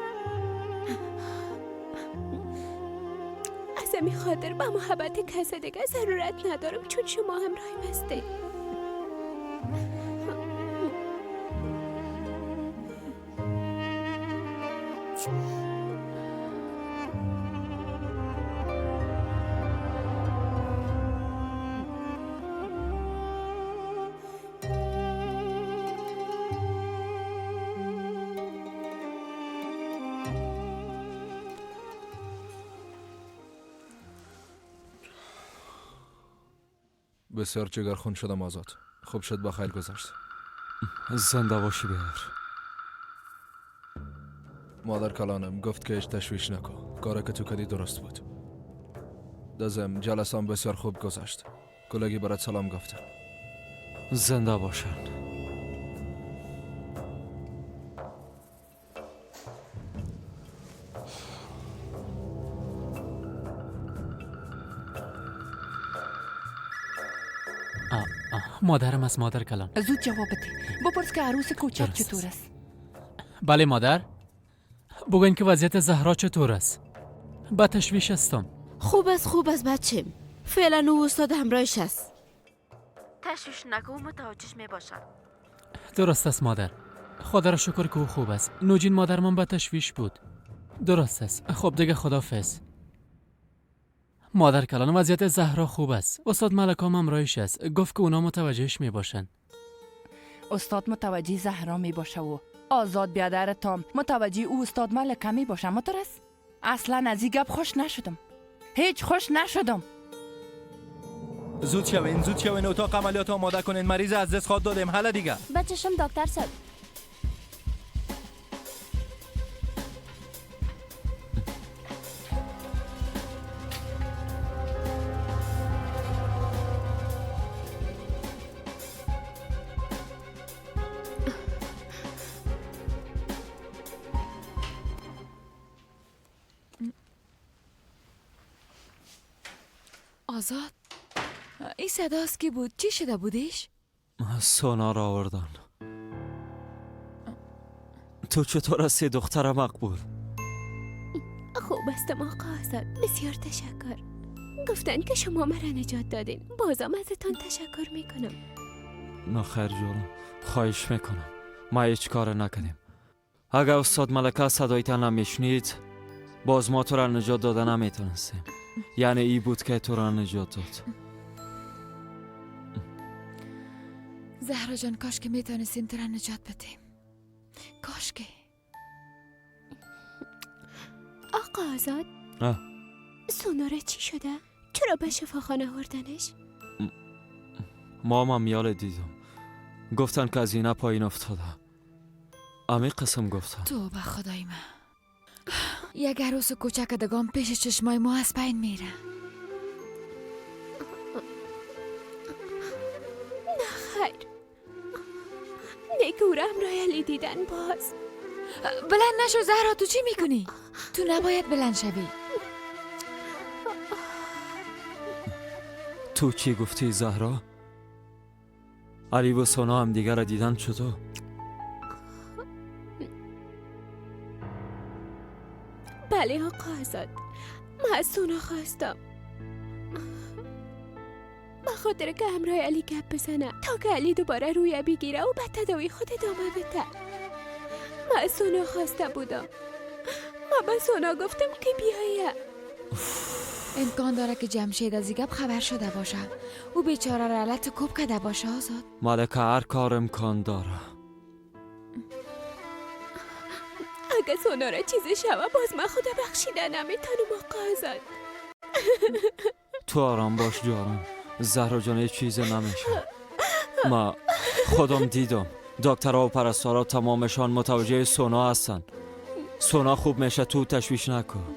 از همین خاطر به محبت کس دیگه ضرورت ندارم، چون شما همراهیم هستید. بسیار جگرخون شدم آزاد. خوب شد با خیر گذشت. زنده باشی بیار. مادر کلانم گفت که هیچ تشویش نکن، کاری که تو کردی درست بود. دزم جلسام بسیار خوب گذشت. کلگی برات سلام گفتن. زنده باشن. مادرم از مادر کلان. زود جواب بده. بپرس که عروس کوچک چطور است. بله مادر. بگوین که وضعیت زهرا چطور است. با تشویش هستم. خوب است، خوب است بچم. فعلا او استاد همراهش است. تشویش نکن، متوجهش می باشد. درست است مادر. خدا را شکر که او خوب است. نوجین مادرمان با تشویش بود. درست است. خب دیگه خدافظ. مادر کلان وضعیت زهرا خوب است. استاد ملکام همراهش است. گفت که اونا متوجهش می باشند. استاد متوجه زهرا می باشه و آزاد بیادر تام متوجه او استاد ملکه می باشه. مترس؟ اصلا از این گپ خوش نشدم. هیچ خوش نشدم. زود شوین، زود شوین، اتاق عملیات آماده کنین. مریض از دست خواد دادیم. حالا دیگه بچشم دکتر صاحب. آزاد، این صداست کی بود؟ چی شده بودیش؟ سونا را آوردن. تو چطور هستی دختر مقبول؟ خوب هستم آقا آزاد، بسیار تشکر. گفتن که شما مرا نجات دادین، بازم ازتان تشکر میکنم. نه خیر جانم، خواهش میکنم، ما هیچ کار نکردیم. اگر استاد ملکه صدایتان نمیشنید باز ما تو را نجات داده نمیتونستیم. یعنی ای بود که تو را نجات داد. زهرا جان، کاش که میتونستیم تو را نجات بدیم. کاش که. آقا آزاد، سونارا چی شده؟ چرا به شفاخانه آوردنش؟ ماما میال دیدم، گفتن که از اینه پایین افتاده. امی قسم گفتن. تو به خدای من، یک عروس کوچک دگام پیش چشمای ما از پایین میره. نه خیر، نگورم رایلی دیدن باز. بلند نشو زهرا، تو چی میکنی؟ تو نباید بلند شوی. تو چی گفتی زهرا؟ علی و سونا هم دیگر را دیدن چطور؟ بله آقا آزاد، من از سونا خواستم به خاطر که همراه علی گپ بزنه تا که علی دوباره روی بگیره و به تداوی خود ادامه بده. من از سونا خواسته بودم. من به سونا گفتم که بیایه. امکان داره که جمشید از این گپ خبر شده باشه. او بیچاره را لت کوب کرده باشه. آزاد ملکه، هر کار امکان داره. اگه سونا را چیزی شوه باز من خدا بخشیده نمیتونم آقا آزاد. تو آرام باش جانم، زهرا جان هیچ چیز نمیشه. ما خودم دیدم دکترها و پرستارا تمامشان متوجه سونا هستن. سونا خوب میشه، تو تشویش نکن.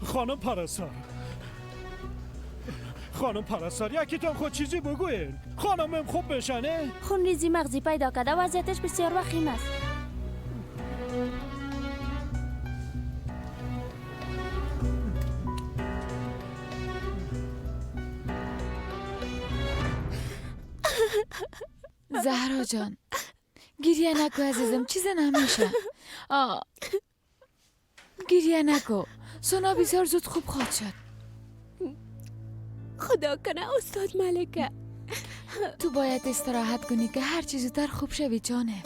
خانم پرستار، خانم پرستار، یکیتون خود چیزی بگوین. خانمم خوب بشنه؟ خونریزی مغزی پیدا کرده، وضعیتش بسیار وخیم است. زهرا جان گریه نکو عزیزم، چیز نمیشه. گریه نکو، سونا بسیار زود خوب خواهد شد. خدا کنه استاد ملکه. تو باید استراحت کنی که هر چیز زودتر خوب شوی جانه.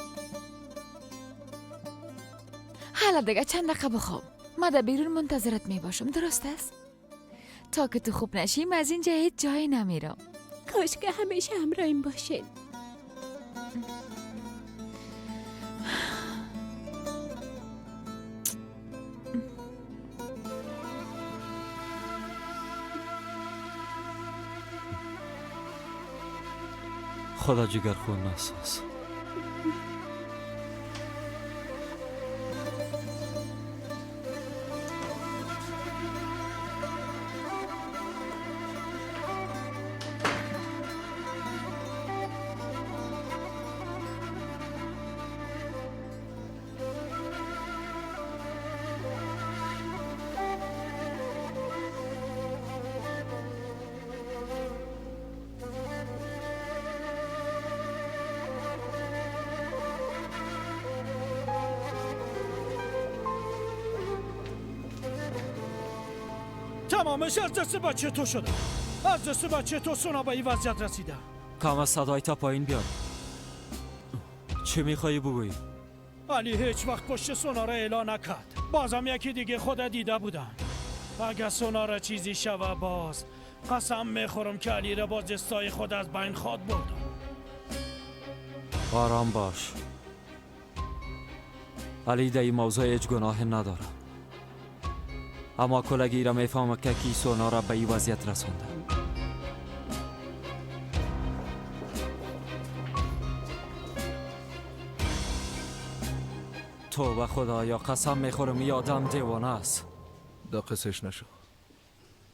حالا دیگه چند دقیقه بخواب، ما در بیرون منتظرت می باشم، درست است؟ تا که تو خوب نشیم از اینجا هیچ جایی نمیرم. کاش که همیشه همراهیم باشین. خدا جگر خون نساز. تمامش از دست بچه تو شده. از دست بچه تو سونا به این وضعیت رسیده. کم از صدای تا پایین بیار. چه میخوایی بگویی؟ علی هیچ وقت پشت سونا را اعلان نکرد. بازم یکی دیگه خود دیده بودم. اگه سونا را چیزی شوه باز قسم میخورم که علی را با دستای خود از بین خواد بردم. آرام باش. علی در این موضوع هیچ گناه نداره. اما کلگی را میفهمم که کی سونا را به این وضعیت رسانده. توبه خدایا، قسم میخورم این آدم دیوانه است. دا قصهش نشو.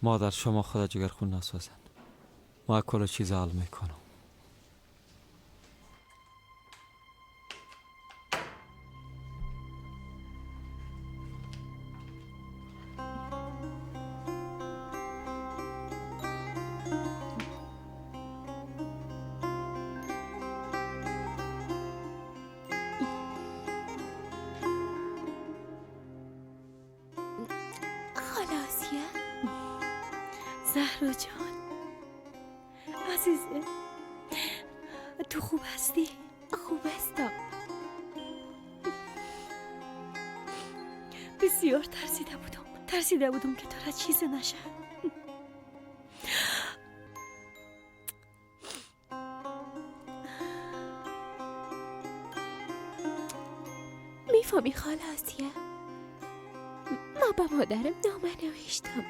مادر شما خدا جگر خون نسازن. ما کل چیز حل میکنم. زهرا جان عزیزه، تو خوب هستی؟ خوب هستم. بسیار ترسیده بودم، ترسیده بودم که تو را چیزی نشه. میفهمی خاله آسیه، ما به مادرم نامه نوشتم.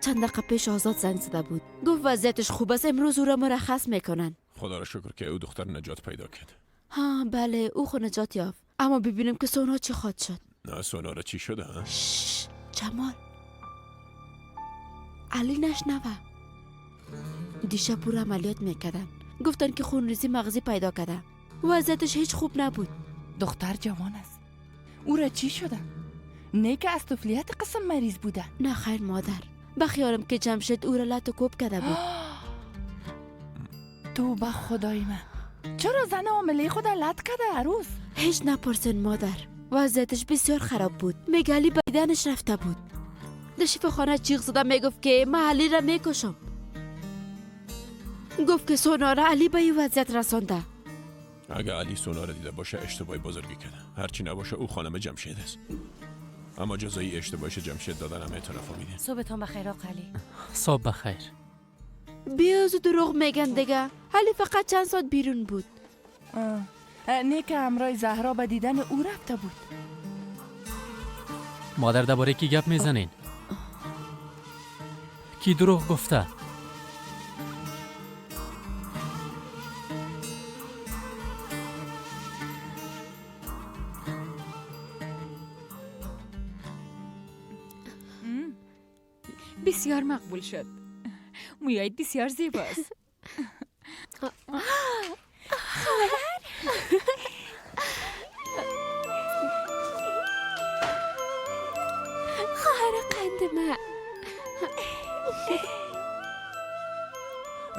چند دقیقه پیش آزاد زنگ زده بود، گفت وضعیتش خوب است، امروز او را مرخص میکنن. خدا را شکر که او دختر نجات پیدا کرد. ها بله، او خود نجات یافت. اما ببینیم که سونا چی خواد شد. نه سونا را چی شده؟ جمال، علی نشنوه. دیشب او را عملیات میکردن، گفتن که خونریزی مغزی پیدا کرده، وضعیتش هیچ خوب نبود. دختر جوان است، او را چی شده؟ نه که از طفلیت قسم مریض بوده. نه خیر مادر، بخیالم که جمشید او را لط و کوب کرده بود. توبه خدای من، چرا زن حامله خود لط کرده عروس؟ هیچ نپرسین مادر، وضعیتش بسیار خراب بود، میگلی بدنش رفته بود. در شفاخانه چیغ زده میگفت که من علی را میکشم. گفت که سونا را علی به این وضعیت رسانده. اگه علی سونا را دیده باشه اشتباهی بزرگی کرده. هرچی نباشه او خانم جمشید است. اما جزایی اشتباهش جمشید دادن هم اعتراف میده. صبحتون بخیر آقا علی. صبح بخیر. بیاز دروغ میگن دیگه. علی فقط چند ساعت بیرون بود. نه که همراه زهرا به دیدن او رفته بود. مادر درباره کی گپ میزنین؟ کی دروغ گفته؟ بسیار مقبول شد. مویایت بسیار زیباست. خواهر خواهر قند من.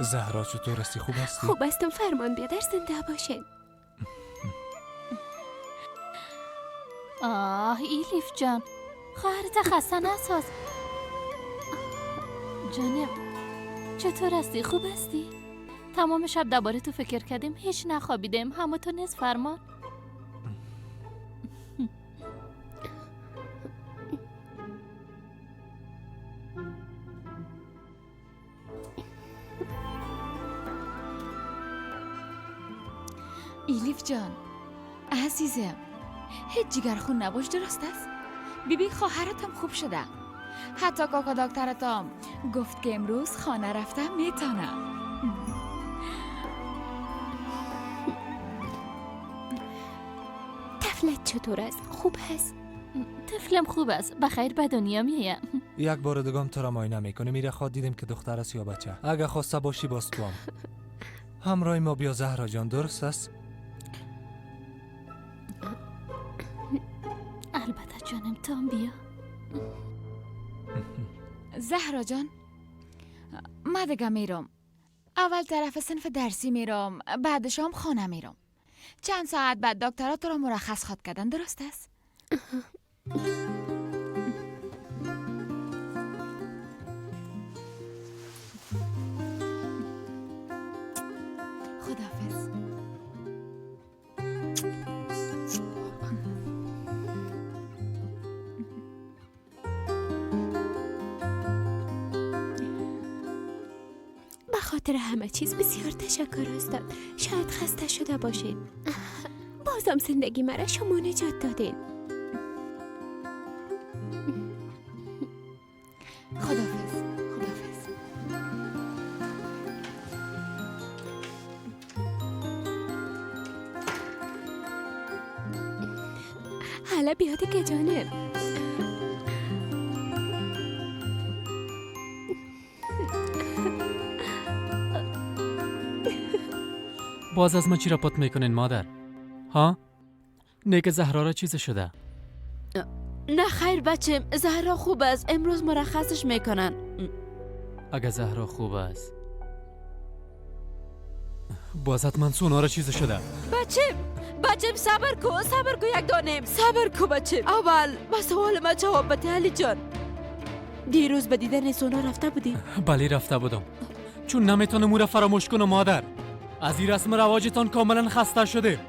زهرا چطور هستی؟ خوب هستی؟ خوب هستم فرمان بیادر، زنده باشین. آه ایلیف جان، خواهرت خسته نساز. جانم چطور هستی؟ خوب هستی؟ تمام شب درباره تو فکر کردیم، هیچ نخوابیدیم. همه تو نیز فرمان. ایلیف جان عزیزم، هیچ جگرخون نباش، درست است؟ بیبی خواهرتم خوب شده. حتی کاکا دکترتم گفت که امروز خانه رفته میتونه. طفلت چطور است؟ خوب هست؟ طفلم خوب است، بخیر به دنیا میایم. یک بار دیگه تو را معاینه میکنه. میره خواد دیدیم که دختر است یا بچه. اگه خواسته باشی باز تو هم همراه ما بیا زهرا جان، درست است؟ البته جانم، تو هم بیا. زهرا جان من دیگه میرم. اول طرف صنف درسی میرم، بعدش هم خانه میرم. چند ساعت بعد دکترها تو را مرخص خواد کردن، درست است؟ خداحافظ. به خاطر همه چیز بسیار تشکر استاد. شاید خسته شده باشید. بازم زندگی مرا شما نجات دادین. خداحافظ. خداحافظ. حالا بیاد که جانم. باز از من چی را پت میکنین مادر؟ ها؟ نیک زهرا را چیز شده؟ نه خیر بچه، زهرا خوب است. امروز مرخصش میکنن. اگه زهرا خوب است باز حتما سونا را چیز شده. بچه صبر کو، صبر کو یک دانه، صبر کو بچه. اول به سوال ما جواب بده علی جان. دیروز به دیدن سونا رفته بودی؟ بله رفته بودم، چون نمیتونم او را فراموش کنم مادر. از این رسم رواجتان کاملا خسته شده.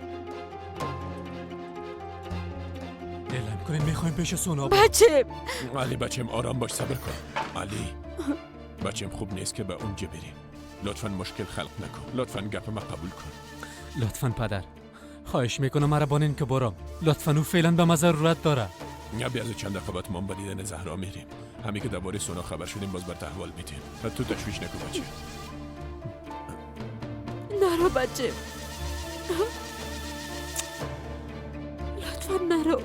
اعلام کنین میخوایم پیش سونا. بچه علی بچم آرام باش، صبر کن. علی بچم خوب نیست که به اونجا بریم. لطفا مشکل خلق نکن، لطفا گپ ما قبول کن. لطفا پدر خواهش میکنم مرا بانین که برام. لطفا او فعلا به ما ضرورت داره. نه بیا از چند دقیقه بعد ما به دیدن زهرا میریم. همین که درباره سونا خبر شدیم باز بر تحوال میتیم. تو تشویش نکن بچه. نرو بچه، لطفا نرو.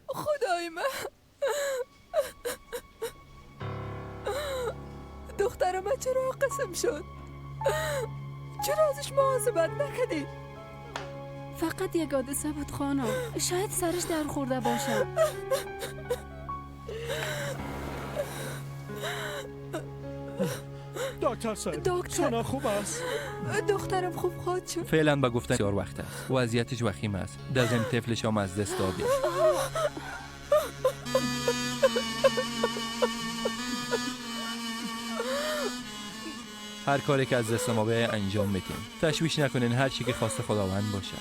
خدای من، دخترم چرا قسم شد؟ چرا ازش مواظبت نکردی؟ فقط یک حادثه بود خانم، شاید سرش در خورده باشه. دکتر صاحب، دکتر خوب است؟ دخترم خوب خواهد شد. فعلا با گفتن بسیار وقت است. وضعیتش وخیم است. دزم طفلش هم از دست داده. هر کاری که از دست ما بیاید انجام میدیم. تشویش نکنین، هر چی که خواست خداوند باشه.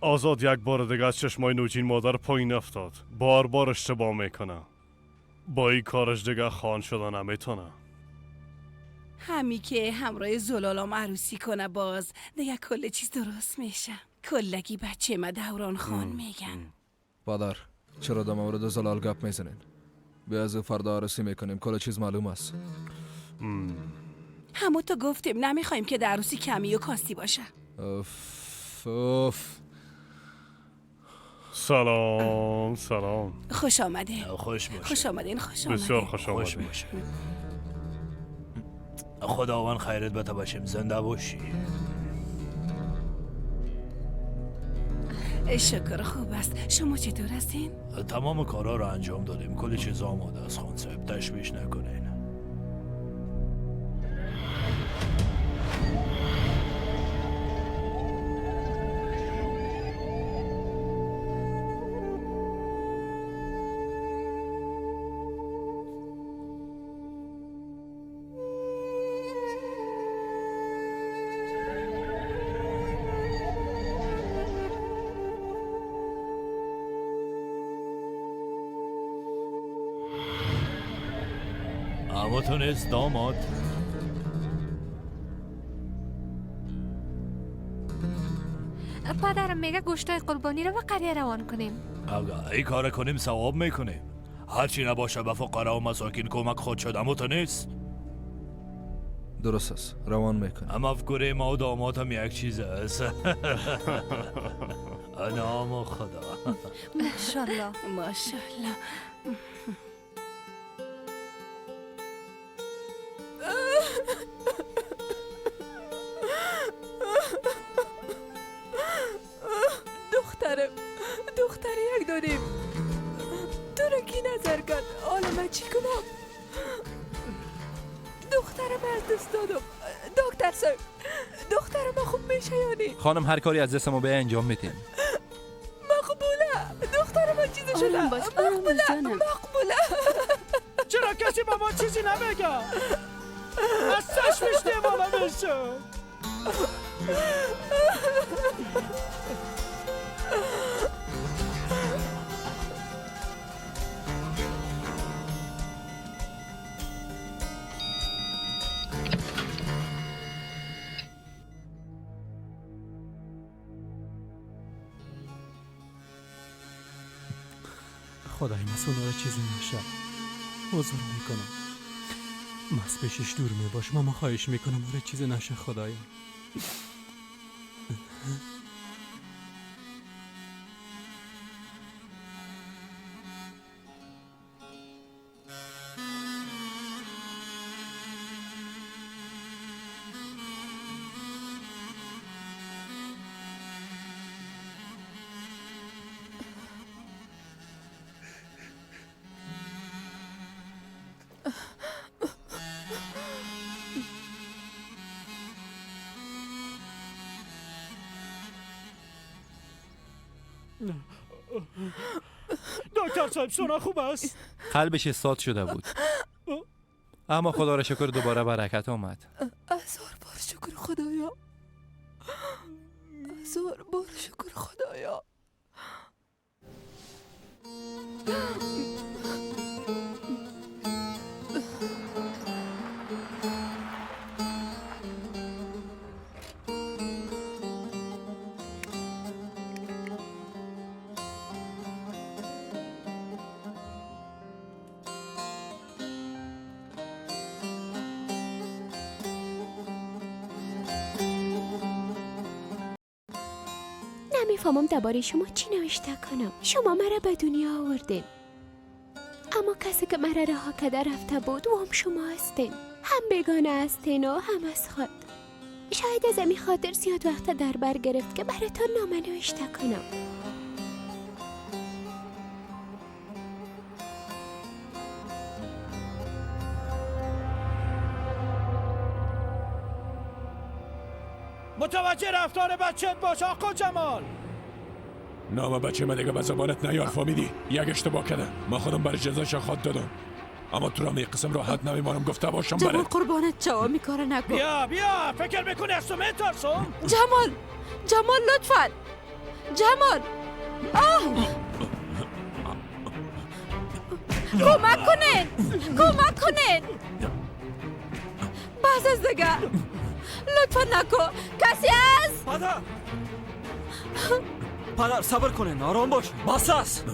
آزاد یک بار دیگه از چشمای نوجین مادر پایین افتاد. بار بار اشتباه میکنه. با این کارش دیگه خان شده نمیتونه. همی که همراه زلالام عروسی کنه باز دیگه کل چیز درست میشه. کلگی بچه ما دوران خان میگن. پادر، چرا در مورد زلال گپ میزنین؟ بیا از فردا عروسی میکنیم، کل چیز معلوم است. همو تو گفتیم نمیخوایم که در عروسی کمی و کاستی باشه. اوف اوف. سلام سلام. خوش آمده. خوش باشه. خوش آمدین. خوش آمدین. بسیار خوش آمدین. خوش باشه. خداوند خیرت بده باشیم، زنده باشی. شکر خوب است. شما چطور هستین؟ تمام کارا رو انجام دادیم، کل چیز آماده است خان صاحب، تشویش نکنین. تونست داماد. پدرم میگه گوشتای قربانی رو به قریه روان کنیم. اگه این کار کنیم ثواب میکنیم. هرچی نباشه به فقرا و مساکین کمک خود شد. اما تو نیست. درست است، روان میکنیم. اما افکار ما و داماد هم یک چیز است. نام خدا. ماشاءالله ماشاءالله. دخترم، دختر یک داریم. تو رو کی نظر کرد؟ حالا من چی کنم؟ دخترم از دست دادم. دکتر صاحب، دخترم خوب میشه یا نه؟ خانم هر کاری از دست ما به انجام میدیم. مقبوله، دخترم چیزی شده. مقبوله، مقبوله. چرا کسی به ما چیزی نمیگه؟ از چشمش دیوانه میشه. خدای مسئول را چیزی نشه. حضور میکنم. مس پیشش دور میباشم، اما خواهش میکنم آره چیزی نشه خدایا. دکتر صاحب سونا خوب است؟ قلبش استاد شده بود، اما خدا را شکر دوباره برکت آمد. هزار بار شکر خدایا، هزار بار شکر خدایا. نمیفهمم درباره شما چی نوشته کنم. شما مرا به دنیا آوردین، اما کسی که مرا رها کرده رفته بود و هم شما هستین. هم بیگانه هستین و هم از خود. شاید از این خاطر زیاد وقت در بر گرفت که براتان نامه نوشته کنم. متوجه رفتار بچت باش آقا جمال. نام بچه من دیگه به زبانت نیار، فهمیدی؟ یک اشتباه کرده، ما خودم برای جزایش خواد دادم، اما تو را می قسم راحت نمیمانم. گفته باشم جمال برات. قربانت شوم، این کار نکن. بیا بیا، فکر میکنی از تو میترسم؟ جمال، جمال لطفا، جمال. آه کمک کنین، کمک کنین. بس از دیگه، لطفا نکن. کسی هست؟ پدر، پدر صبر کنین، آرام باش، بس است.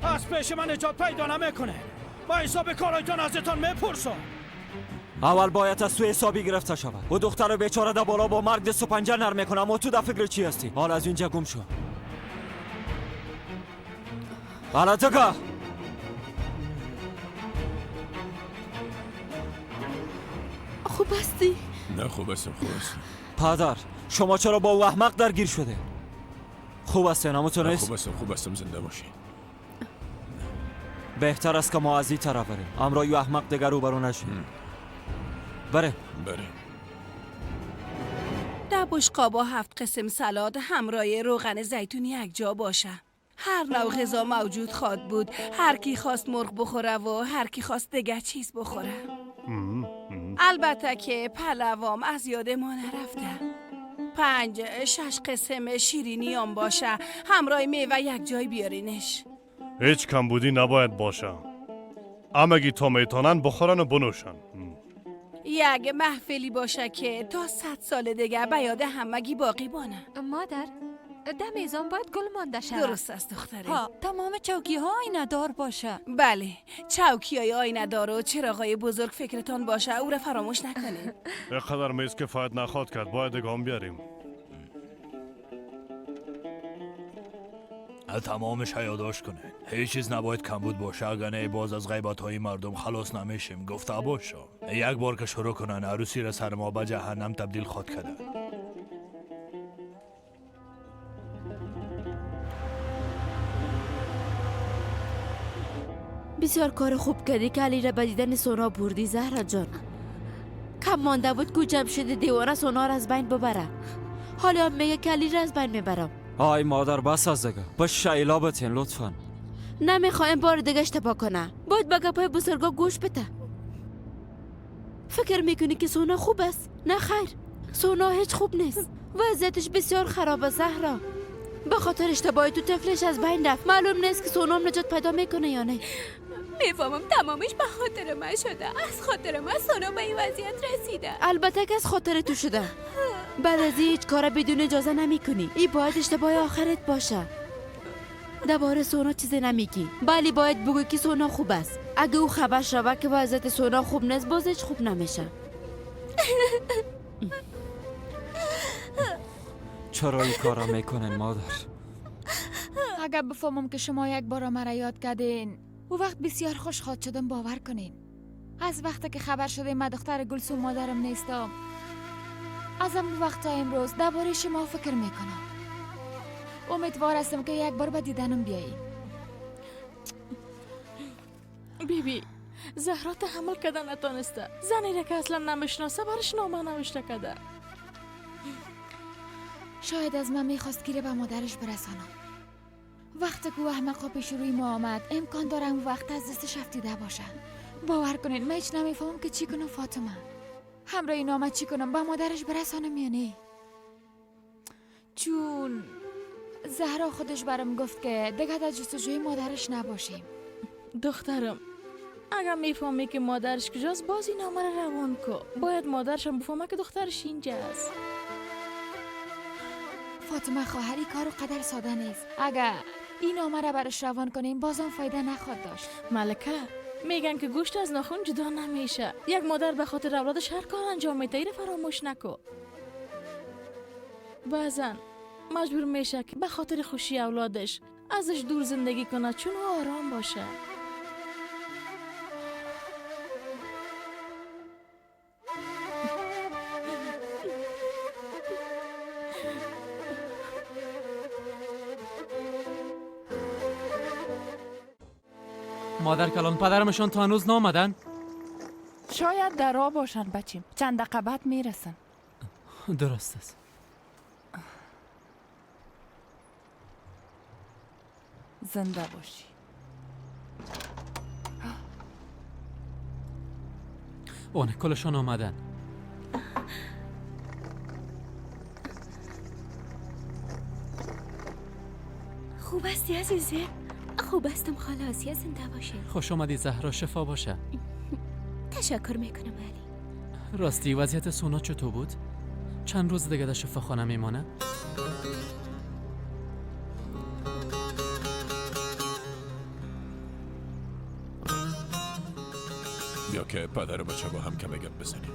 از پیش من نجات پیدا نمیکنه. با حساب کارایتان ازتان میپرسم. اول باید از تو حسابی گرفته شود. و دختر بیچاره در بالا با مرگ دست و پنجه نرم میکنه، اما تو در فکر چی هستی؟ حالا از اینجا گم شو. حالا تکا خوب هستی؟ نه خوب هستم، خوب هستم. پدر شما چرا با او احمق درگیر شده؟ خوب هستین اما تو نیست؟ خوب هستم، خوب هستم، زنده باشی. بهتر است که ما از این طرف بریم، امرای احمق دیگر روبرو نشیم. بره بره. در بشقابا 7 قسم سلاد همراه روغن زیتون یک جا باشه. هر نوع غذا موجود خواد بود. هر کی خواست مرغ بخوره و هر کی خواست دیگه چیز بخوره. البته که پلوام از یاد ما نرفته. 5-6 قسم شیرینیام باشه همراه میوه یک جای بیارینش. هیچ کمبودی نباید باشه. همگی تا میتونن بخورن و بنوشن. یک محفلی باشه که تا 100 سال دیگه به یاد همگی باقی بانه. مادر، ده میزان باید گل مانده شود. درست است دختره. ها، تمام چوکی ها آینه دار باشه. بله، چوکی های آینه دار و چراغ های بزرگ فکرتان باشه، او را فراموش نکنید. اینقدر میز کفایت نخواد کرد، باید دگام بیاریم. تمامش یادداشت کنین، هیچ چیز نباید کمبود باشه، اگر نه باز از غیبت های مردم خلاص نمیشیم. گفته باشم یک بار که شروع کنن عروسی را سر ما به جهنم تبدیل خواد کردن. بسیار کار خوب کردی که علی را به دیدن سونا بردی زهرا جان. کم مانده بود که جمشید دیوانه سونا را از بین ببره. حالا هم میگه که علی را از بین میبرم. آی مادر بس از دیگه، بس شیلا بتین لطفا. نمیخوایم بار دیگه اشتباه کنه، باید به گپای بزرگا گوش بده. فکر میکنی که سونا خوب است؟ نه خیر، سونا هیچ خوب نیست، وضعیتش بسیار خرابه زهرا. به خاطر اشتباهی تو طفلش از بین رفت. معلوم نیست که سونا نجات پیدا میکنه یا نه. میفهمم تمامش به خاطر من شده. از خاطر من سونا به این وضعیت رسیده. البته که از خاطر تو شده. بعد از هیچ کار بدون اجازه نمیکنی. این باید اشتباه آخرت باشه. درباره سونا چیزی نمیگی. بله باید بگوی که سونا خوب است. اگه او خبر شود که وضعیت سونا خوب نیست، باز هیچ خوب نمیشه. چرا این کارا میکنن مادر؟ اگر بفهمم که شما یک بار مرا یاد کردین، او وقت بسیار خوش خواد شدم، باور کنین. از وقتی که خبر شده من دختر گلسوم مادرم نیستم، از اون وقت تا امروز درباره شما فکر میکنم. امیدوار هستم که یک بار به دیدنم بیایی. بیبی، زهرا تحمل کردن نتانسته. زنی را که اصلا نمیشناسه برش نامه نوشته کرده. شاید از من میخواست گیره به مادرش برسانم. وقتی که او احمقا پیش روی ما آمد، امکان دارم وقت از دستش افتیده باشه. باور کنین من هیچ نمیفهمم که چی کنم فاطمه. همراه این آمد چی کنم؟ به مادرش برسانم یا نه؟ چون زهرا خودش برام گفت که دیگه در جستجوی مادرش نباشیم. دخترم، اگر میفهمی که مادرش کجاست، باز این نامه را روان کو. باید مادرش هم بفهمه که دخترش اینجاست. فاطمه خواهری کارو قدر ساده نیست. اگر این نامه را برش روان کنیم بازم فایده نخواد داشت. ملکه، میگن که گوشت از ناخن جدا نمیشه. یک مادر به خاطر اولادش هر کار انجام میده، اینو فراموش نکو. بعضا مجبور میشه که به خاطر خوشی اولادش ازش دور زندگی کنه چون او آرام باشه. مادر کلان، پدرمشان تا هنوز نامدن؟ شاید در راه باشن بچیم، چند دقیقه بعد میرسن. درست است. زنده باشی. اونه کلشان آمدن. خوب هستی عزیزه؟ خوب هستم خاله آسیا، زنده باشه. خوش آمدی زهرا، شفا باشه. تشکر میکنم علی. راستی وضعیت سونا چطور بود؟ چند روز دیگه در شفاخانه میمانه؟ بیا که پدر و بچه با هم کم گپ بزنیم.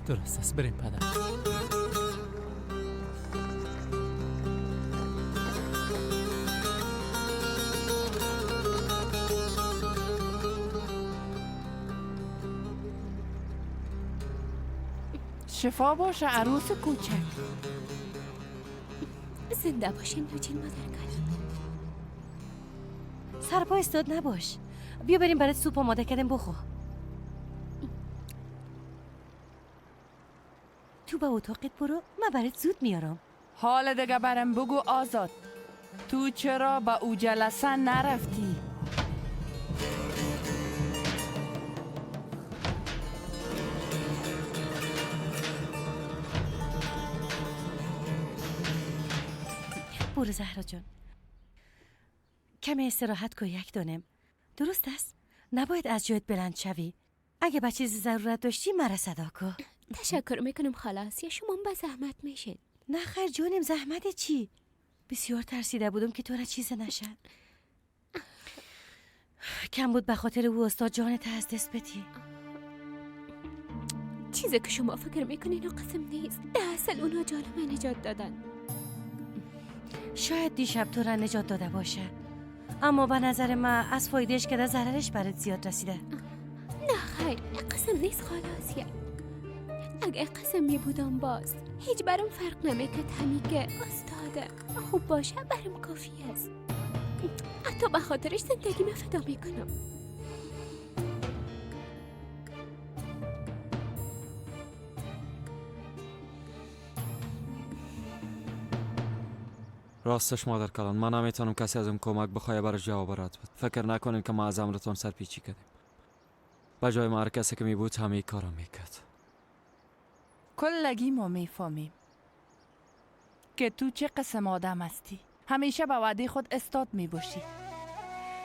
درست است، بریم پدر. شفا باشه عروس کوچک. زنده باشین نوجین مادر کلان. سرپا استاد نباش، بیا بریم برات سوپ آماده کردیم بخور. تو به اتاقت برو، من برات زود میارم. حال دیگه برم بگو آزاد، تو چرا به او جلسه نرفتی؟ برو زهرا جان، کمی استراحت کن یک دانم. درست است؟ نباید از جایت بلند شوی. اگه به چیزی ضرورت داشتی مرا صدا کن. تشکر میکنم خاله آسیا، شما به زحمت میشین. نه خیر جانم، زحمت چی؟ بسیار ترسیده بودم که تو را چیز نشد. کم بود به خاطر او استاد جانت از دست بدی. چیزی که شما فکر میکنین و قسم نیست. در اصل اونا جان من نجات دادن. شاید دیشب تو را نجات داده باشه، اما به نظر من از فایدهش که در ضررش برات زیاد رسیده. نه خیر، قسم نیست خاله آسیا. اگه قسم می بودم باز هیچ برام فرق نمیکرد. همی که استاده خوب باشه برام کافی است. حتی به خاطرش زندگی من فدا میکنم. راستش مادر کلان، من نمیتونم کسی ازم کمک بخواه برای جواب رد بد. فکر نکنین که ما از امرتون سرپیچی کردیم. به جای ما هر کسی که می بود همه کارا میکرد. کلگی ما میفهمیم که تو چه قسم آدم هستی. همیشه به وعده خود استاد میباشی.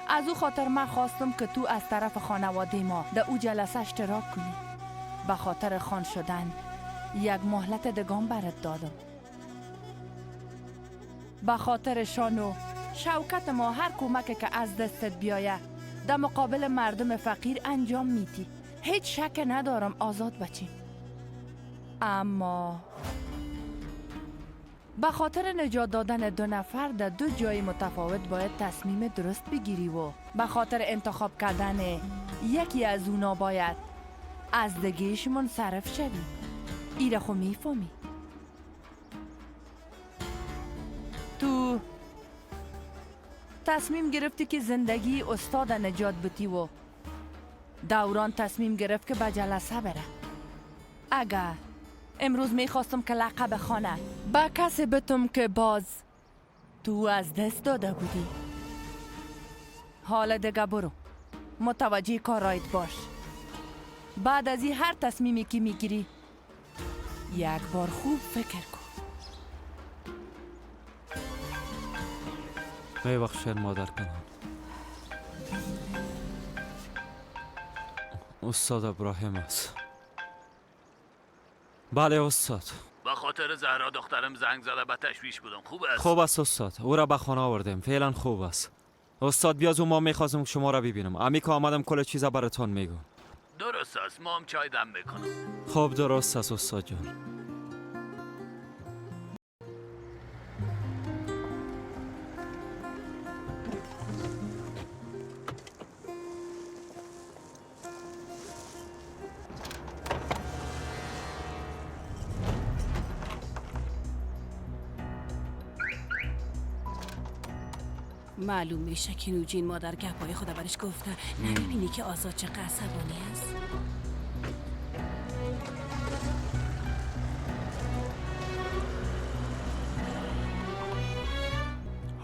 از او خاطر من خواستم که تو از طرف خانواده ما در او جلسه اشتراک کنی. به خاطر خان شدن یک مهلت دگان برات دادم. به خاطر شان و شوکت ما هر کمک که از دستت بیایه در مقابل مردم فقیر انجام میدی. هیچ شک ندارم آزاد بچیم. اما به خاطر نجات دادن دو نفر در دو جای متفاوت باید تصمیم درست بگیری و به خاطر انتخاب کردن یکی از اونا باید از دیگهش منصرف شوی. ایره خو میفهمی. تو تصمیم گرفتی که زندگی استاد نجات بتی و دوران تصمیم گرفت که به جلسه بره. اگر امروز میخواستم که لقب خانه به کسی بتم که باز تو از دست داده بودی. حالا دیگه برو، متوجه کارایت باش. بعد از این هر تصمیمی که میگیری یک بار خوب فکر کن. میبخشین مادر کنم. استاد ابراهیم است. بله استاد. به خاطر زهرا دخترم زنگ زده، به تشویش بودم. خوب است؟ خوب است استاد، او را به خانه آوردیم، فعلا خوب است. استاد بیاز ما میخواستم شما را ببینم. امی که آمدم کل چیزا براتون میگم. درست است، ما هم چای دم میکنم. خب درست است استاد جان. معلوم میشه که نوجین مادر گپای خدا برش گفته. نمیبینی که آزاد چه عصبانی است؟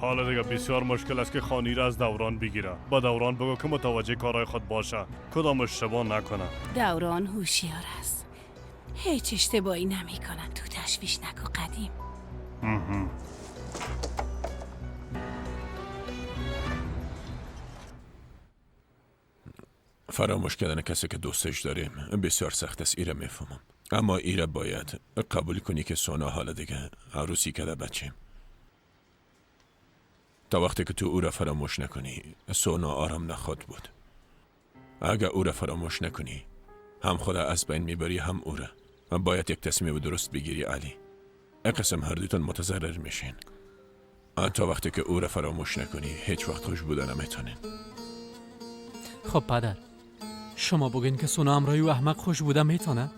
حالا دیگه بسیار مشکل است که خانی را از دوران بگیره. با دوران بگو که متوجه کارهای خود باشه، کدام اشتباه نکنه. دوران هوشیار است، هیچ اشتباهی نمیکنه. تو تشویش نکن قدیم. فراموش کردن کسی که دوستش داریم بسیار سخت است، ایره میفهمم. اما ایره باید قبول کنی که سونا حالا دیگه عروسی کرده بچیم. تا وقتی که تو او را فراموش نکنی سونا آرام نخواد بود. اگه او را فراموش نکنی هم خدا از بین میبری هم او را. باید یک تصمیم درست بگیری علی. قسم هر دوتون متضرر میشین. تا وقتی که او را فراموش نکنی هیچ وقت خوش بودن نمیتونین. خب پدر، شما بگین که سونا همراهی و احمق خوش بوده میتونه؟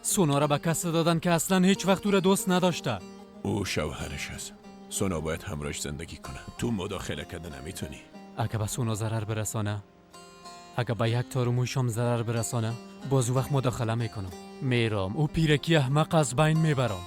سونا را به کس دادن که اصلا هیچ وقت او را دوست نداشته. او شوهرش است. سونا باید همراهش زندگی کنه. تو مداخله کرده نمیتونی. اگه به سونا ضرر برسانه، اگه به یک تار موشم ضرر برسانه، باز وقت مداخله میکنم. میرم او پیرکی احمق از بین میبرم.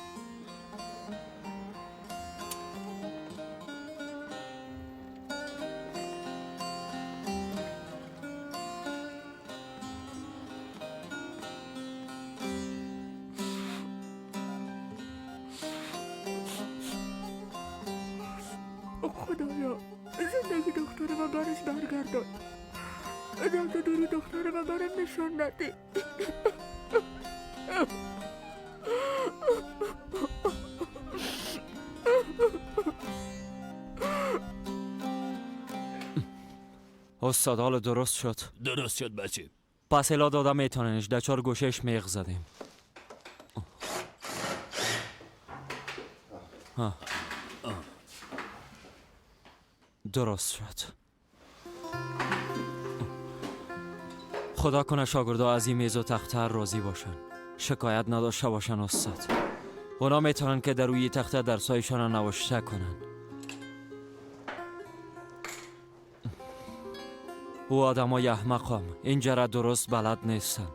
خدایا زندگی دخترم برش برگردان. درد دوری دخترم برم نشان نده. استاد حالا درست شد؟ درست شد بچه. پس الا دادم میتوننش در چهار گوشش میغ زدیم. درست شد. خدا کنه شاگردا از این میز و تخته راضی باشن، شکایت نداشته باشن استاد. اونا میتونن که در روی تخته درسایشان نوشته کنن. او آدمای احمقام اینجا را درست بلد نیستن،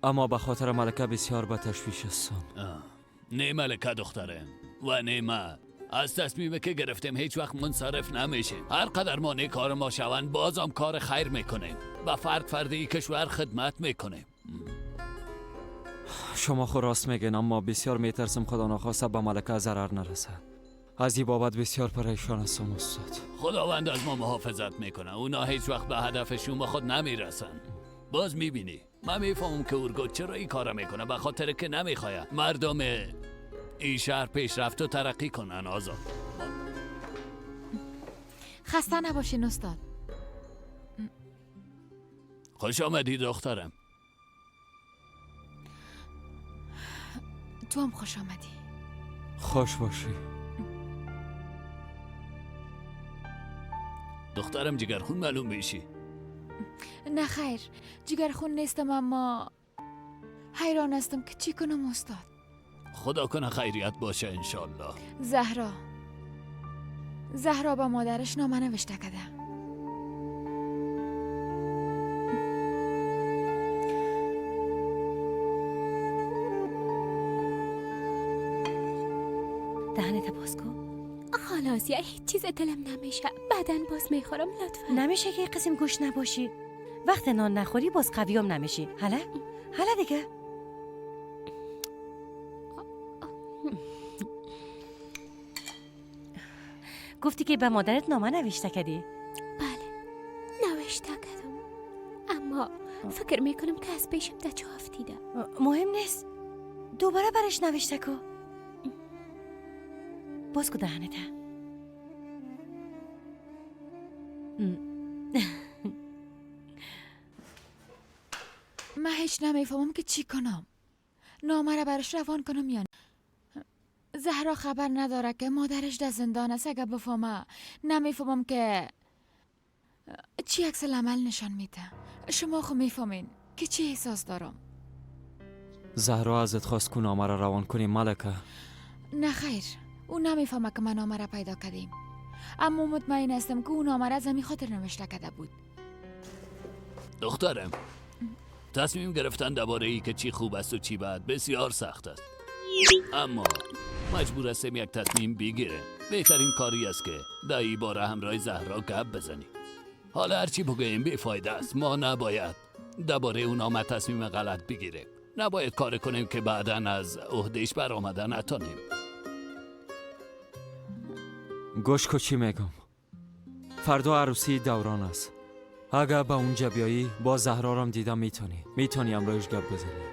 اما به خاطر ملکه بسیار به تشویش هستم. نه ملکه دخترم و نه من از تصمیمی که گرفتیم هیچ وقت منصرف نمیشیم. هر قدر مانع کار ما شوند بازم کار خیر میکنیم و فرد فردی کشور خدمت میکنیم. شما خو راست میگین، اما بسیار میترسم خدا نخواسته به ملکه ضرر نرسه. از این بابت بسیار پریشان هستم استاد. خداوند از ما محافظت میکنه. اونا هیچ وقت به هدفشون به خود نمیرسن. باز میبینی من میفهمم که اورگوت چرا این کارا میکنه، به خاطر که نمیخواد مردم این شهر پیشرفت و ترقی کنن. آزاد خسته نباشین استاد. خوش آمدی دخترم. تو هم خوش آمدی. خوش باشی دخترم. جگرخون معلوم میشی. نه خیر جگرخون نیستم، اما حیران هستم که چی کنم استاد. خدا کنه خیریت باشه انشالله. زهرا با مادرش نامه نوشته کرده. دهنت باز کن. خلاص یا هیچ چیز دلم نمیشه. بعدن باز میخورم لطفا. نمیشه که قسم گوش نباشی. وقت نان نخوری باز قویام نمیشی. حالا حالا دیگه. گفتی که به مادرت نامه نوشته کردی؟ بله نوشته کردم، اما فکر میکنم که از پیشم در چه افتیده. مهم نیست، دوباره برش نوشته کو. باز کو دهنته. من هیچ نمیفهمم که چی کنم. نامه را برش روان کنم یا نه؟ زهرا خبر نداره که مادرش در زندان است. اگه بفهمه نمیفهمم که چی عکس العمل نشان میده. شما خو میفهمین که چی احساس دارم. زهرا ازت خواست که نامه را روان کنی ملکه. نه خیر، او نمیفهمه که من نامه را پیدا کردیم، اما مطمئن هستم که او نامه را از همین خاطر نوشته کرده بود. دخترم، تصمیم گرفتن درباره ای که چی خوب است و چی بد بسیار سخت است، اما مجبور هستیم یک تصمیم بگیریم. بهترین کاری است که در این باره همراه زهرا گپ بزنیم. حالا هرچی بگوییم بیفایده است. ما نباید درباره اون آمد تصمیم غلط بگیریم. نباید کار کنیم که بعدا از عهدهش برآمده نتانیم. گوش کو چی میگم. فردا عروسی دوران است. اگر به اونجا بیایی با زهرا رم دیدم میتونی همراهش گپ بزنی.